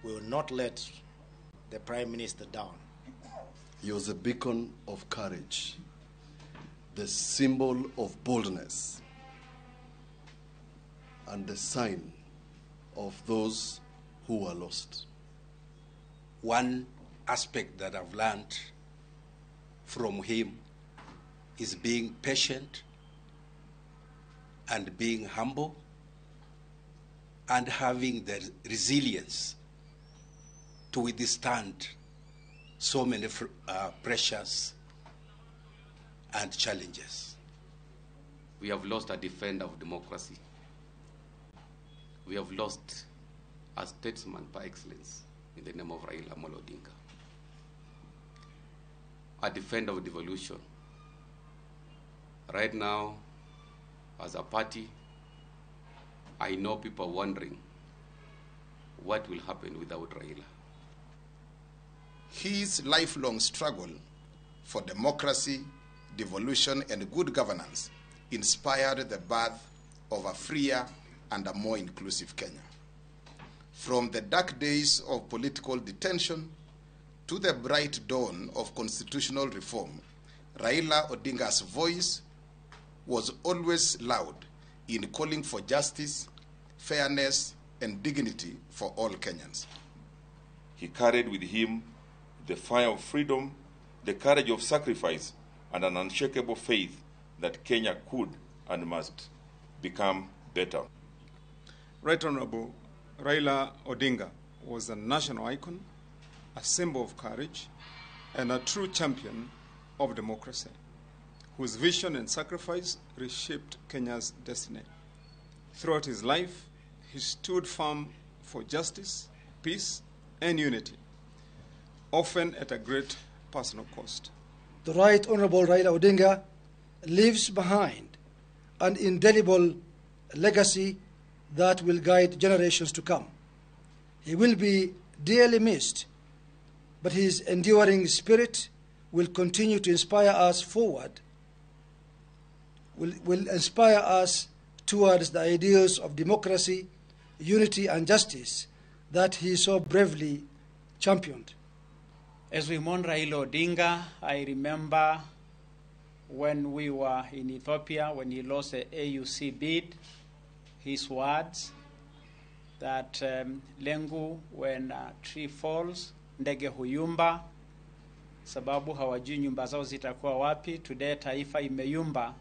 will not let the Prime Minister down. He was a beacon of courage, the symbol of boldness, and the sign of those who were lost. One aspect that I've learned from him is being patient and being humble and having the resilience to withstand so many pressures and challenges. We have lost a defender of democracy. We have lost a statesman par excellence in the name of Raila Amolo Odinga, a defender of devolution. Right now, as a party, I know people are wondering what will happen without Raila. His lifelong struggle for democracy, devolution, and good governance inspired the birth of a freer and a more inclusive Kenya. From the dark days of political detention to the bright dawn of constitutional reform, Raila Odinga's voice was always loud in calling for justice, fairness, and dignity for all Kenyans. He carried with him the fire of freedom, the courage of sacrifice, and an unshakable faith that Kenya could and must become better. Right Honorable Raila Odinga was a national icon, a symbol of courage, and a true champion of democracy, whose vision and sacrifice reshaped Kenya's destiny. Throughout his life, he stood firm for justice, peace, and unity, often at a great personal cost. The Right Honorable Raila Odinga leaves behind an indelible legacy that will guide generations to come. He will be dearly missed, but his enduring spirit will continue to inspire us forward, will inspire us towards the ideals of democracy, unity, and justice that he so bravely championed. As we mourn Raila Odinga, I remember when we were in Ethiopia, when he lost the AUC bid, his words that lengu, when a tree falls, ndege huyumba, sababu hawajui nyumba zao zitakuwa wapi. Today taifa imeyumba.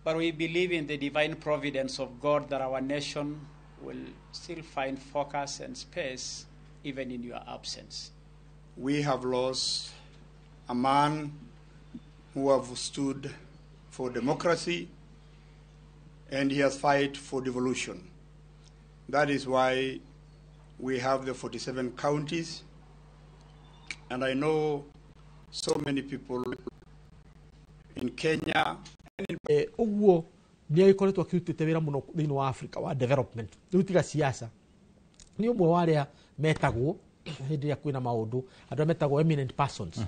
But we believe in the divine providence of God that our nation will still find focus and space. even in your absence. We have lost a man who have stood for democracy, and he has fight for devolution. That is why we have the 47 counties, and I know so many people in Kenya. Ũguo nĩ agĩkoretwo akĩrutĩte wĩra mũno thĩinĩ wa Africa wa development. Rĩu tiga siasa, nĩ ũmwe wa arĩa metagwo hĩndĩ ĩrĩa kwĩna maũndũ, andũ arĩa metagwo eminent persons.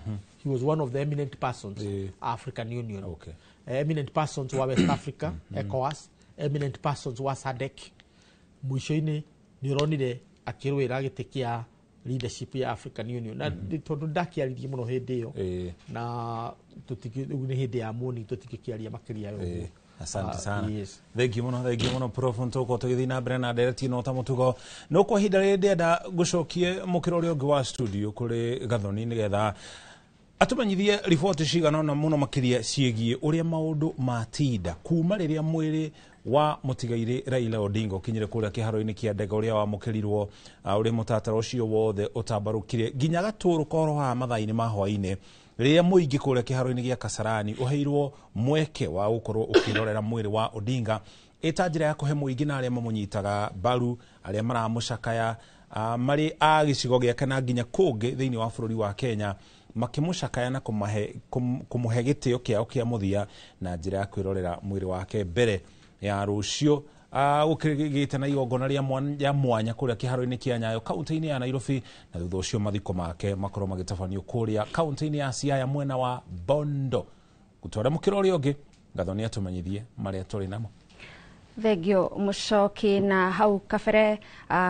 He was one of the eminent persons, African Union, eminent persons wa West Africa, ECOWAS, eminent persons wa SADC. Mũico-inĩ nĩ ũronire akĩrũĩra gĩtĩ kĩa leadership ya African Union, na tondũ ndakĩaririe mũno hĩndĩ ĩyo, na rĩu nĩ hĩndĩ ya moni, tũtingĩkĩaria makĩria ya ũguo. Asante sana. Yes. Thengiũ mũno, thengiũ mũno Prof. Ntũko. Tũgĩthiĩ na mbere na ndereti ĩno ta mũtugo, no kwa ihinda rĩrĩ ndĩrenda gũcokie mũkĩra ũrĩa ũngĩ wa studio kũrĩ Gathoni, nĩgetha atũmenyithie riboti cigana ũna mũno makĩria ciĩgiĩ ũrĩa maũndũ matinda kuma rĩrĩa mwĩrĩ wa mũtigairĩ Raila Odinga ũkinyire kũrĩa kĩharo-inĩ kĩa ndege, ũrĩa wamũkĩrirwo, ũrĩa mũtaratara ũcio wothe ũtambarũkire nginya gatũrũ koro haha mathaa-inĩ ma hwaĩ-inĩ, rĩrĩa mũingĩ kũrĩa kĩharo-inĩ gĩa Kasarani ũheirwo mweke wa gũkorwo ũkĩrorera mwĩrĩ wa Odinga, ĩta njĩra ya kũhe mũingĩ na arĩa mamũnyitaga mbaru, arĩa maramũcakaya, marĩ a gĩcigo gĩake na nginya kũngĩ thĩinĩ wa bũrũri wa Kenya, makĩmũcakaya na kũmũhe gĩtĩo kĩao kĩa mũthia na njĩra ya kwĩrorera mwĩrĩ wake mbere ya rũciũ gũkĩgĩte na igongona rĩa mwanya kũrĩa kĩharo-inĩ kĩa Nyayo kaunti-inĩ ya Nairobi, na thutha ũcio mathiko make makorwo magĩtabanio kũrĩa kaunti-inĩ ya Siaya mwena wa Bondo. Gũtwara mũkĩra ũrĩa ũngĩ, Gathoni atũmenyithie marĩa tũrĩ namo. Thengio Mũcoki. Na hau kabere,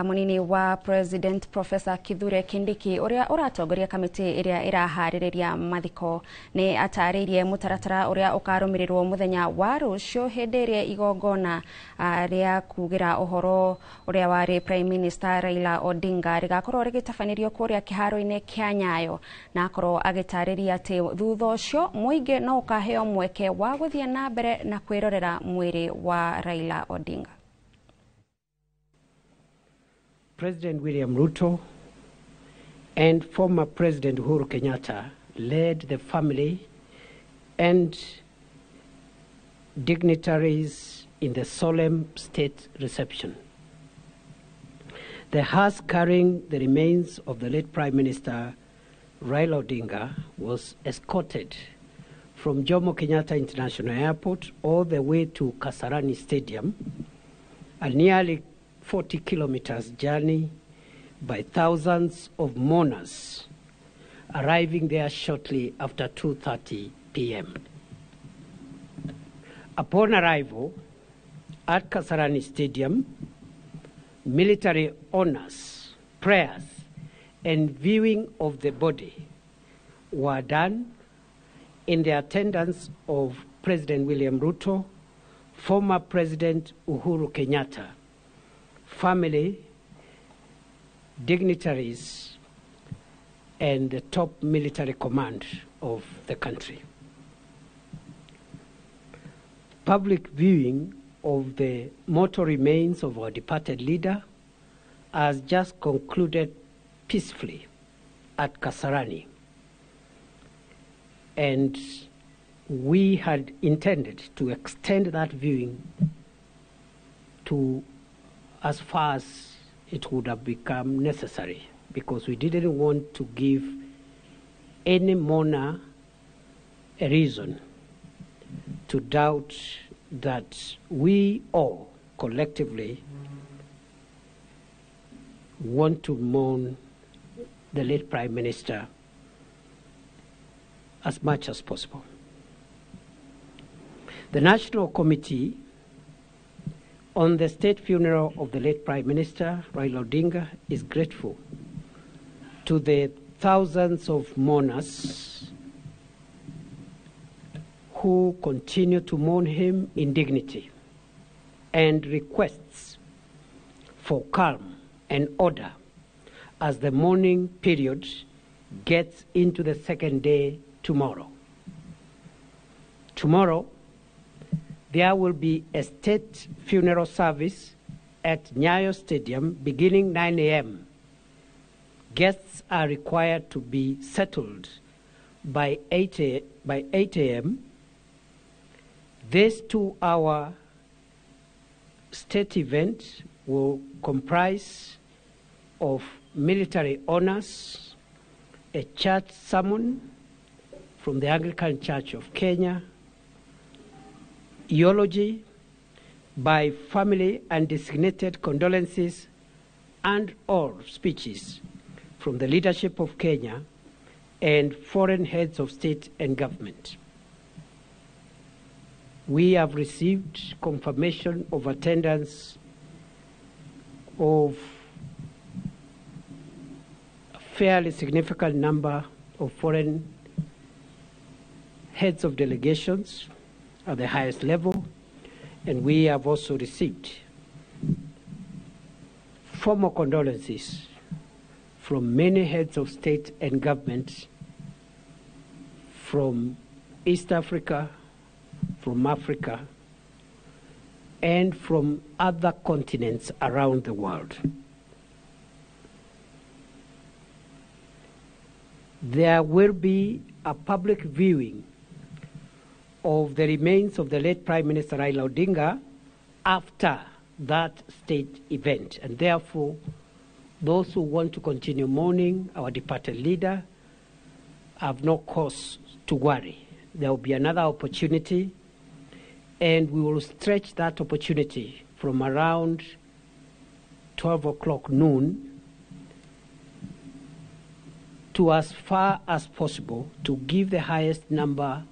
munini wa President Professor Kithure Kindiki, ũrĩa ũratongoria kamĩtĩ ĩrĩa ĩraharĩrĩria mathiko, nĩ atarĩirie mũtaratara ũrĩa ũkarũmĩrĩrwo mũthenya wa rũciũ hĩndĩ ĩrĩa igongona rĩa kugĩra ũhoro ũrĩa warĩ Prime Minister Raila Odinga rĩgakorwo rĩgĩtabanĩrio kũrĩa kĩharo-inĩ kĩa Nyayo, na akorwo agĩtarĩria atĩ thutha ũcio mũingĩ no ũkaheo mweke wa gũthiĩ na mbere na kwĩrorera mwĩrĩ wa Raila Odinga. President William Ruto and former President Uhuru Kenyatta led the family and dignitaries in the solemn state reception. The hearse carrying the remains of the late Prime Minister Raila Odinga was escorted from Jomo Kenyatta International Airport all the way to Kasarani Stadium, a nearly 40 kilometers journey by thousands of mourners, arriving there shortly after 2:30 p.m. Upon arrival at Kasarani Stadium, military honors, prayers, and viewing of the body were done in the attendance of President William Ruto, former President Uhuru Kenyatta, family, dignitaries, and the top military command of the country. Public viewing of the mortal remains of our departed leader has just concluded peacefully at Kasarani. And we had intended to extend that viewing to as far as it would have become necessary, because we didn't want to give any mourner a reason to doubt that we all collectively want to mourn the late Prime Minister as much as possible. The National Committee on the state funeral of the late Prime Minister Raila Odinga is grateful to the thousands of mourners who continue to mourn him in dignity and requests for calm and order as the mourning period gets into the second day tomorrow. Tomorrow, there will be a state funeral service at Nyayo Stadium beginning 9 a.m. Guests are required to be settled by 8 a.m. This 2-hour state event will comprise of military honors, a church sermon from the Anglican Church of Kenya, eulogy by family and designated condolences and or speeches from the leadership of Kenya and foreign heads of state and government. We have received confirmation of attendance of a fairly significant number of foreign heads of delegations at the highest level, and we have also received formal condolences from many heads of state and government from East Africa, from Africa, and from other continents around the world. There will be a public viewing of the remains of the late Prime Minister Raila Odinga after that state event, and therefore those who want to continue mourning our departed leader have no cause to worry. There will be another opportunity, and we will stretch that opportunity from around 12 o'clock noon to as far as possible to give the highest number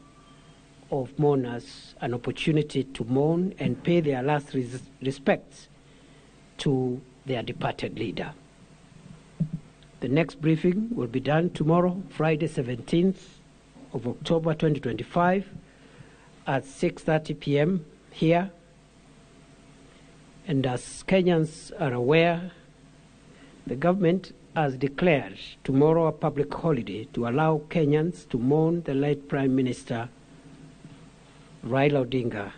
of mourners an opportunity to mourn and pay their last respects to their departed leader. The next briefing will be done tomorrow, Friday, 17th of October 2025 at 6:30 p.m. here. And as Kenyans are aware, the government has declared tomorrow a public holiday to allow Kenyans to mourn the late Prime Minister Raila Odinga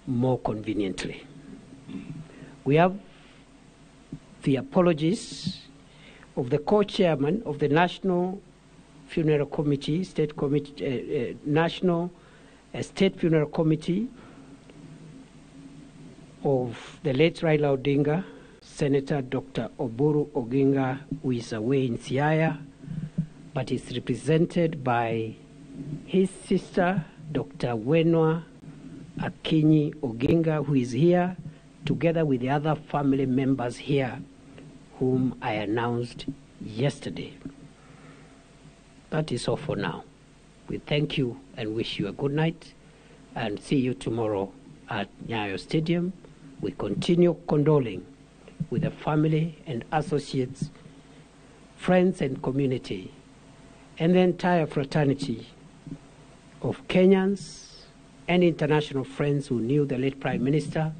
more conveniently. We have the apologies of the co-chairman of the National Funeral Committee, State Committee, National State Funeral Committee of the late Raila Odinga, Senator Dr. Oburu Oginga, who is away in Siaya, but is represented by his sister, Dr. Wenwa Akinyi Oginga, who is here, together with the other family members here, whom I announced yesterday. That is all for now. We thank you and wish you a good night, and see you tomorrow at Nyayo Stadium. We continue condoling with the family and associates, friends and community, and the entire fraternity of Kenyans and international friends who knew the late Prime Minister,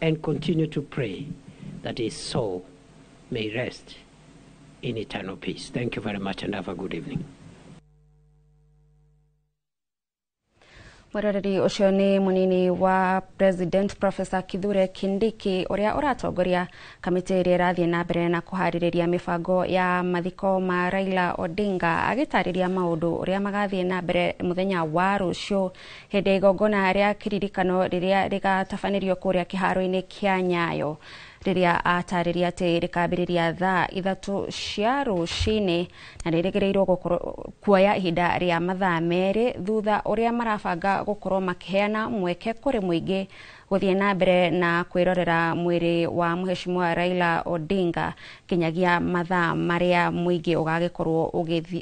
and continue to pray that his soul may rest in eternal peace. Thank you very much and have a good evening. Mweroreri ucio ni munini wa President Professor Kithure Kindiki uria uratongoria kamiti iria irathie na mbere na kuhaririria mibango ya mathiko ma Raila Odinga, agitariria maundu uria magathie na mbere muthenya wa rucio hindi igongona ria kiririkano riria rigatabanirio kuria kiharo-ini kia Nyayo, riria atariria ati rikambiriria thaa 3 cia rucini na ririgirirwo kuoya ihinda ria mathaa 2 thutha uria marabanga gukorwo makiheana mweke kuri muingi guthie na mbere na kwirorera mwiri wa Mheshimiwa Raila Odinga kinyagia mathaa maria muingi ugagikorwo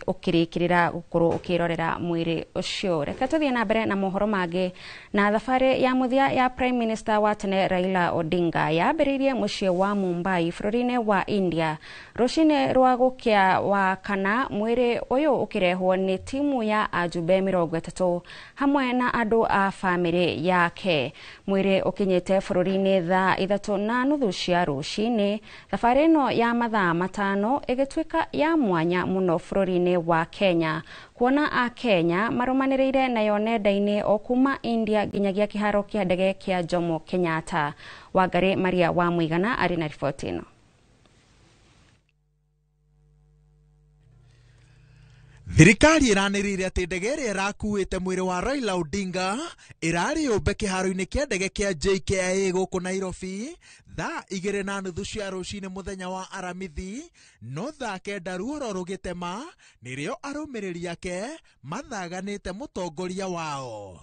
ukirikirira gukorwo ukirorera mwiri ucio. Reke tuthie na mbere na mohoro mangi. Na thabari ya muthia ya Prime Minister wa tene Raila Odinga yambiririe mucii wa Mumbai bũrũri-inĩ wa India rucini rwa gukia wa kana, mwiri uyu ukirehwo ni timu ya ajumbe 30 hamwe na andu a family yake. Mwiri ukinyite bũrũri-inĩ thaa 3:30 cia rucini. Thabarĩ ĩno ya mathaa 5 ĩgĩtuĩka ya mwanya mũno bũrũri-inĩ wa Kenya, kuona a Kenya marũmanĩrĩire nayo nenda-inĩ o kuma India nginyagia kĩharo kĩa ndege kĩa Jomo Kenyatta. Wangari Maria wa Muigana arĩ na riboti ĩno. Thirikari ĩranĩrĩire atĩ ndege ĩrĩa ĩrakuĩte mwĩrĩ wa Raila Odinga ĩrarĩ yũmbe kĩharo-inĩ kĩa ndege kĩa JKIA gũkũ Nairobi thaa 2:30 cia rũcinĩ mũthenya wa Aramithi, no thaa 9 ruoro rũgĩtema nĩrĩo arũmĩrĩri ake mathaganĩte mũtongoria wao.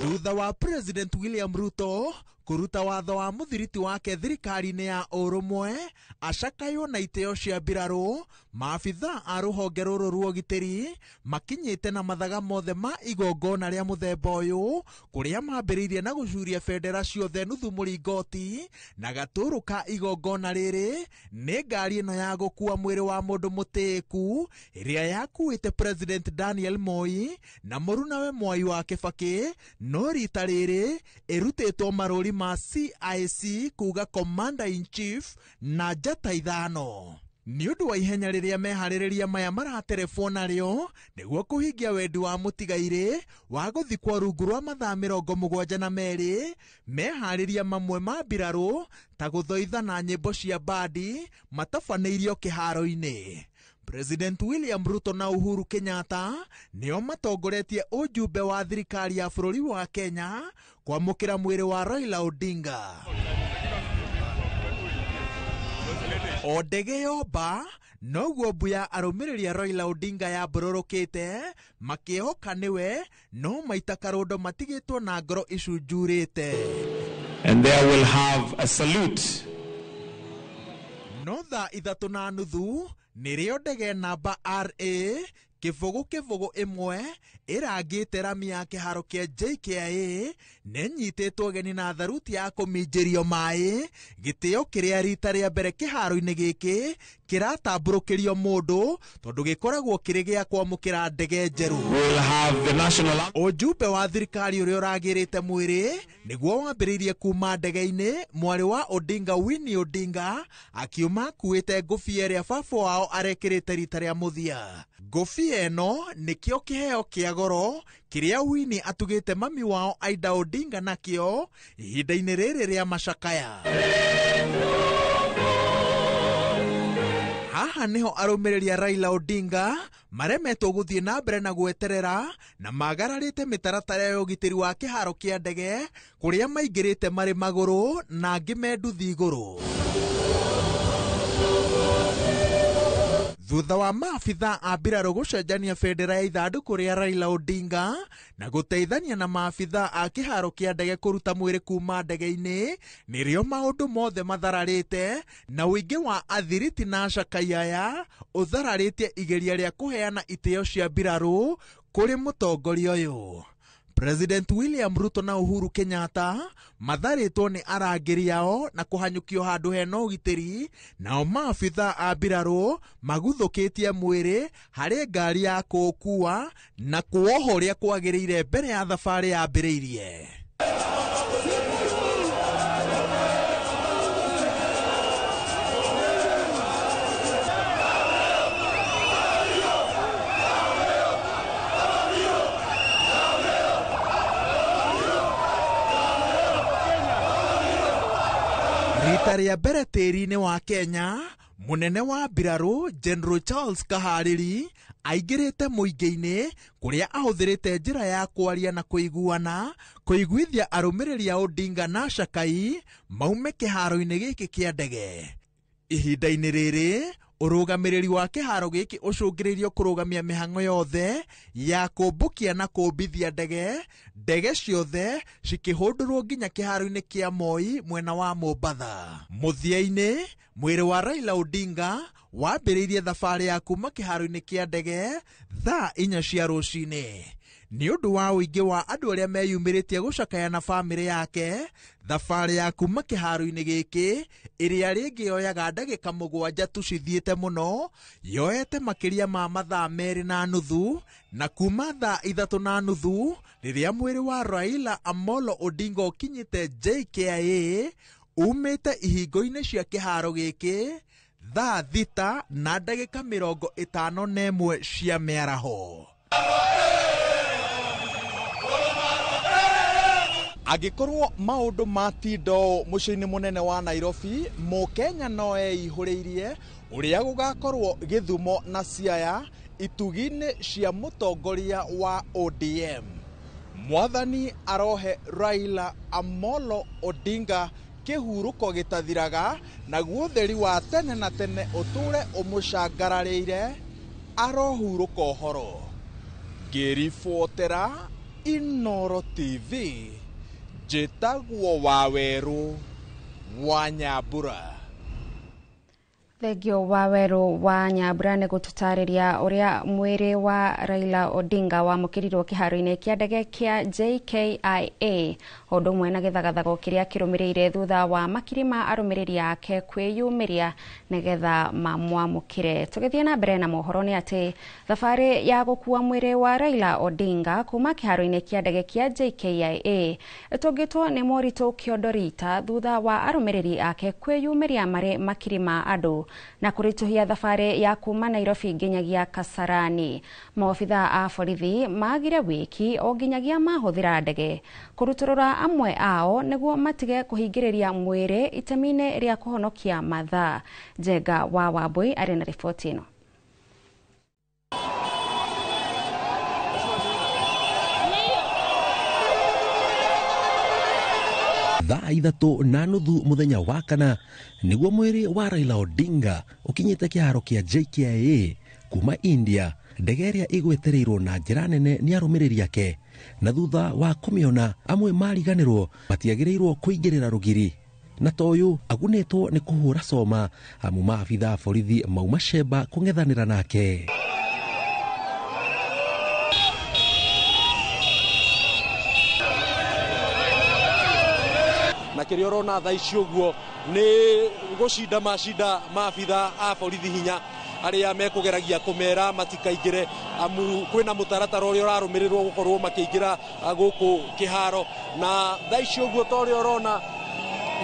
Thutha wa President William Ruto kũruta watho wa mũthiriti wake thirikari-inĩ ya ũrũmwe acakaywo na itĩo cia mbirarũ, maabithaa a rũhonge rũrũ rwa ũgitĩri makinyĩte na mathaga mothe ma igongona rĩa mũthemba ũyũ, kũrĩa mambĩrĩirie na gũcuria bendera ciothe nuthu mũringoti na gatũrũ ka igongona rĩrĩ nĩ ngari ĩno ya gũkua mwĩrĩ wa mũndũ mũtĩĩku ĩrĩa yakuĩte President Daniel Moi na mũrunawe Mwai wa Kibaki, no rita rĩrĩ ĩrutĩtwo marũri ma CIC kuga Commander in Chief na njata 5. Nĩ ũndũ wa ihenya rĩrĩa meharĩrĩria maya maraterebwo narĩo nĩguo kũhingia wendi wa mũtigairĩ wa gũthikwo rungu rwa mathaa 72, meharĩria mamwe ma mbirarũ ta gũthoitha na nyĩmbo cia bandi matabanĩirio kĩharo-inĩ. President William Ruto na Uhuru Kenyatta nĩo matongoretie ũjumbe wa thirikari ya bũrũri wa Kenya kwamũkĩra mwĩrĩ wa Raila Odinga. O ndege yomba noguo mbu ya arũmĩrĩri a Raila Odinga yambũrũrũkĩte makĩhoka nĩwe, no maita karũndo matigĩtwo na ngoro icunjurĩte. And there will have a salute. No thaa 3:30 nĩrĩo ndege namba RA 001 ĩrangĩte rami ya kĩharo kĩa JKIA nĩnyitĩtwo ũgeni na tharuti ya kũminjĩrio maĩ, gĩtĩo kĩrĩa rita rĩa mbere kĩharo-inĩ gĩkĩ kĩratambũrũkĩrio mũndũ tondũ gĩkoragwo kĩrĩ gĩa kwamũkĩra ndege njerũ. We'll have the national Ũjumbe wa thirikari ũrĩa ũragĩrĩte mwĩrĩ nĩguo wambĩrĩirie kuma ndege-inĩ, mwarĩ wa Odinga Winnie Odinga akiuma akuĩte ngũbia ĩrĩa baba wao arekĩrĩte rita rĩa mũthia. Ngũbia ĩno nĩkĩo kĩheo kĩa goro kĩrĩa Winnie atugĩte mami wao Aida Odinga nakĩo ihinda-inĩ rĩrĩ rĩa macakaya. Haha nĩho arũmĩrĩri a Raila Odinga maremetwo gũthiĩ na mbere na gweterera na magararĩte mĩtaratara ya ũgitĩri wa kĩharo kĩa ndege kũrĩa maingĩrĩte marĩ magũrũ na angĩ me nduthi igũrũ. Thutha wa maabithaa a mbirarũ gũcenjania bendera ya ithandũkũ rĩa Raila Odinga na gũteithania na maabithaa a kĩharo kĩa ndege kũruta mwĩrĩ kuma ndege-inĩ, nĩrĩo maũndũ mothe mathararĩte na ũingĩ wa athiriti na acakai aya ũthararĩtie igeria rĩa kũheana itĩo cia mbirarũ kũrĩ mũtongoria ũyũ. President William Ruto na Uhuru Kenyatta matharĩtwo nĩ arangĩri ao na kũhanyũkio handũ hena ũgitĩri, nao maabithaa a mbirarũ maguthũkĩtie mwĩrĩ harĩ ngari ya kũũkua na kuoha ũrĩa kwagĩrĩire mbere ya thabarĩ yambĩrĩirie. Rita rĩa mbere tĩri-inĩ wa Kenya, mũnene wa mbirarũ General Charles Kahariri aingĩrĩte mũingĩ-inĩ kũrĩa ahũthĩrĩte njĩra ya kwaria na kũiguana kũiguithia arũmĩrĩri a Odinga na Shakai maume kĩharo-inĩ gĩkĩ kĩa ndege. Ihinda-inĩ rĩrĩ ũrũgamĩrĩri wa kĩharo gĩkĩ ũcũngĩrĩirio kũrũgamia mĩhang'o yothe ya kũmbũkia na kũmbithia ndege, ndege ciothe cikĩhũndũrwo nginya kĩharo-inĩ kĩa Moi mwena wa Mombatha. Mũthia-inĩ mwĩrĩ wa Raila Odinga wambĩrĩirie thabarĩ ya kuma kĩharo-inĩ kĩa ndege thaa 4 cia rũcinĩ. Nĩ ũndũ wa ũingĩ wa andũ arĩa meyumĩrĩtie gũcakaya na bamĩrĩ yake, thabarĩ ya kuma kĩharo-inĩ gĩkĩ ĩrĩa rĩngĩ yoyaga ndagĩka 7 tu cithiĩte mũno, yoete makĩria ma mathaa 2.5, na kuma thaa 3:30 rĩrĩa mwĩrĩ wa Raila Amolo Odinga ũkinyĩte JKIA umĩte ihingo-inĩ cia kĩharo gĩkĩ thaa 6:51 cia mĩaraho. Angĩkorwo maũndũ matindo mũciĩ-inĩ mũnene wa Nairobi, Mũkenya no eihũrĩirie ũrĩa gũgakorwo Gĩthumo na Siaya itugi-inĩ cia mũtongoria wa ODM. Mwathani arohe Raila Amolo Odinga kĩhurũko gĩtathiraga, naguo ũtheri wa tene na tene ũtũre ũmũcangararĩire, arohurũka ũhoro. Ngĩribotera Inooro TV, njĩtagwo Wawerũ wa Nyambura. Thengio Wawerũ wa Nyambura nĩ gũtũtarĩria ũrĩa mwĩrĩ wa Raila Odinga wamũkĩrirwo kĩharo-inĩ kĩa ndege kĩa JKIA o ũndũ ũmwe na gĩthagathago kĩrĩa kĩrũmĩrĩire thutha wa makiri ma arũmĩrĩri ake kwĩyumĩria nĩgetha mamwamũkĩre. Tũgĩthiĩ na mbere na mohoro nĩ atĩ thabarĩ ya gũkua mwĩrĩ wa Raila Odinga kuma kĩharo-inĩ kĩa ndege kĩa JKIA ĩtũngĩtwo nĩ moritũ kĩondo rita thutha wa arũmĩrĩri ake kwĩyumĩria marĩ makiri ma andũ na kũritũhia thabarĩ ya kuma Nairobi nginyagia Kasarani. Maobitha a borithi magire wiki o nginyagia mahũthĩra ndege kũrutũrũra amwe ao nĩguo matige kũhingĩrĩria mwĩrĩ itemi-inĩ rĩa kũhonokia mathaa. Njenga wa Wambui arĩ na riboti ĩno. Thaa 3:30 muthenya wa kana niguo mwĩrĩ wa Raila Odinga ũkinyĩte kĩharo kĩa JKIA kuma India, ndege ĩrĩa ĩgwetereirwo na njĩra nene nĩ arũmĩrĩri ake, na thutha wa kũmĩona amwe mariganĩrwo matiagĩrĩirwo kũingĩrĩra rũgiri, na toyũ agunĩtwo nĩ kũhũra coma amu maabitha a borithi mauma cemba kũng'ethanĩra nake. Na kĩrĩa ũrona thaa ici ũguo nĩ gũcinda macinda maabitha a borithi hinya arĩa mekũgeragia kũmera matikaingĩre, amu kwĩna mũtaratara ũrĩa ũrarũmĩrĩrwo gũkorwo makĩingĩra gũkũ kĩharo. Na thaa ici ũguo ta ũrĩa ũrona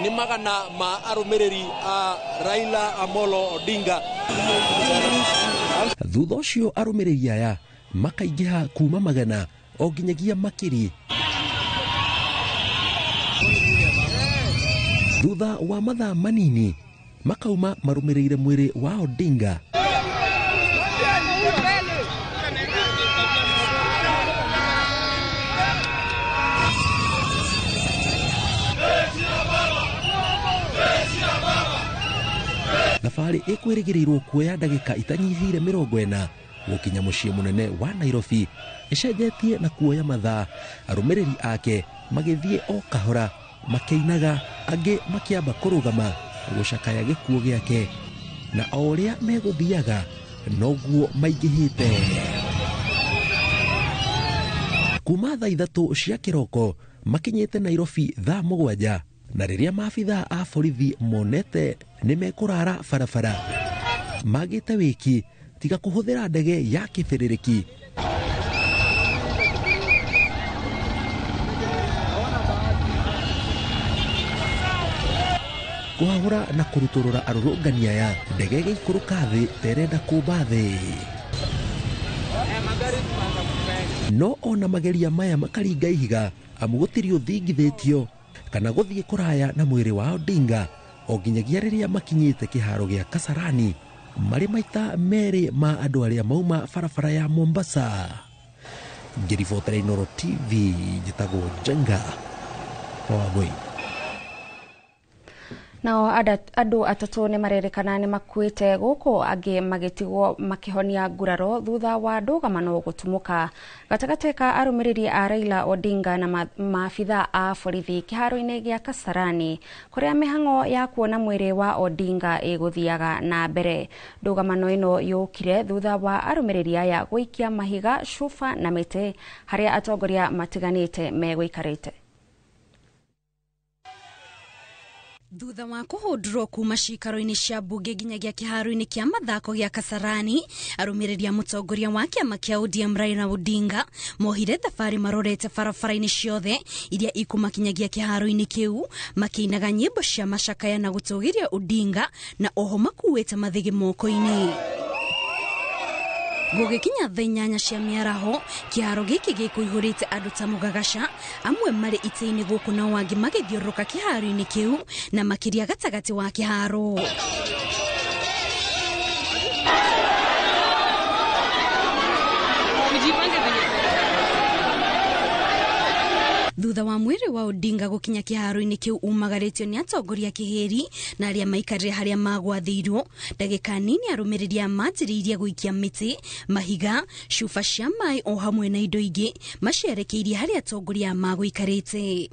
nĩ magana ma arũmĩrĩri a Raila Amolo Odinga. Thutha ũcio arũmĩrĩri aya makaingĩha kuma magana o nginyagia makiri. Thutha wa mathaa manini makauma marũmĩrĩire mwĩrĩ wa Odinga. Thabarĩ ĩkwĩrĩgĩrĩirwo kuoya ndagĩka itanyihĩire 40 gũkinya mũciĩ mũnene wa Nairobi, ĩcenjetie na kuoya mathaa, arũmĩrĩri ake magĩthiĩ o kahora makĩinaga, angĩ makĩamba kũrũgama gũcakaya gĩkuũ gĩake, na o ũrĩa megũthiaga noguo maingĩhĩte. Kuma thaa 3 cia kĩroko makinyĩte Nairobi thaa 7, na rĩrĩa maabitha a borithi monete nĩ mekũrara barabara magĩte wiki tiga kũhũthĩra ndege ya kĩbĩrĩrĩki. Kũhahũra na kũrutũrũra arũrũngani aya, ndege ĩgĩikũrũka thĩ terenda kũmba thĩ. No ona mageria maya makaringa ihiga, amu gũtirĩ ũthingithĩtio kana gũthiĩ kũraya na mwĩrĩ wa Odinga o nginyagia rĩrĩa makinyĩte kĩharo gĩa Kasarani marĩ maita merĩ ma andũ arĩa mauma barabara ya Mombasa. Ngĩribotera Inooro TV, njĩtagwo Njenga wa Wambui. Nao andũ atatũ nĩ marerĩkana nĩ makuĩte gũkũ angĩ magĩtigwo makĩhonia nguraro thutha wa ndũgamano gũtumũka gatagatĩ ka arũmĩrĩri a Raila Odinga na maabitha a borithi kĩharo-inĩ gĩa Kasarani kũrĩa mĩhang'o ya kuona mwĩrĩ wa Odinga ĩgũthiaga na mbere. Ndũgamano ĩno yũkire thutha wa arũmĩrĩri aya gũikia mahiga, cuba na mĩtĩ harĩa atongoria matiganĩte megũikarĩte. Thutha wa kũhũndũrwo kuma cikaro-inĩ cia mbunge nginyagia kĩharo-inĩ kĩa mathako gĩa Kasarani, arũmĩrĩri a mũtongoria wa kĩama kĩa ODM Raila Odinga mohire thabarĩ marorete barabara-inĩ ciothe iria ikũmakinyagia kĩharo-inĩ kĩu, makĩinaga nyĩmbo cia macakaya na gũtũgĩria Odinga na oho makuĩte mathĩgĩ moko-inĩ. Gũgĩkinya thaa 8 cia mĩaraho, kĩharo gĩkĩ gĩkũihũrĩte andũ ta mũgagaca, amwe marĩ itĩ-inĩ gũkũ nao angĩ magĩthiũrũrũka kĩharo-inĩ kĩu na makĩria gatagatĩ wa kĩharo. Thutha wa mwĩrĩ wa Odinga gũkinya kĩharo-inĩ kĩu umagarĩtio nĩ atongoria kĩhĩri na arĩa maikarire harĩa magwathĩirwo, ndagĩka nini arũmĩrĩri aya manjĩrĩirie gũikia mĩtĩ, mahiga, cuba cia maĩ o hamwe na indo ingĩ macerekeirie harĩa atongoria aya magũikarĩte.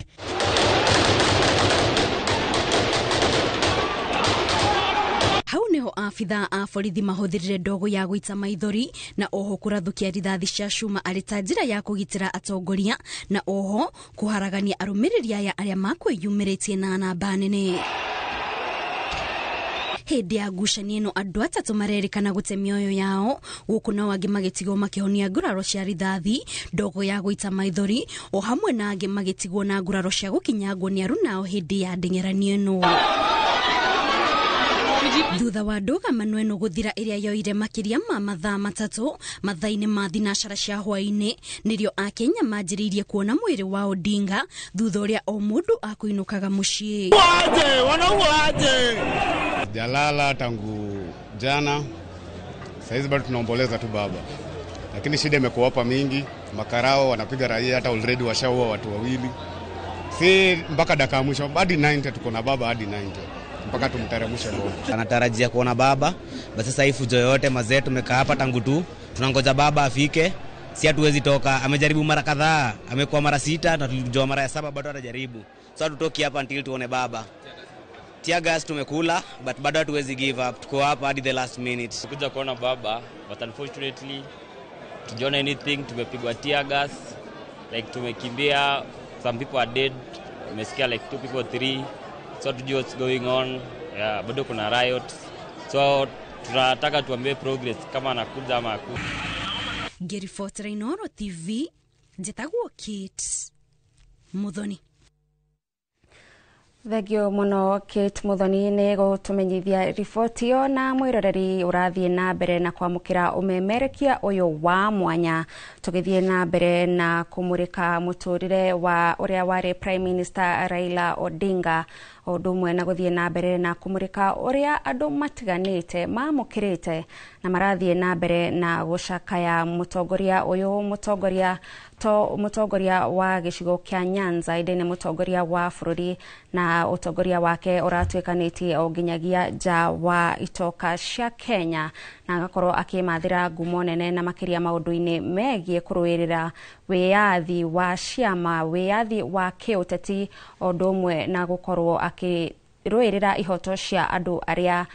Hau niho abithaa a borithi mahũthĩrire ndogo ya gũita maithori na oho kũrathũkia rithathi cia cuma arĩ ta njĩra ya kũgitĩra atongoria na oho kũharagania arũmĩrĩri aya arĩa makwĩyumĩrĩtie na namba nene. Hĩndĩ ya ngucanio ĩno andũ atatũ marerĩkana gũte mĩoyo yao, gũkũ nao angĩ magĩtigwo makĩhonia nguraro cia rithathi, ndogo ya gũita maithori o hamwe na angĩ magĩtigwo na nguraro cia gũkinyangwo nĩ arunao hĩndĩ ya ndeng'eranio ĩno. Thutha wa ndũgamano ĩno gũthira ĩrĩa yoire makĩria ma mathaa 3 mathaa-inĩ ma thinacara cia hwaĩ-inĩ, nĩrĩo akenya manjĩrĩirie kuona mwĩrĩ wa Odinga thutha ũrĩa o mũndũ akũinũkaga mũciĩ. Jalala tangu jana, saizi bado tunaomboleza tu baba, lakini shida imekuwa hapa mingi. Makarao wanapiga raia, hata already washaua watu wawili, si mpaka dakika mwisho hadi 90 tuko na baba hadi 90 mpaka tumteremshe roho. Anatarajia kuona baba, basi sasa hii fujo yote mazee tumekaa hapa tangu tu tunangoja baba afike, si hatuwezi toka. Amejaribu mara kadhaa, amekuwa mara 6 na tulijua mara ya 7 bado atajaribu. So hatutoki hapa until tuone baba. Tear gas tumekula, but bado hatuwezi give up. Tuko hapa hadi the last minute. Kuja kuona baba, but unfortunately tujiona anything, tumepigwa tear gas, like tumekimbia, some people are dead, umesikia like 2 people 3. So to do what's going on, yeah, bado kuna riot. So tunataka tuambie progress kama anakuja ama hakuja. Ngĩribotera Inooro TV, njĩtagwo Kate Muthoni. Thengio muno Kate Muthoni nĩ gũtũmenyithia riboti ĩyo, na mwĩroreri ũrathiĩ na mbere na kwamũkĩra ũmemerekia ũyũ wa mwanya tũgĩthiĩ na mbere na kũmũrĩka mũtũrĩre wa ũrĩa warĩ Prime Minister Raila Odinga, ũndũ ũmwe na gũthiĩ na mbere na kũmũrĩka ũrĩa andũ matiganĩte mamũkĩrĩte na marathiĩ na mbere na gũcakaya mũtongoria ũyũ, mũtongoria to mũtongoria wa gĩcigo kĩa Nyanza, ĩndĩ nĩ mũtongoria wa bũrũri, na ũtongoria wake ũratuĩkanĩtie o nginyagia nja wa itoka cia Kenya, na agakorwo akĩmathĩra ngumo nene na makĩria maũndũ-inĩ megiĩ kũrũĩrĩra wĩyathi wa ciama, wĩyathi wa kĩũteti, ũndũ ũmwe na gũkorwo akĩrũĩrĩra ihoto cia andũ arĩa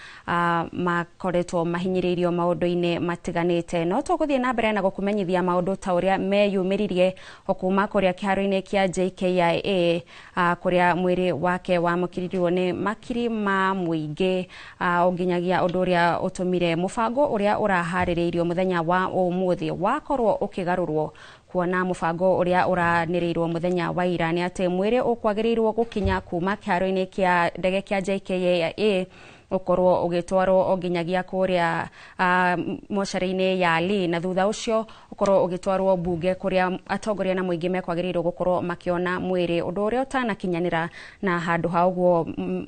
makoretwo mahinyĩrĩirio maũndũ-inĩ matiganĩte. No tũgũthiĩ na mbere na gũkũmenyithia maũndũ ta ũrĩa meyumĩririe o kuma kũrĩa kĩharo-inĩ kĩa JKIA, kũrĩa mwĩrĩ wake wamũkĩrirwo nĩ makiri ma mũingĩ, o nginyagia ũndũ ũrĩa ũtũmire mũbango ũrĩa ũraharĩrĩirio mũthenya wa ũmũthĩ wakorwo ũkĩgarũrwo, kuona mũbango ũrĩa ũranĩrĩirwo mũthenya wa ira nĩ atĩ mwĩrĩ ũkwagĩrĩirwo gũkinya kuma kĩharo-inĩ kĩa ndege kĩa JKIA ũkorwo ũgĩtwarwo o nginyagia kũrĩa mocarĩ-inĩ ya Lee, na thutha ũcio ũkorwo ũgĩtwarwo mbunge kũrĩa atongoria na mũingĩ mekwagĩrĩirwo gũkorwo makĩona mwĩrĩ, ũndũ ũrĩa ũtanakinyanĩra, na handũ ha ũguo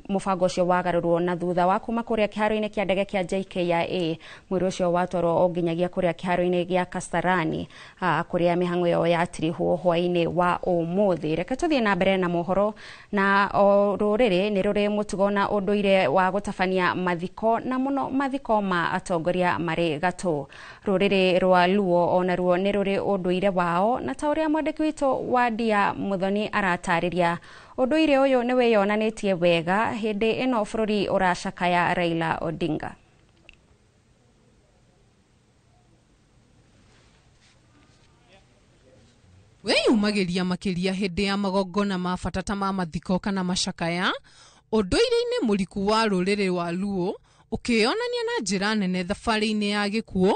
mũbango ũcio wagarũrwo, na thutha wa kuma kũrĩa kĩharo-inĩ kĩa ndege kĩa JKIA mwĩrĩ ũcio watwarwo o nginyagia kũrĩa kĩharo-inĩ gĩa Kasarani, kũrĩa mĩhang'o ĩyo yatirihwo hwaĩ-inĩ wa ũmũthĩ. Reke tũthiĩ na mbere na mohoro, na o rũrĩrĩ nĩ rũrĩ mũtugo na ũndũire wa gũtabania mathiko, na mũno mathiko ma atongoria marĩ gatũ. Rũrĩrĩ rwa Luo onaruo nĩ rũrĩ ũndũire wao, na ta ũrĩa mwandĩki witũ Wandia Muthoni aratarĩria, ũndũire ũyũ nĩ wĩyonanĩtie wega hĩndĩ ĩno bũrũri ũracakaya Raila Odinga. Wĩyumagĩria makĩria hĩndĩ ya magongona ma bata ta ma mathiko kana macakaya, ũndũire-inĩ mũriku wa rũrĩrĩ wa Luo ũkĩyonania na njĩra nene thabarĩ-inĩ ya gĩkuũ,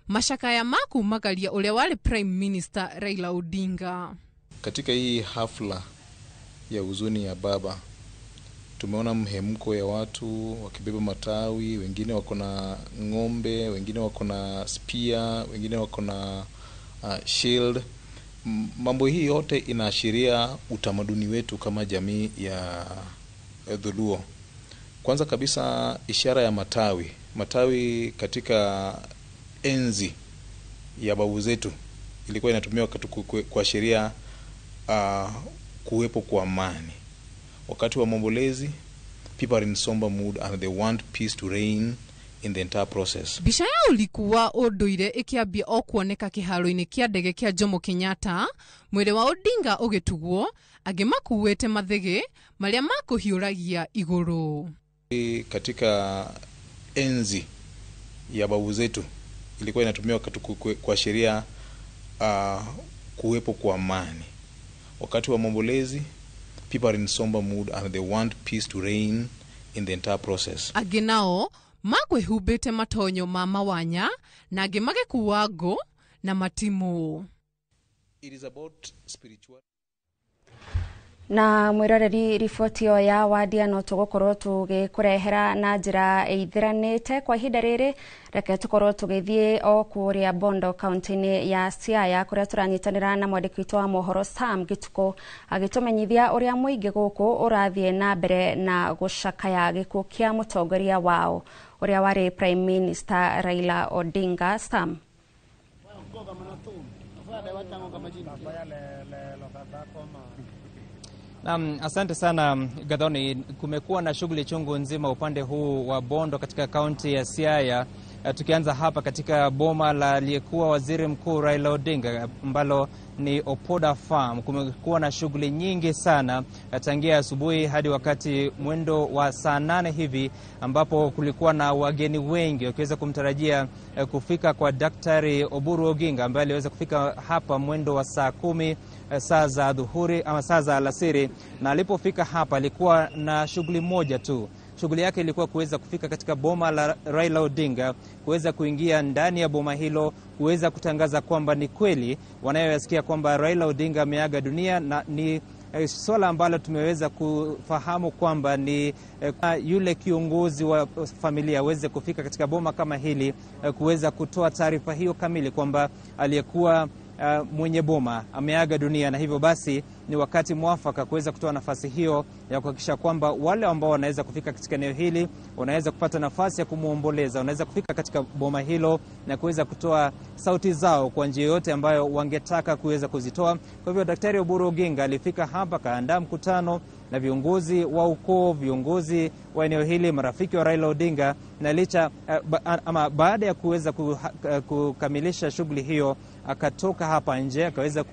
macakaya ma kumagaria ũrĩa warĩ Prime Minister Raila Odinga. Katika hii hafla ya huzuni ya baba, Tumeona mhemko ya watu wakibeba matawi, wengine wako na ng'ombe, wengine wako na spear, wengine wako na shield. Mambo hii yote inaashiria utamaduni wetu kama jamii ya Dholuo. Kwanza kabisa ishara ya matawi. Matawi katika enzi ya babu zetu ilikuwa inatumiwa kuashiria kuwepo kwa amani. Wakati wa maombolezi, people are in somber mood and they want peace to reign in the entire process. Mbica ya ũriku wa ũndũire ĩkĩambia o kuoneka kĩharo-inĩ kĩa ndege kĩa Jomo Kenyatta, mwĩrĩ wa Odinga ũgĩtugwo, angĩ makuĩte mathĩgĩ marĩa makũhiũragia igũrũ. Katika enzi ya babu zetu ilikuwa inatumiwa kuashiria kuwepo kwa amani. Wakati wa maombolezi, people are in somber mood and they want peace to reign in the entire process. Angĩ nao makwĩhumbĩte matonyo ma mawanya na angĩ magĩkua ngũ na matimũ. It is about spiritual. Na mwiroreri riboti ĩyo ya Wadia no tũgũkorwo tũgĩkũrehera na njĩra ĩithiranĩte. Kwa ihinda rĩrĩ reke tũkorwo tũgĩthiĩ o kũrĩa Bondo kaunti-inĩ ya Siaya kũrĩa tũranyitanĩra na mwandĩki witũ wa mohoro Sam Gĩtukũ agĩtũmenyithia ũrĩa mũingĩ gũkũ ũrathiĩ na mbere na gũcakaya gĩkuũ kĩa mũtongoria wao ũrĩa warĩ Prime Minister Raila Odinga. Sam. Naam, asante sana Gathoni. Kumekuwa na shughuli chungu nzima upande huu wa Bondo katika kaunti ya Siaya, tukianza hapa katika boma la aliyekuwa waziri mkuu Raila Odinga ambalo ni Opoda Farm. Kumekuwa na shughuli nyingi sana tangia asubuhi hadi wakati mwendo wa saa 8 hivi, ambapo kulikuwa na wageni wengi wakiweza kumtarajia kufika kwa Daktari Oburu Oginga ambaye aliweza kufika hapa mwendo wa saa 10 saa za dhuhuri ama saa za alasiri. Na alipofika hapa alikuwa na shughuli moja tu. Shughuli yake ilikuwa kuweza kufika katika boma la Raila Odinga, kuweza kuingia ndani ya boma hilo, kuweza kutangaza kwamba ni kweli wanayoyasikia kwamba Raila Odinga ameaga dunia, na ni swala ambalo tumeweza kufahamu kwamba ni yule kiongozi wa familia aweze kufika katika boma kama hili kuweza kutoa taarifa hiyo kamili kwamba aliyekuwa mwenye boma ameaga dunia, na hivyo basi ni wakati mwafaka kuweza kutoa nafasi hiyo ya kuhakikisha kwamba wale ambao wanaweza kufika katika eneo hili wanaweza kupata nafasi ya kumuomboleza, wanaweza kufika katika boma hilo na kuweza kutoa sauti zao kwa njia yote ambayo wangetaka kuweza kuzitoa. Kwa hivyo Daktari Oburu Oginga alifika hapa, kaandaa mkutano na viongozi wa ukoo, viongozi wa eneo hili, marafiki wa Raila Odinga, na licha ama baada ya kuweza kukamilisha shughuli hiyo akatoka hapa nje akaweza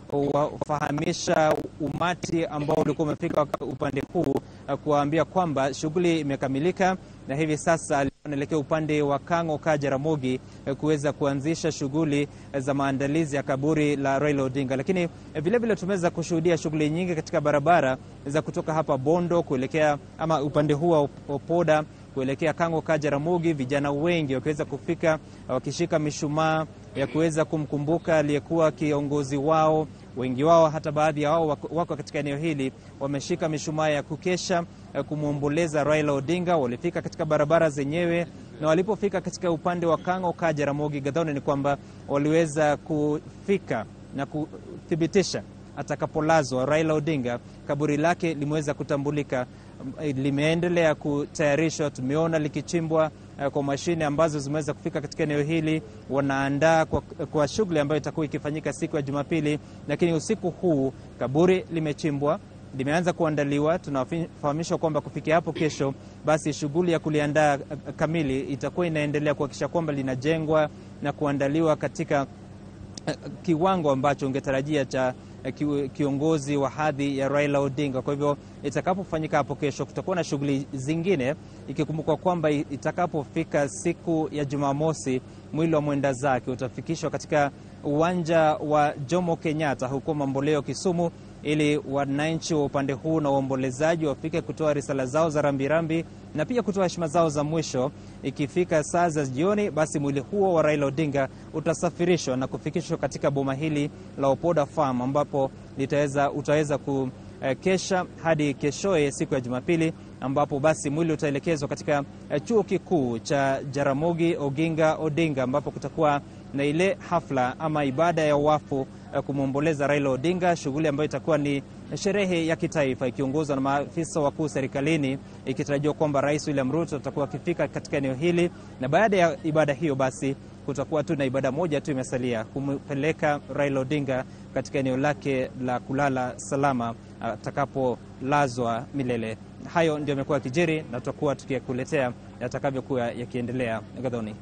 kuwafahamisha umati ambao ulikuwa umefika upande huu, kuwaambia kwamba shughuli imekamilika na hivi sasa anaelekea upande wa Kang'o ka Jaramogi kuweza kuanzisha shughuli za maandalizi ya kaburi la Raila Odinga. Lakini vile vile tumeweza kushuhudia shughuli nyingi katika barabara za kutoka hapa Bondo kuelekea ama upande huu wa Opoda kuelekea Kang'o ka Jaramogi, vijana wengi wakiweza kufika wakishika mishumaa ya kuweza kumkumbuka aliyekuwa kiongozi wao. Wengi wao, hata baadhi ya wao wako katika eneo hili wameshika mishumaa ya kukesha kumuomboleza Raila Odinga. Walifika katika barabara zenyewe, na walipofika katika upande wa Kang'o ka Jaramogi, Gathoni, ni kwamba waliweza kufika na kuthibitisha atakapolazwa Raila Odinga kaburi lake limeweza kutambulika, limeendelea kutayarishwa. Tumeona likichimbwa kwa mashine ambazo zimeweza kufika katika eneo hili, wanaandaa kwa shughuli ambayo itakuwa ikifanyika siku ya Jumapili. Lakini usiku huu kaburi limechimbwa, limeanza kuandaliwa. Tunafahamishwa kwamba kufikia hapo kesho, basi shughuli ya kuliandaa kamili itakuwa inaendelea kuhakikisha kwamba linajengwa na kuandaliwa katika kiwango ambacho ungetarajia cha kiongozi wa hadhi ya Raila Odinga. Kwa hivyo itakapofanyika hapo kesho kutakuwa na shughuli zingine, ikikumbukwa kwamba itakapofika siku ya Jumamosi mwili wa mwenda zake utafikishwa katika uwanja wa Jomo Kenyatta huko Mamboleo, Kisumu, ili wananchi wa upande huu na waombolezaji wafike kutoa risala zao za rambirambi na pia kutoa heshima zao za mwisho. Ikifika saa za jioni, basi mwili huo wa Raila Odinga utasafirishwa na kufikishwa katika boma hili la Opoda Farm ambapo utaweza kukesha hadi keshoye siku ya Jumapili, ambapo basi mwili utaelekezwa katika chuo kikuu cha Jaramogi Oginga Odinga, ambapo kutakuwa na ile hafla ama ibada ya wafu kumwomboleza Raila Odinga, shughuli ambayo itakuwa ni sherehe ya kitaifa ikiongozwa na maafisa wakuu serikalini, ikitarajiwa kwamba Rais William Ruto atakuwa akifika katika eneo hili, na baada ya ibada hiyo basi kutakuwa tu na ibada moja tu imesalia, kumpeleka Raila Odinga katika eneo lake la kulala salama atakapolazwa milele. Hayo ndio yamekuwa yakijiri na tutakuwa tukikuletea yatakavyokuwa yakiendelea. Gathoni.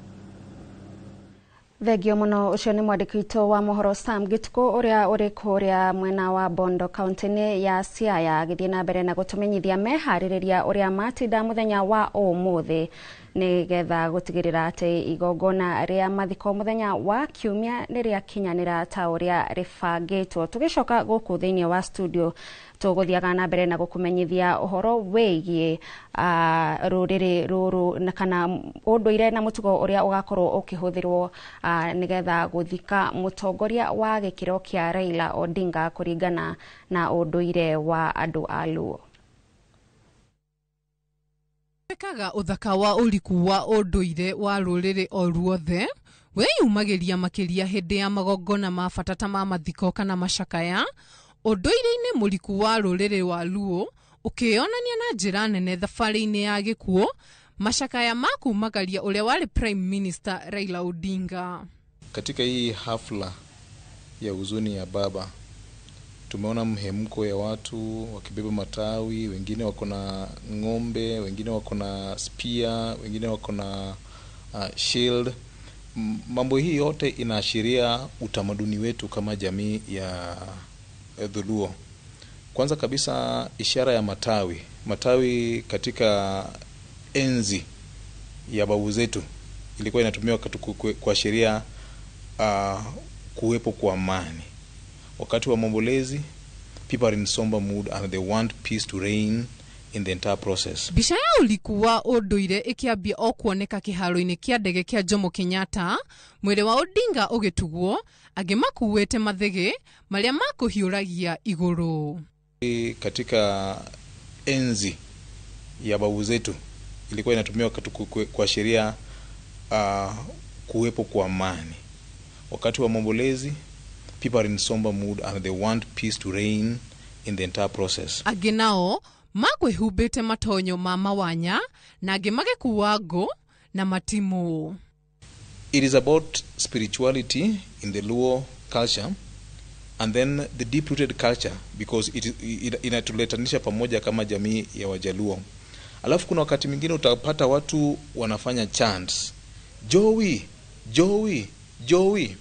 Thengio muno. Ucio ni mwandiki witũ wa mohoro Sam Gituku uria uri kuria mwena wa Bondo kaunti-inĩ ya Siaya, agĩthiĩ na mbere na gũtũmenyithia meharĩrĩria ũrĩa matinda mũthenya wa ũmũthĩ nĩgetha gũtigĩrĩra atĩ igongona rĩa mathiko mũthenya wa kiumia nĩ rĩakinyanĩra ta ũrĩa rĩbangĩtwo. Tũgĩcoka gũkũ thĩinĩ wa studio, tũgũthiaga na mbere na gũkũmenyithia ũhoro wĩgiĩ rũrĩrĩ rũrũ na kana ũndũire na mũtugo ũrĩa ũgakorwo ũkĩhũthĩrwo nĩgetha gũthika mũtongoria wa gĩkĩro kĩa Raila Odinga kũringana na ũndũire wa andũ a Luo. Wekaga ũthaka wa ũriku wa ũndũire wa rũrĩrĩ o ruothe wĩyumagĩria makĩria hĩndĩ ya magongona ma bata ta ma mathiko kana macakaya. Ũndũire-inĩ mũriku wa rũrĩrĩ wa Luo ũkĩyonania na njĩra nene thabarĩ-inĩ ya gĩkuũ, macakaya ma kumagaria ũrĩa warĩ Prime Minister Raila Odinga. Katika hii hafla ya huzuni ya baba, tumeona mhemko ya watu wakibeba matawi, wengine wako na ng'ombe, wengine wako na spear, wengine wako na shield. Mambo hii yote inaashiria utamaduni wetu kama jamii ya Dholuo. Kwanza kabisa, ishara ya matawi. Matawi katika enzi ya babu zetu ilikuwa inatumiwa kuashiria kuwepo kwa amani. Wakati wa maombolezi, people are in somber mood and they want peace to reign in the entire process. Mbica ya ũriku wa ũndũire ĩkĩambia o kuoneka kĩharo-inĩ kĩa ndege kĩa Jomo Kenyatta, mwĩrĩ wa Odinga ũgĩtugwo, angĩ makuĩte mathĩgĩ marĩa makũhiũragia igũrũ. Katika enzi ya babu zetu ilikuwa inatumiwa kuashiria kuwepo kwa amani. Wakati wa maombolezi, people are in somber mood and they want peace to reign in the entire process. Angĩ nao makwĩhumbĩte matonyo ma mawanya na angĩ magĩkua ngũ na matimũ. It is about spirituality in the Luo culture and then the deep-rooted culture, because it inatuletanisha pamoja kama jamii ya Wajaluo. Alafu kuna wakati mwingine utapata watu wanafanya chants. Jowi, Jowi, Jowi.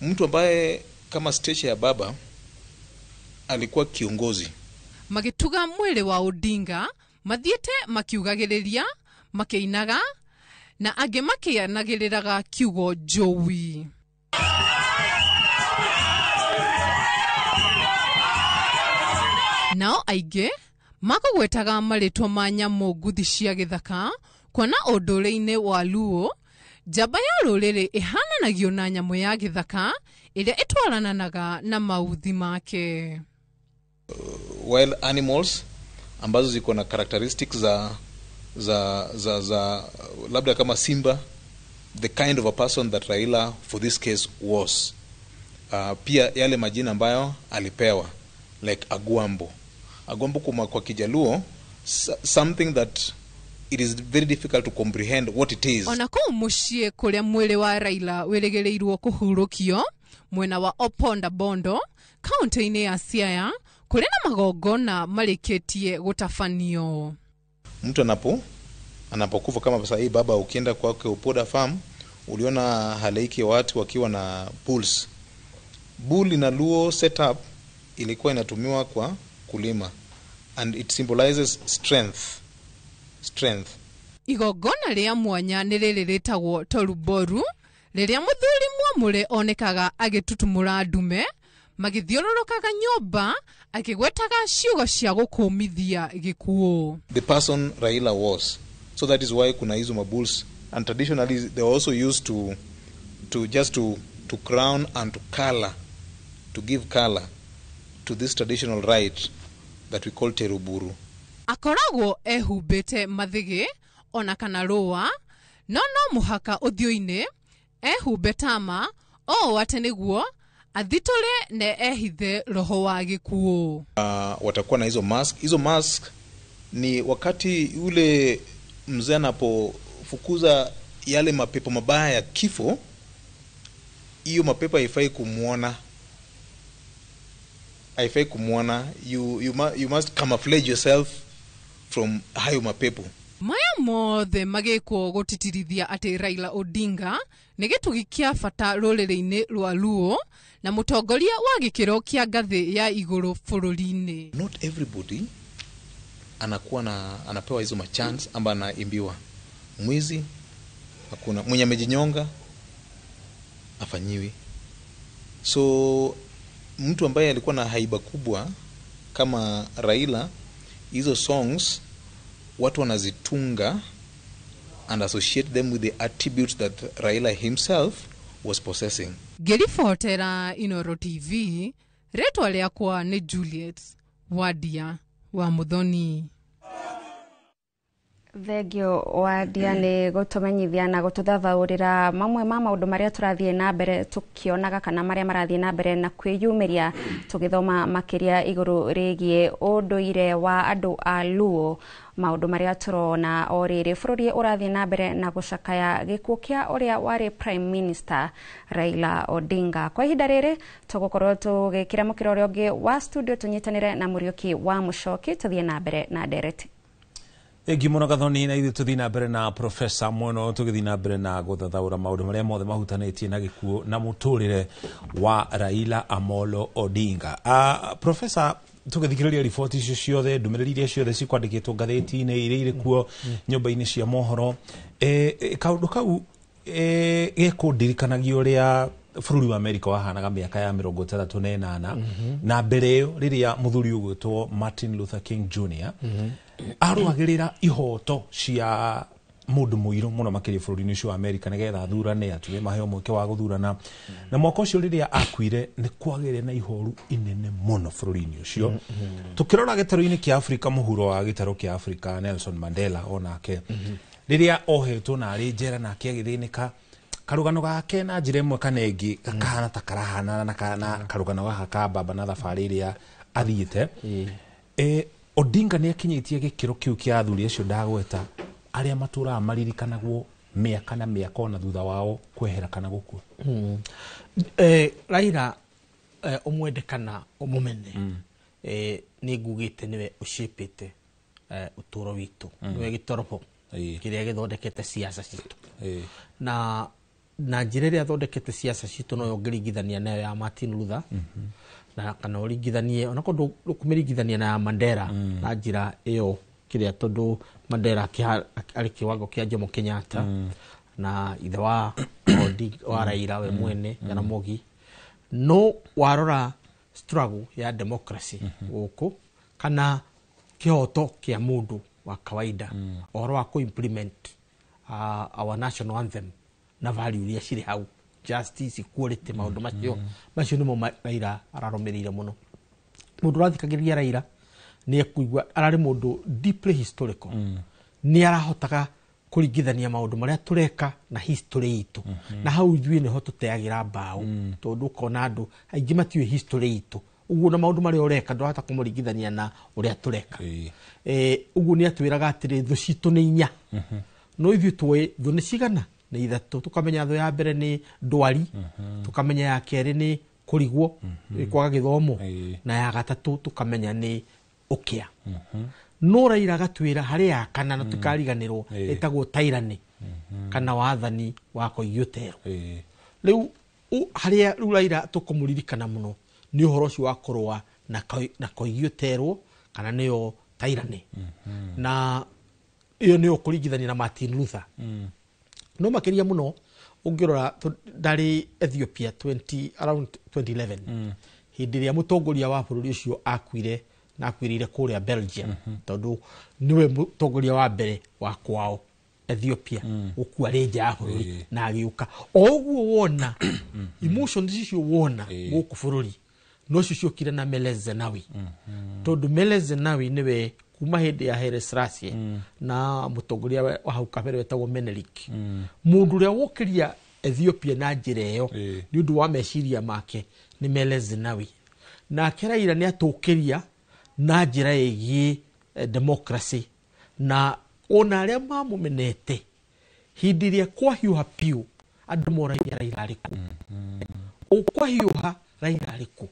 Mtu ambaye kama stage ya baba alikuwa kiongozi. Magĩtuga mwĩrĩ wa Odinga mathiĩte makiugagĩrĩria, makĩinaga na angĩ makĩanagĩrĩraga kiugo Jowi. Nao aingĩ makũgwetaga marĩtwa ma nyamũ nguthi cia gĩthaka, kuona ũndũire-inĩ wa Luo njamba ya rũrĩrĩ ĩhananagio na nyamũ ya gĩthaka ĩrĩa ĩtwarananaga na mauthi make. Wild animals ambazo ziko na characteristics za labda kama simba, the kind of a person that Raila for this case was. Pia yale majina ambayo alipewa like Agwambo. Agwambo kwa Kijaluo, something that it is very difficult to comprehend what it is. Ona kũu mũciĩ kũrĩa mwĩrĩ wa Raila wĩrĩgĩrĩirwo kũhurũkio mwena wa Oponda Bondo kaunti-inĩ ya Siaya, kũrĩ na magongona marĩkĩtie gũtabanio. Mtu anapokufa kama sasa hii baba, ukienda kwake Opoda Farm uliona halaiki ya watu wakiwa na bulls. Bull ina Luo setup ilikuwa inatumiwa kwa kulima and it symbolizes strength. Strength. Igongona rĩa mwanya nĩ rĩrĩ rĩtagwo toruboru, rĩrĩa mũthuri mwamũre onekaga agĩtutumũra ndume magĩthiũrũrũkaga nyũmba akĩgwetaga ciugo cia gũkũmithia gĩkuũ. The person Raila was. So that is why kuna hizo mabulls, and traditionally they were also used to crown and to color, to give color to this traditional rite that we call teruburu. Akoragwo ehumbĩte mathĩgĩ ona kana rũa, no no mũhaka ũthiũ-inĩ ehumbe tama o atĩ nĩguo athitũre na ehithe roho wa gĩkuũ. Watakuwa na hizo mask. Hizo mask ni wakati yule mzee anapofukuza yale mapepo mabaya ya kifo, hiyo mapepo haifai kumuona. Haifai kumuona. You must camouflage yourself from hayo mapepo. Maya mothe magĩkwo gũtitirithia atĩ Raila Odinga nĩ gĩtugĩ kĩa bata rũrĩrĩ-inĩ rwa Luo na mũtongoria wa gĩkĩro kĩa ngathĩ ya igũrũ bũrũri-inĩ. Not everybody anakuwa na anapewa hizo machance amba anaimbiwa. Mwizi hakuna, mwenye amejinyonga afanyiwi. So mtu ambaye alikuwa na haiba kubwa kama Raila, hizo songs watu wanazitunga and associate them with the attributes that Raila himself was possessing. Ngĩribotera Inoro TV, rĩtwa rĩakwa nĩ Juliet Wadia wa Muthoni. Thengio Wadia nĩ gũtũmenyithia na gũtũthathaũrĩra mamwe ma maũndũ marĩa tũrathiĩ na mbere tũkĩonaga kana marĩa marathiĩ na mbere na kwĩyumĩria tũgĩthoma makĩria igũrũ rĩgiĩ ũndũire wa andũ a Luo, maũndũ marĩa tũrona o rĩrĩ bũrũri ũrathiĩ na mbere na gũcakaya gĩkuũ kĩa ũrĩa warĩ Prime Minister Raila Odinga. Kwa ihinda rĩrĩ tũgũkorwo tũgĩkĩra mũkĩra ũrĩa ũngĩ wa studio tũnyitanĩre na Mũriũki wa Mũcoki tũthiĩ na mbere na ndereti. Thengiũ mũno Gathoni, na ithuĩ tũthiĩ na mbere na Professor Mweno tũgĩthiĩ na mbere na gũthathaũra maũndũ marĩa mothe mahutanĩtie na gĩkuũ na mũtũrĩre wa Raila Amolo Odinga. Professor, tũgĩthikĩrĩria riboti icio ciothe, ndũmĩrĩri iria ciothe cikwandĩkĩtwo ngathĩti-inĩ iria irĩ kuo nyũmba-inĩ cia mohoro, kaũndũ kau gekũndirikanagia ũrĩa bũrũri wa Amerika wahanaga mĩaka ya 68 na mbere ĩyo rĩrĩa mũthuri ũgwĩtwo Martin Luther King Jr. Arũagĩrĩra ihoto cia mũndũ mũirũ mũno makĩria bũrũri-inĩ ũcio wa Amerika nĩgetha athurane atume maheo mweke wa gũthurana. Na mwaka ũcio rĩrĩa akuire nĩ kwagĩire na ihoru inene mũno bũrũri-inĩ ũcio. Tũkĩrora gĩtarũ-inĩ kĩa Afrika, mũhuro wa gĩtarũ kĩa Afrika, Nelson Mandela onake rĩrĩa ohetwo na arĩ njera nake agĩthĩnĩka, karũgano gake na njĩra ĩmwe kana ĩngĩ gakahana ta karahanana na karũgano gaka ka baba na thabarĩ ĩrĩa athiĩte. Odinga nĩ akinyĩtie gĩkĩro kĩu kĩa athuri acio ndagweta arĩa matũraga maririkanagwo mĩaka na mĩaka ona thutha wao kwehera kana gũkua. Raila ũmwende kana ũmũmene, nĩ ngugĩte nĩwe ũcĩpĩte ũtũũro witũ, nĩwe gĩtorobo kĩrĩa gĩthondekete siasa citũ. Na njĩra ĩrĩa athondekete siasa citũ noyo ũngĩringithania nayo ya Martin Luther, na kana ũringithanie onakorwo ndũkũmĩringithania na ya Mandela na njĩra ĩyo kĩrĩa, tondũ Mandela arĩ kĩwango kĩa Jomo Kenyatta na ithe wa wa Raila we mwene Jaramogi. No warora struggle ya democracy gũkũ kana kĩhoto kĩa mũndũ wa kawaida, ũhoro wa kũ-implement our national anthem na value iria cirĩ hau, justice, equality, maũndũ macio macio nĩmo Raila ararũmĩrĩire mũno. Mũndũ ũrathikagĩrĩria Raila nĩ ekuigua ararĩ mũndũ deeply historical, nĩ arahotaga kũringithania maũndũ marĩa tũreka na history itũ, na hau ithuĩ nĩho tũteagĩra mbaũ, tondũ ũkona andũ aingĩ matiũĩ history itũ, ũguo na maũndũ marĩa ũreka ndũrahota kũmũringithania na ũrĩa tũreka. Ũguo nĩ atwĩraga atĩrĩ thũ citũ nĩ inya, no ithuĩ tũĩ thũ nĩ cigana, nĩ ithatũ. Tũkamenya thũ ya mbere nĩ ndwari, tũkamenya ya kerĩ nĩ kũrigwo kwaga gĩthomo, na ya gatatũ tũkamenya nĩ ũkĩa. No Raila agatwĩra harĩ ya kana na tũkariganĩrwo ĩtagwo tyranny kana wathani wa koigi ũterwo. Rĩu harĩa rĩu Raila tũkũmũririkana mũno nĩ ũhoro ũcio wa kũrũa na koigi ũterwo kana nĩyo tyranny, na ĩyo nĩyo kũringithania na Martin Luther. No makĩria mũno ũngĩrora ndarĩ Ethiopia around 2011 hĩndĩ ĩrĩa mũtongoria wa bũrũri ũcio akuire na akuĩrĩire kũrĩa Belgium, tondũ nĩwe mũtongoria wa mbere wa kwao Ethiopia gũkua rĩ nja ya bũrũri na agĩũka. O ũguo wona emotions icio wona gũkũ bũrũri no cio ciokire na Meles Zenawi, tondũ Meles Zenawi nĩwe Kuma hĩndĩ ya Haile Selassie na mũtongoria wa hau kabere wetagwo Menelik, mũndũ ũrĩa wokĩria Ethiopia na njĩra ĩyo nĩ ũndũ wa meciria make nĩ Meles Zenawi. Nake Raila nĩ atũkĩria na njĩra ĩgiĩ democracy, na ona arĩa mamũmenete hĩndĩ ĩrĩa kwahiũha piũ andũ moragia Raila arĩkũ, kwahiũha Raila arĩkũ.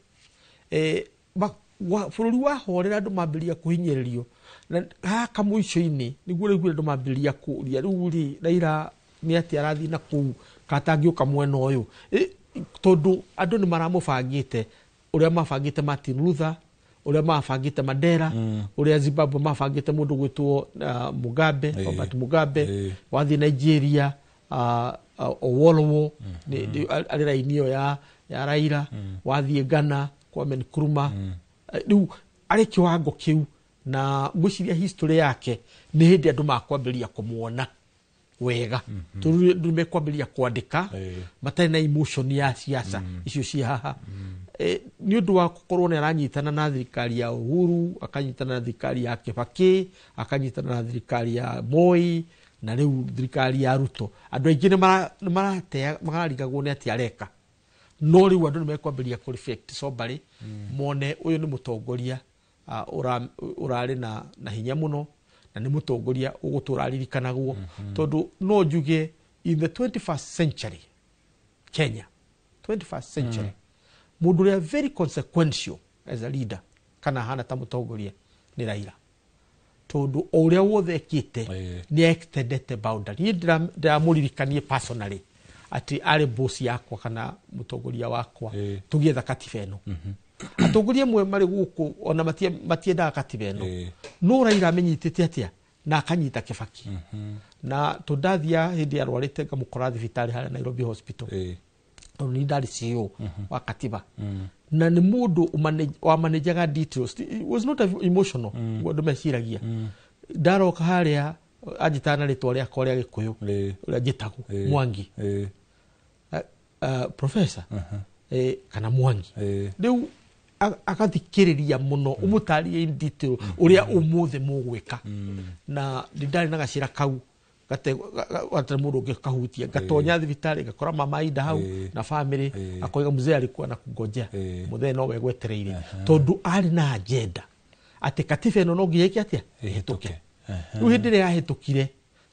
Bũrũri wahorera andũ mambĩrĩria kũhinyĩrĩrio, na haka mũico-inĩ nĩguo rĩu andũ mambĩrĩria kũria rĩu rĩ Raila nĩ atĩa arathiĩ na kũu katangĩũka mwena ũyũ, tondũ andũ nĩ maramũbangĩte ũrĩa mabangĩte Martin Luther, ũrĩa mabangĩte Mandela, ũrĩa Zimbabwe mabangĩte mũndũ gwĩtwo Mugabe, Robert Mugabe, wathiĩ Nigeria Owolowo arĩ raini ĩyo ya Raila, wathiĩ Ghana Kwame Nkrumah. Rĩu arĩ kĩwango kĩu, na ngwĩciria history yake nĩ hĩndĩ andũ makwambĩrĩria kũmuona wega, tondũ andũ nĩmekwambĩrĩria kwandĩka matarĩ na emotion ya siasa icio ci haha. Nĩ ũndũ wa gũkorwo nĩ aranyitana na thirikari ya Uhuru, akanyitana na thirikari ya Kibaki, akanyitana na thirikari ya Moi, na rĩu thirikari ya Ruto. Andũ aingĩ nĩ mararigagwo nĩ atĩa areka, no rĩu andũ nĩ mekwambĩrĩria kũ reflect soberly, mone ũyũ nĩ mũtongoria ũrarĩ na hinya mũno, na nĩ mũtongoria ũgũtũra aririkanagwo, tondũ no njuge in the 21st century Kenya, 21st century, mũndũ ũrĩa very consequential as a leader kana hana ta mũtongoria nĩ Raila, tondũ o ũrĩa wothe ekĩte nĩ extendete boundary. Niĩ ndĩramũririkanie personally atĩ arĩ boss yakwa kana mũtongoria wakwa tũgĩetha katiba ĩno. Atongoria amwe marĩ gũkũ ona matiendaga katiba ĩno, no Raila amenyitĩte atĩa na akanyita Kibaki. Na tũndathia hĩndĩ arwarĩte ngamũkora thibitarĩ harĩa Nairobi Hospital, tondũ nĩ ndarĩ CEO wa katiba, na nĩ mũndũ wamanejaga details. It was not emotional ũguo andũ meciragia. Ndaroka harĩa anjĩtaga na rĩtwa rĩakwa rĩa Gĩkũyũ ũrĩa njĩtagwo Mwangi, professor kana Mwangi. Rĩu akathikĩrĩria mũno ũmũtarĩrie in detail ũrĩa ũmũthĩ mũgwĩka. Na nĩ ndarĩ na gacĩra kau gatarĩ mũndũ ũngĩ kahutia, ngatonya thibitarĩ ngakora mama Aida hau na family, akoiga mzee alikuwa na kungojea, mũthee nowe gwetereire, tondũ arĩ na agenda atĩ katiba ĩno no nginya ĩke atĩa ĩhĩtũke. Rĩu hĩndĩ ĩrĩa yahĩtũkire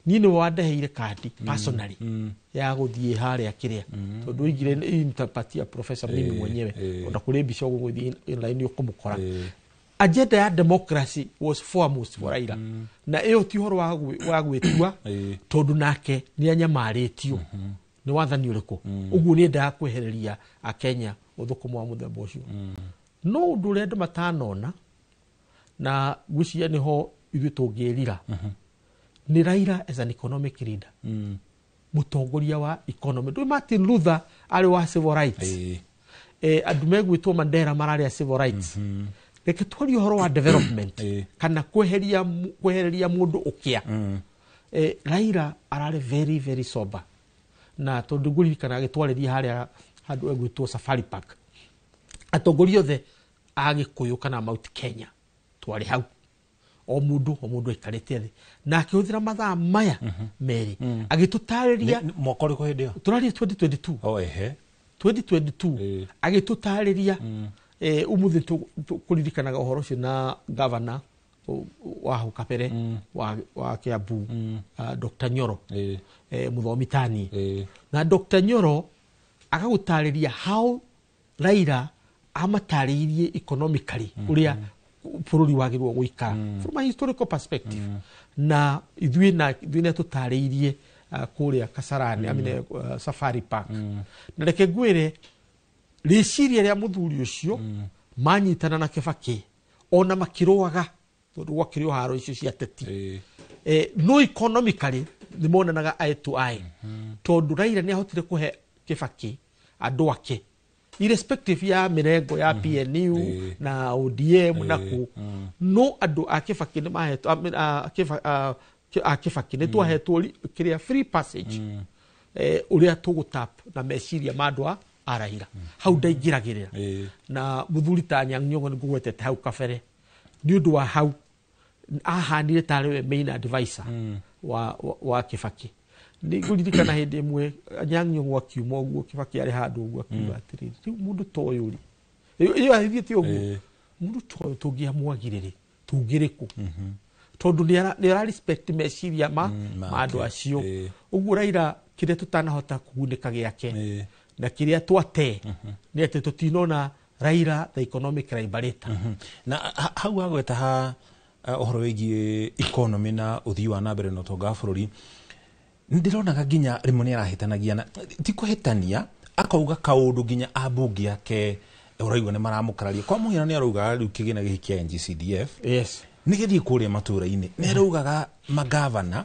niĩ nĩwe wandeheire kandi personally ya gũthiĩ harĩa kĩrĩa, tondũ oigire nitapatia professor mimi mwenyewe, ona kũrĩ mbica ũguo gũthiĩ online ũkũmũkora. Agenda ya democracy was foremost for Raila, na ĩyo ti ũhoro wa gwĩtua, tondũ nake nĩ anyamarĩtio nĩ wathani ũrĩkũ, ũguo nĩ endaga kwehereria akenya ũthũkũmu wa mũthemba ũcio. No ũndũ ũrĩa andũ matanona na ngwĩciria nĩho ithuĩ tũngĩrira nĩ Raila as an economic leader, mũtongoria wa economy. Ndũĩ Martin Luther arĩ wa civil rights, andũ megwĩtwo Mandela mararĩ a civil rights. Reke twarie ũhoro wa development kana kwehereria mũndũ ũkĩa. Raila ararĩ very very sober, na tondũ ngũririkana agĩtwarĩria harĩa handũ egwĩtwo Safari Park, atongoria othe a Gĩkũyũ kana Mount Kenya twarĩ hau, o mũndũ aikarĩte thĩ na akĩhũthĩra mathaa maya merĩ agĩtũtarĩria. Mwaka ũrĩkũ hĩndĩ ĩyo? Tũraria 2022. Oh, ehe. 2022 agĩtũtarĩria. Ũmũthĩ kũririkanaga ũhoro ũcio na gavana wa hau kabere wa Kiambu, Dr. Nyoro, mũthomi tani, na Dr. Nyoro agagũtarĩria how Raila amatarĩirie economically ũrĩa bũrũri wagĩrĩirwo gũikara from a historical perspective, na ithuĩ nĩ tũtarĩirie kũrĩa Kasarani, I mean, Safari Park. Na reke ngwĩre rĩciria rĩa mũthuri ũcio manyitana na Kibaki ona makĩrũaga, tondũ gwakĩrĩ o haro icio cia teti, no economically nĩ monanaga eye to eye, tondũ Raila nĩ ahotire kũhe Kibaki andũ ake irrespective ya mĩrengo ya PNU na ODM na kũ, no andũ a Kibaki nĩ mahetwo, a Kibaki nĩ twahetwo kĩrĩa free passage, ũrĩa tũgũtap na meciria ma andũ a Raila. Hau ndaingĩragĩrĩra na mũthuri ta Anyang' Nyong'o nĩ ngũgwetete hau kabere, nĩ ũndũ wa hau Ahanire tarĩ we main advisor wa Kibaki. Nĩ ngũririkana hĩndĩ ĩmwe Anyang' Nyong'o akiuma ũguo, Kibaki arĩ handũ ũguo, akiuga atĩrĩrĩ, rĩu mũndũ ta ũyũ rĩ, ĩyo athiĩte ũguo, mũndũ ta ũyũ tũngĩamwagire rĩ, tũngĩrĩ kũ? Tondũ nĩ ara respect meciria ma andũ acio. Ũguo Raila, kĩrĩa tũtanahota kũgunĩka gĩake na kĩrĩa twate nĩ atĩ tũtinona Raila the economic liberator. Na hau wagweta ha ũhoro wĩgiĩ economy na ũthii wa na mbere na ũtonga wa bũrũri, nĩndĩronaga nginya rĩmwe nĩ arahĩtanagia, na ti kũhĩtania, akauga kaũndũ nginya ambunge ake ũraigua nĩ maramũkararia. Kwa mũhiano, nĩ araugaga rĩu kĩgĩna gĩkĩ kĩa NGCDF nĩ gĩthiĩ kũrĩa matũra-inĩ, nĩ araugaga magavana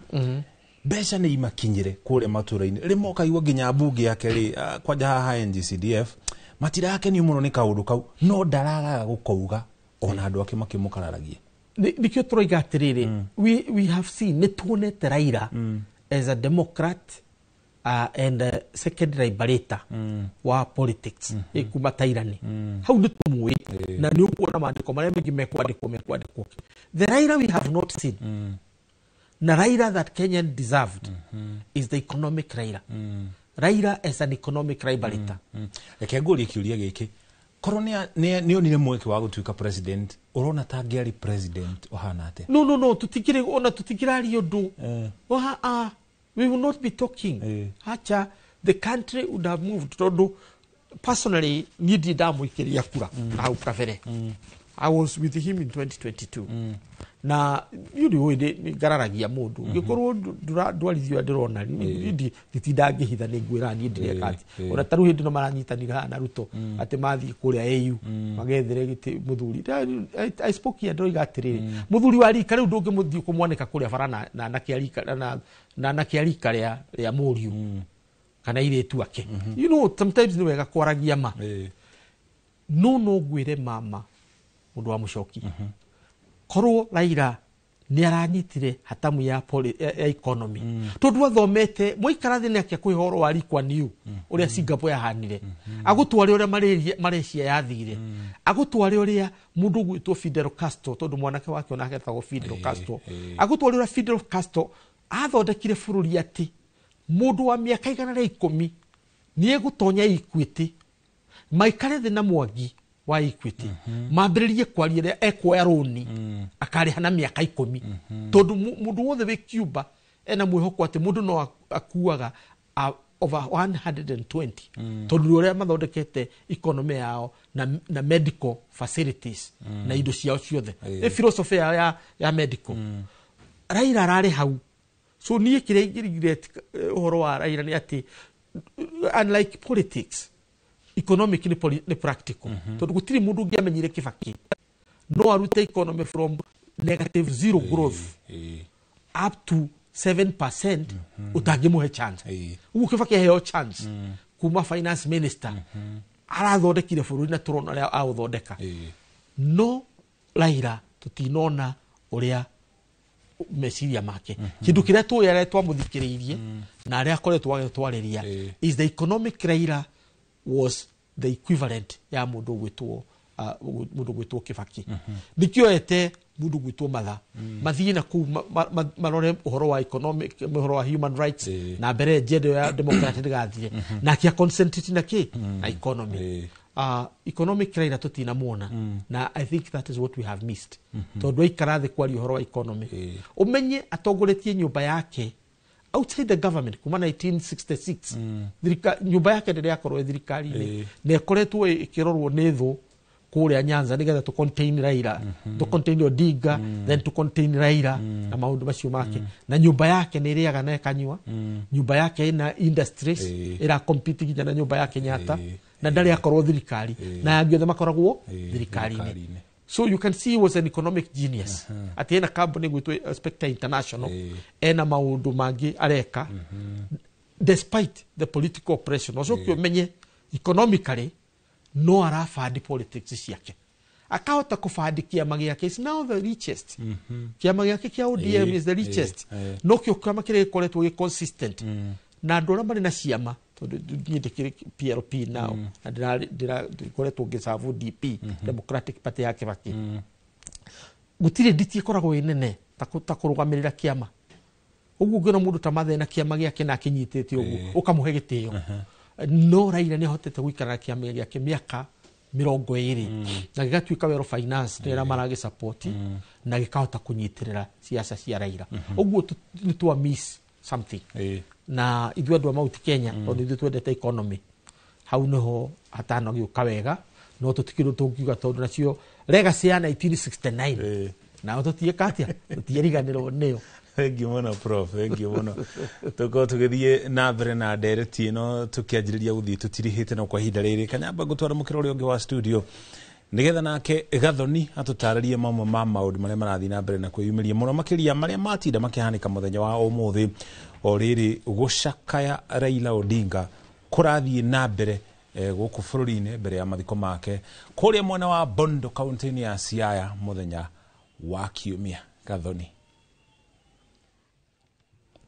mbeca nĩ imakinyĩre kũrĩa matũra-inĩ. Rĩmwe ũkaigua nginya ambunge yake rĩ, kwanja haha NGCDF matirakenio mũno nĩ kaũndũ kau, no ndaragaga gũkauga ona andũ ake makĩmũkararagia. Nĩkĩo tũroiga atĩrĩrĩ, we have seen, nĩ tuonete Raila as a democrat and a second liberator wa politics kuma tairani hau nĩ tũmũĩ, na nĩ ũkuona maandĩko marĩa maingĩ mekwandĩkwo. The Raila we have not seen na Raila that Kenyan deserved is the economic Raila, Raila as an economic liberator. Reke ngũrie kĩũria gĩkĩ: korwo nĩ onire mweke wa gũtuĩka president, ũrona ta angĩarĩ president ũhana atĩa? No, tutikire ona tutikiraria ũndũ. Ah, we will not be talking. Acha, the country would have moved, tondũ personally niĩ ndirĩ ndamũikĩria kura na hau kabere. I was with him in 2022, na niĩ nĩ ũĩ nĩ ngararagia mũndũ ngĩkorwo ndwarithio ũrĩa ndĩrona. Niĩ nditindaga ngĩhitha, nĩ ngwĩra niĩ ndireka atĩ ona ta rĩu hĩndĩ ĩno maranyitanĩra haha na Ruto atĩ mathiĩ kũrĩa AU magethere gĩtĩ mũthuri. I spoke here, ndĩroiga atĩrĩrĩ, mũthuri wa rika rĩu ndũngĩmũthiĩ kũmwanĩka kũrĩa bara na anake a rika na anake a rika rĩa mũriũ kana airĩtu ake. Sometimes nĩ wega kwaragia ma. No ngwĩre mama mũndũ wa mũcoki, korwo Raila nĩ aranyitire hatamu ya economy, tondũ athomete, mwaikara thĩ nake kwĩ ũhoro wa Lee Kuan Yew, ũrĩa Singapore yahanire, agũtware ũrĩa Malaysia yathire, agũtware ũrĩa mũndũ ũgwĩtwo Fidel Castro, tondũ mwanake wake onake etagwo Fidel Castro, agũtware ũrĩa Fidel Castro athondekire bũrũri atĩ mũndũ wa mĩaka 110 nĩ egũtonya Equity, maikare thĩ na Mwangi wa Equity, mambĩrĩrie kwaria ũrĩa ekuoya rũni akarĩha na mĩaka 10, tondũ mũndũ wothe wĩ Cuba ena mwĩhoko atĩ mũndũ no akuaga over 120, tondũ ũrĩa mathondekete economy yao na medical facilities na indo ciao ciothe, nĩ philosophy yao ya medical. Raila ararĩ hau. So niĩ kĩrĩa ingĩ ũhoro wa Raila nĩ atĩ unlike politics, economic nĩ practical, tondũ gũtirĩ mũndũ ũngĩamenyire Kibaki no arute economy from negative zero growth up to 7% ũtangĩmũhe chance. Ũguo Kibaki aheo chance kuma finance minister, arathondekire bũrũri na tũrona ũrĩa aũthondeka. No Raila tũtinona ũrĩa meciria make. Kĩndũ kĩrĩa tũĩ, arĩa twamũthikĩrĩirie na arĩa akoretwo agĩtwarĩria, is the economic Raila was the equivalent ya mũndũ ũgwĩtwo Kibaki. Nĩkĩo ete mũndũ ũgwĩtwo Matha mathiĩ na kũu marore ũhoro wa economic, ũhoro wa human rights, na mbere agenda ya democratic ndĩgathire nake concentrate na kĩ na economy. Economic Raila tũtinamuona, na I think that is what we have missed, tondũ aikara thĩ kwaria ũhoro wa economy, ũmenye atongoretie nyũmba yake outside the government kuma 1966. Nyũmba yake ndĩrĩ yakorwo ĩ thirikari-inĩ, na ĩkoretwo ĩkĩrorwo nĩ thũ kũrĩa Nyanza nĩgetha tũ contain Raila, tũ contain Odinga, then tũ contain Raila na maũndũ macio make. Na nyũmba yake nĩ ĩrĩaga na ĩkanyua, nyũmba yake ĩna industries ĩra compete nginya na nyũmba ya Kenyatta, na ndarĩ akorwo thirikari, na angĩ othe makoragwo thirikari-inĩ. So you can see he was an economic genius, atĩ ena kambuni gwĩtwo Spectre International, ena maũndũ mangĩ areka despite the political oppression. Ũcoke ũmenye economically no arabandi politics ciake, akahota kũbandi kĩama gĩake is now the richest. Kĩama gĩake kĩa ODM is the richest. No kĩo kĩama kĩrĩa gĩkoretwo gĩ consistent na andũ arĩa marĩ na ciama, tondũ niĩ ndĩkĩrĩ PLP now na ndĩrakoretwo ngĩcabu DP, Democratic Party ya Kibaki. Gũtirĩ nditi ĩkoragwo ĩ nene ta kũrũgamĩrĩra kĩama. Ũguo ũngĩona mũndũ ta Mathena kĩama gĩake na akĩnyitĩte ũguo ũkamũhe gĩtĩo. No Raila nĩ ahotete gũikara na kĩama gĩake mĩaka 20 na gĩgatuĩka well finance nĩ arĩa maragĩsupport na gĩkahota kũnyitĩrĩra siasa cia Raila. Ũguo nĩ twa miss something. Na ithuĩ andũ a Mount Kenya tondũ ithuĩ twendete economy, hau nĩho hatanagĩũka wega, no tũtikĩrĩ tũngiuga tondũ nacio legacy ya 1969 nao tũtiĩka atĩa, tũtieriganĩrwo nĩyo. Thengiũ mũno Prof, thengiũ mũno. Tũkorwo tũgĩthiĩ na mbere na ndereti ĩno tũkĩanjĩrĩria gũthiĩ tũtirihĩte, no kwa ihinda rĩrĩ kanyamba ngũtwara mũkĩra ũrĩa ũngĩ wa studio nĩgetha nake Gathoni atũtarĩrie mamwe ma maũndũ marĩa marathiĩ na mbere na kwĩyumĩria mũno makĩria marĩa matinda makĩhanĩka mũthenya wa ũmũthĩ o rĩrĩ gũcakaya Raila Odinga kũrathiĩ na mbere gũkũ bũrũri-inĩ mbere ya mathiko make kũrĩa mwena wa Bondo kaunti-inĩ ya Siaya mũthenya wa Kiumia. Gathoni.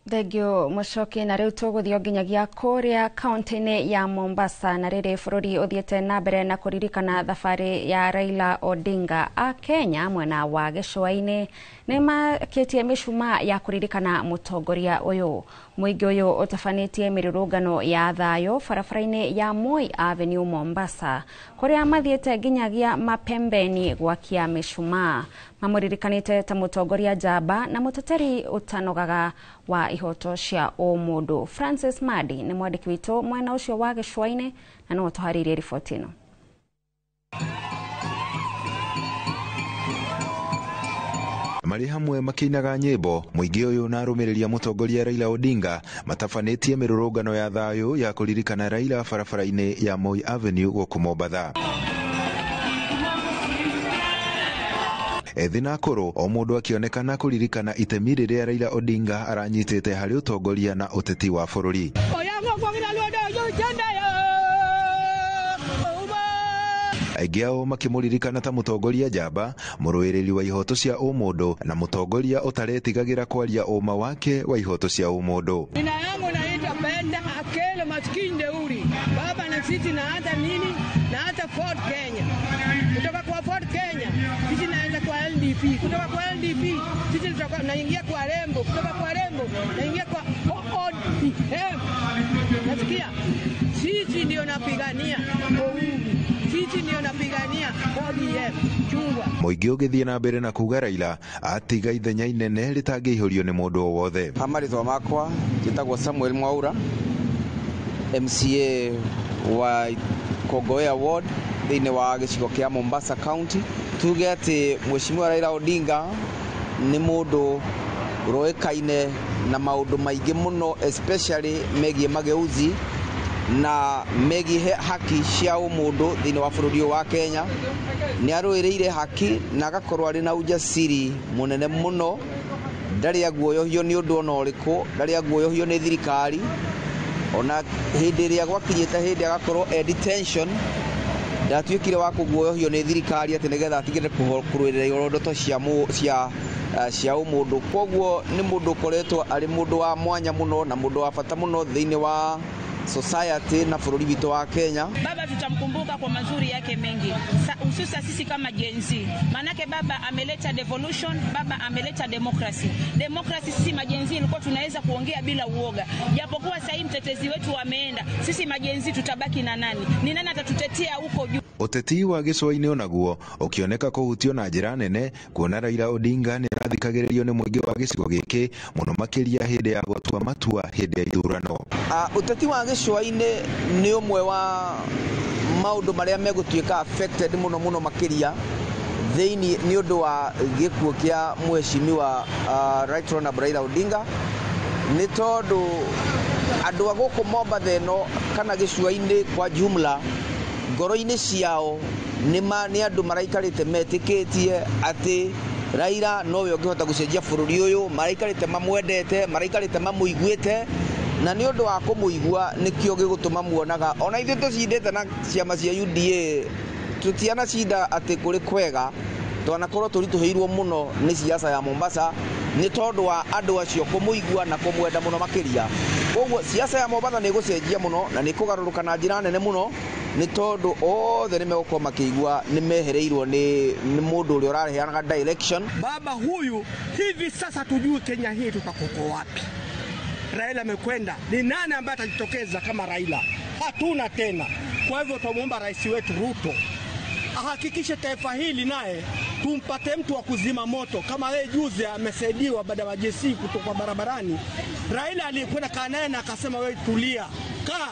Thengio Mucoki. Na riu tũgũthiĩ nginyagia kũrĩa kaunti-inĩ ya Mombasa, na rĩrĩ bũrũri ũthiĩte na mbere na kũririkana thabarĩ ya Raila Odinga. A Kenya mwena wa gĩcũa-inĩ nĩ makĩtie mĩcumaa ya kũririkana mũtongoria ũyũ. Mũingĩ ũyũ ũtabanĩtie mĩrũrũngano ya thayũ barabara-inĩ ya Moi Avenue Mombasa, kũrĩa mathiĩte nginyagia mapembeni gwakia mĩcumaa. Mamũririkanĩte ta mũtongoria njamba na mũteteri ũtanogaga wa ihoto cia ũmũndũ. Francis Madi nĩ mwandĩki witũ mwena ũcio wa gĩcũa-inĩ na no tũharĩirie riboti ĩno. Marĩ hamwe makĩinaga nyĩmbo, mũingĩ ũyũ na arũmĩrĩri a mũtongoria Raila Odinga matabanĩtie mĩrũrũngano ya thayũ ya kũririkana Raila barabara-inĩ ya Moi Avenue gũkũ Mombatha. Ethĩ na akũrũ o mũndũ akĩonekana kũririkana itemi rĩrĩa Raila Odinga aranyitĩte harĩ ũtongoria na ũteti wa bũrũri. Aingĩ ao makĩmũririkana ta mũtongoria njamba, mũrũĩrĩri wa ihoto cia ũmũndũ na mũtongoria ũtaretigagĩra kwaria ũma wake wa ihoto cia ũmũndũ. Jina yangu naitwa Benda Akelo maskini Deuri. Baba na sisi naanza nini? Naanza Ford Kenya. Kutoka kwa Ford Kenya sisi naanza kwa LDP. Kutoka kwa LDP sisi tutakuwa naingia kwa Rembo. Kutoka kwa Rembo naingia kwa ODM. Nasikia sisi ndio napigania uhuru. Sisi ndio napigania ODM chungwa. Mũingĩ ũgĩthiĩ na mbere na kuga Raila atiga ithenya inene rĩtangĩihũrio nĩ mũndũ o wothe. Marĩtwa makwa njĩtagwo Samuel Mwaura, MCA wa Kongowea Ward thĩinĩ wa gĩcigo kĩa Mombasa County. Tuge atĩ Mheshimiwa Raila Odinga nĩ mũndũ ũroĩkaine na maũndũ maingĩ mũno, especially megiĩ mageuzi na megiĩ haki cia ũmũndũ thĩinĩ wa bũrũri wa Kenya. Nĩ arũĩrĩire haki na agakorwo arĩ na ujasiri mũnene mũno. Ndarĩ aguoyohio nĩ ũndũ ona ũrĩkũ, ndarĩ aguoyohio nĩ thirikari. Ona hĩndĩ ĩrĩa gwakinyĩte hĩndĩ agakorwo e detention, ndatuĩkire wa kũguoyohio nĩ thirikari atĩ nĩgetha atigĩre kũrũĩrĩra irondoto cia ũmũndũ. Koguo nĩ mũndũ ũkoretwo arĩ mũndũ wa mwanya mũno na mũndũ wa bata mũno thĩinĩ wa society na bũrũri witũ wa Kenya. Baba tutamkumbuka kwa mazuri yake mengi, hususa sisi kama Gen Z. Manake baba ameleta devolution, baba ameleta democracy. Democracy sisi ma-Gen Z ilikuwa tunaweza kuongea bila uoga. Japokuwa sasa mtetezi wetu ameenda, sisi ma-Gen Z tutabaki na nani? Ni nani atatutetea huko juu? Ũteti wa gĩcũa-inĩ onaguo ũkĩoneka kũhutio na njĩra nene kuona Raila Odinga nĩ arathikagĩrĩrio nĩ mũingĩ wa gĩcigo gĩkĩ mũno makĩria hĩndĩ ya gũtua matua hĩndĩ ya ithurano. Ũteti wa gĩcũa-inĩ nĩ ũmwe wa maũndũ marĩa megũtuĩka affected mũno mũno makĩria thĩinĩ nĩ ũndũ wa gĩkuũ kĩa mheshimiwa Right Honorable Raila Odinga, nĩ tondũ andũ a gũkũ Mombatha ĩno kana gĩcũa-inĩ kwa jumla ngoro-inĩ ciao nĩ andũ maraikarĩte metĩkĩtie atĩ Raila nowe ũngĩhota gũcenjia bũrũri ũyũ, maraikarĩte mamwendete, maraikarĩte mamũiguĩte, na nĩ ũndũ wa kũmũigua nĩkĩo gĩgũtũma muonaga ona ithuĩ tũcindĩte na ciama cia UDA tũtianacinda atĩ kũrĩ kwega, twanakorwo tũritũhĩirwo mũno nĩ siasa ya Mombasa nĩ tondũ wa andũ acio kũmũigua na kũmwenda mũno makĩria. Koguo siasa ya Mombasa nĩ ĩgũcenjia mũno na nĩ ĩkũgarũrũka na njĩra nene mũno Nĩ tondũ othe nĩ megũkorwo makĩigua nĩ mehereirwo nĩ mũndũ ũrĩa ũraheanaga direction. Baba huyu hivi sasa tujue Kenya hii tutakoko wapi. Raila amekwenda, ni nani ambaye atajitokeza kama Raila? Hatuna tena. Kwa hivyo tumuomba rais wetu Ruto ahakikishe taifa hili naye tumpate mtu wa kuzima moto. Kama yeye juzi amesaidiwa baada ya jeshi kutoka barabarani, Raila alikwenda kaa naye na akasema wewe tulia, kaa,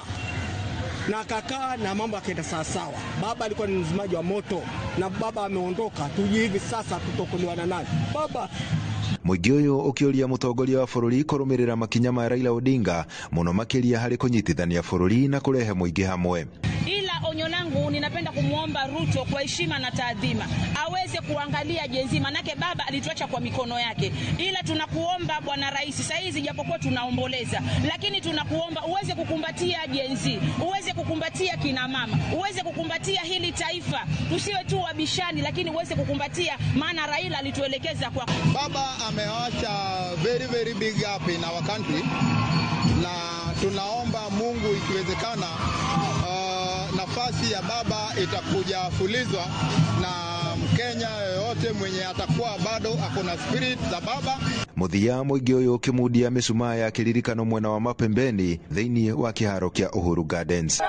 na akakaa na mambo yakaenda sawa sawa. Baba alikuwa ni mzimaji wa moto na baba ameondoka, tujui hivi sasa tutokolewa na nani? Baba. Mũingĩ ũyũ ũkĩũria mũtongoria wa bũrũri kũrũmĩrĩra makinya ma Raila Odinga mũno makĩria harĩ kũnyitithania bũrũri na kũrehe mũingĩ hamwe. Ila onyo langu ninapenda kumuomba Ruto kwa heshima na taadhima aweze kuangalia jenzi, manake baba alituacha kwa mikono yake. Ila tunakuomba bwana rais, sasa hizi japokuwa tunaomboleza, lakini tunakuomba uweze kukumbatia jenzi, uweze kukumbatia kina mama, uweze kukumbatia hili taifa. Tusiwe tu wabishani, lakini uweze kukumbatia, maana Raila alituelekeza kwa baba ameacha very very big gap in our country, na tunaomba Mungu ikiwezekana nafasi ya baba itakuja fulizwa na Mkenya yoyote mwenye atakuwa bado akona spirit za baba. Muthia mũingĩ ũyũ ũkĩmundia mĩcumaa ya kĩririkano mwena wa mapembeni thĩinĩ wa kĩharo kĩa Uhuru Gardens.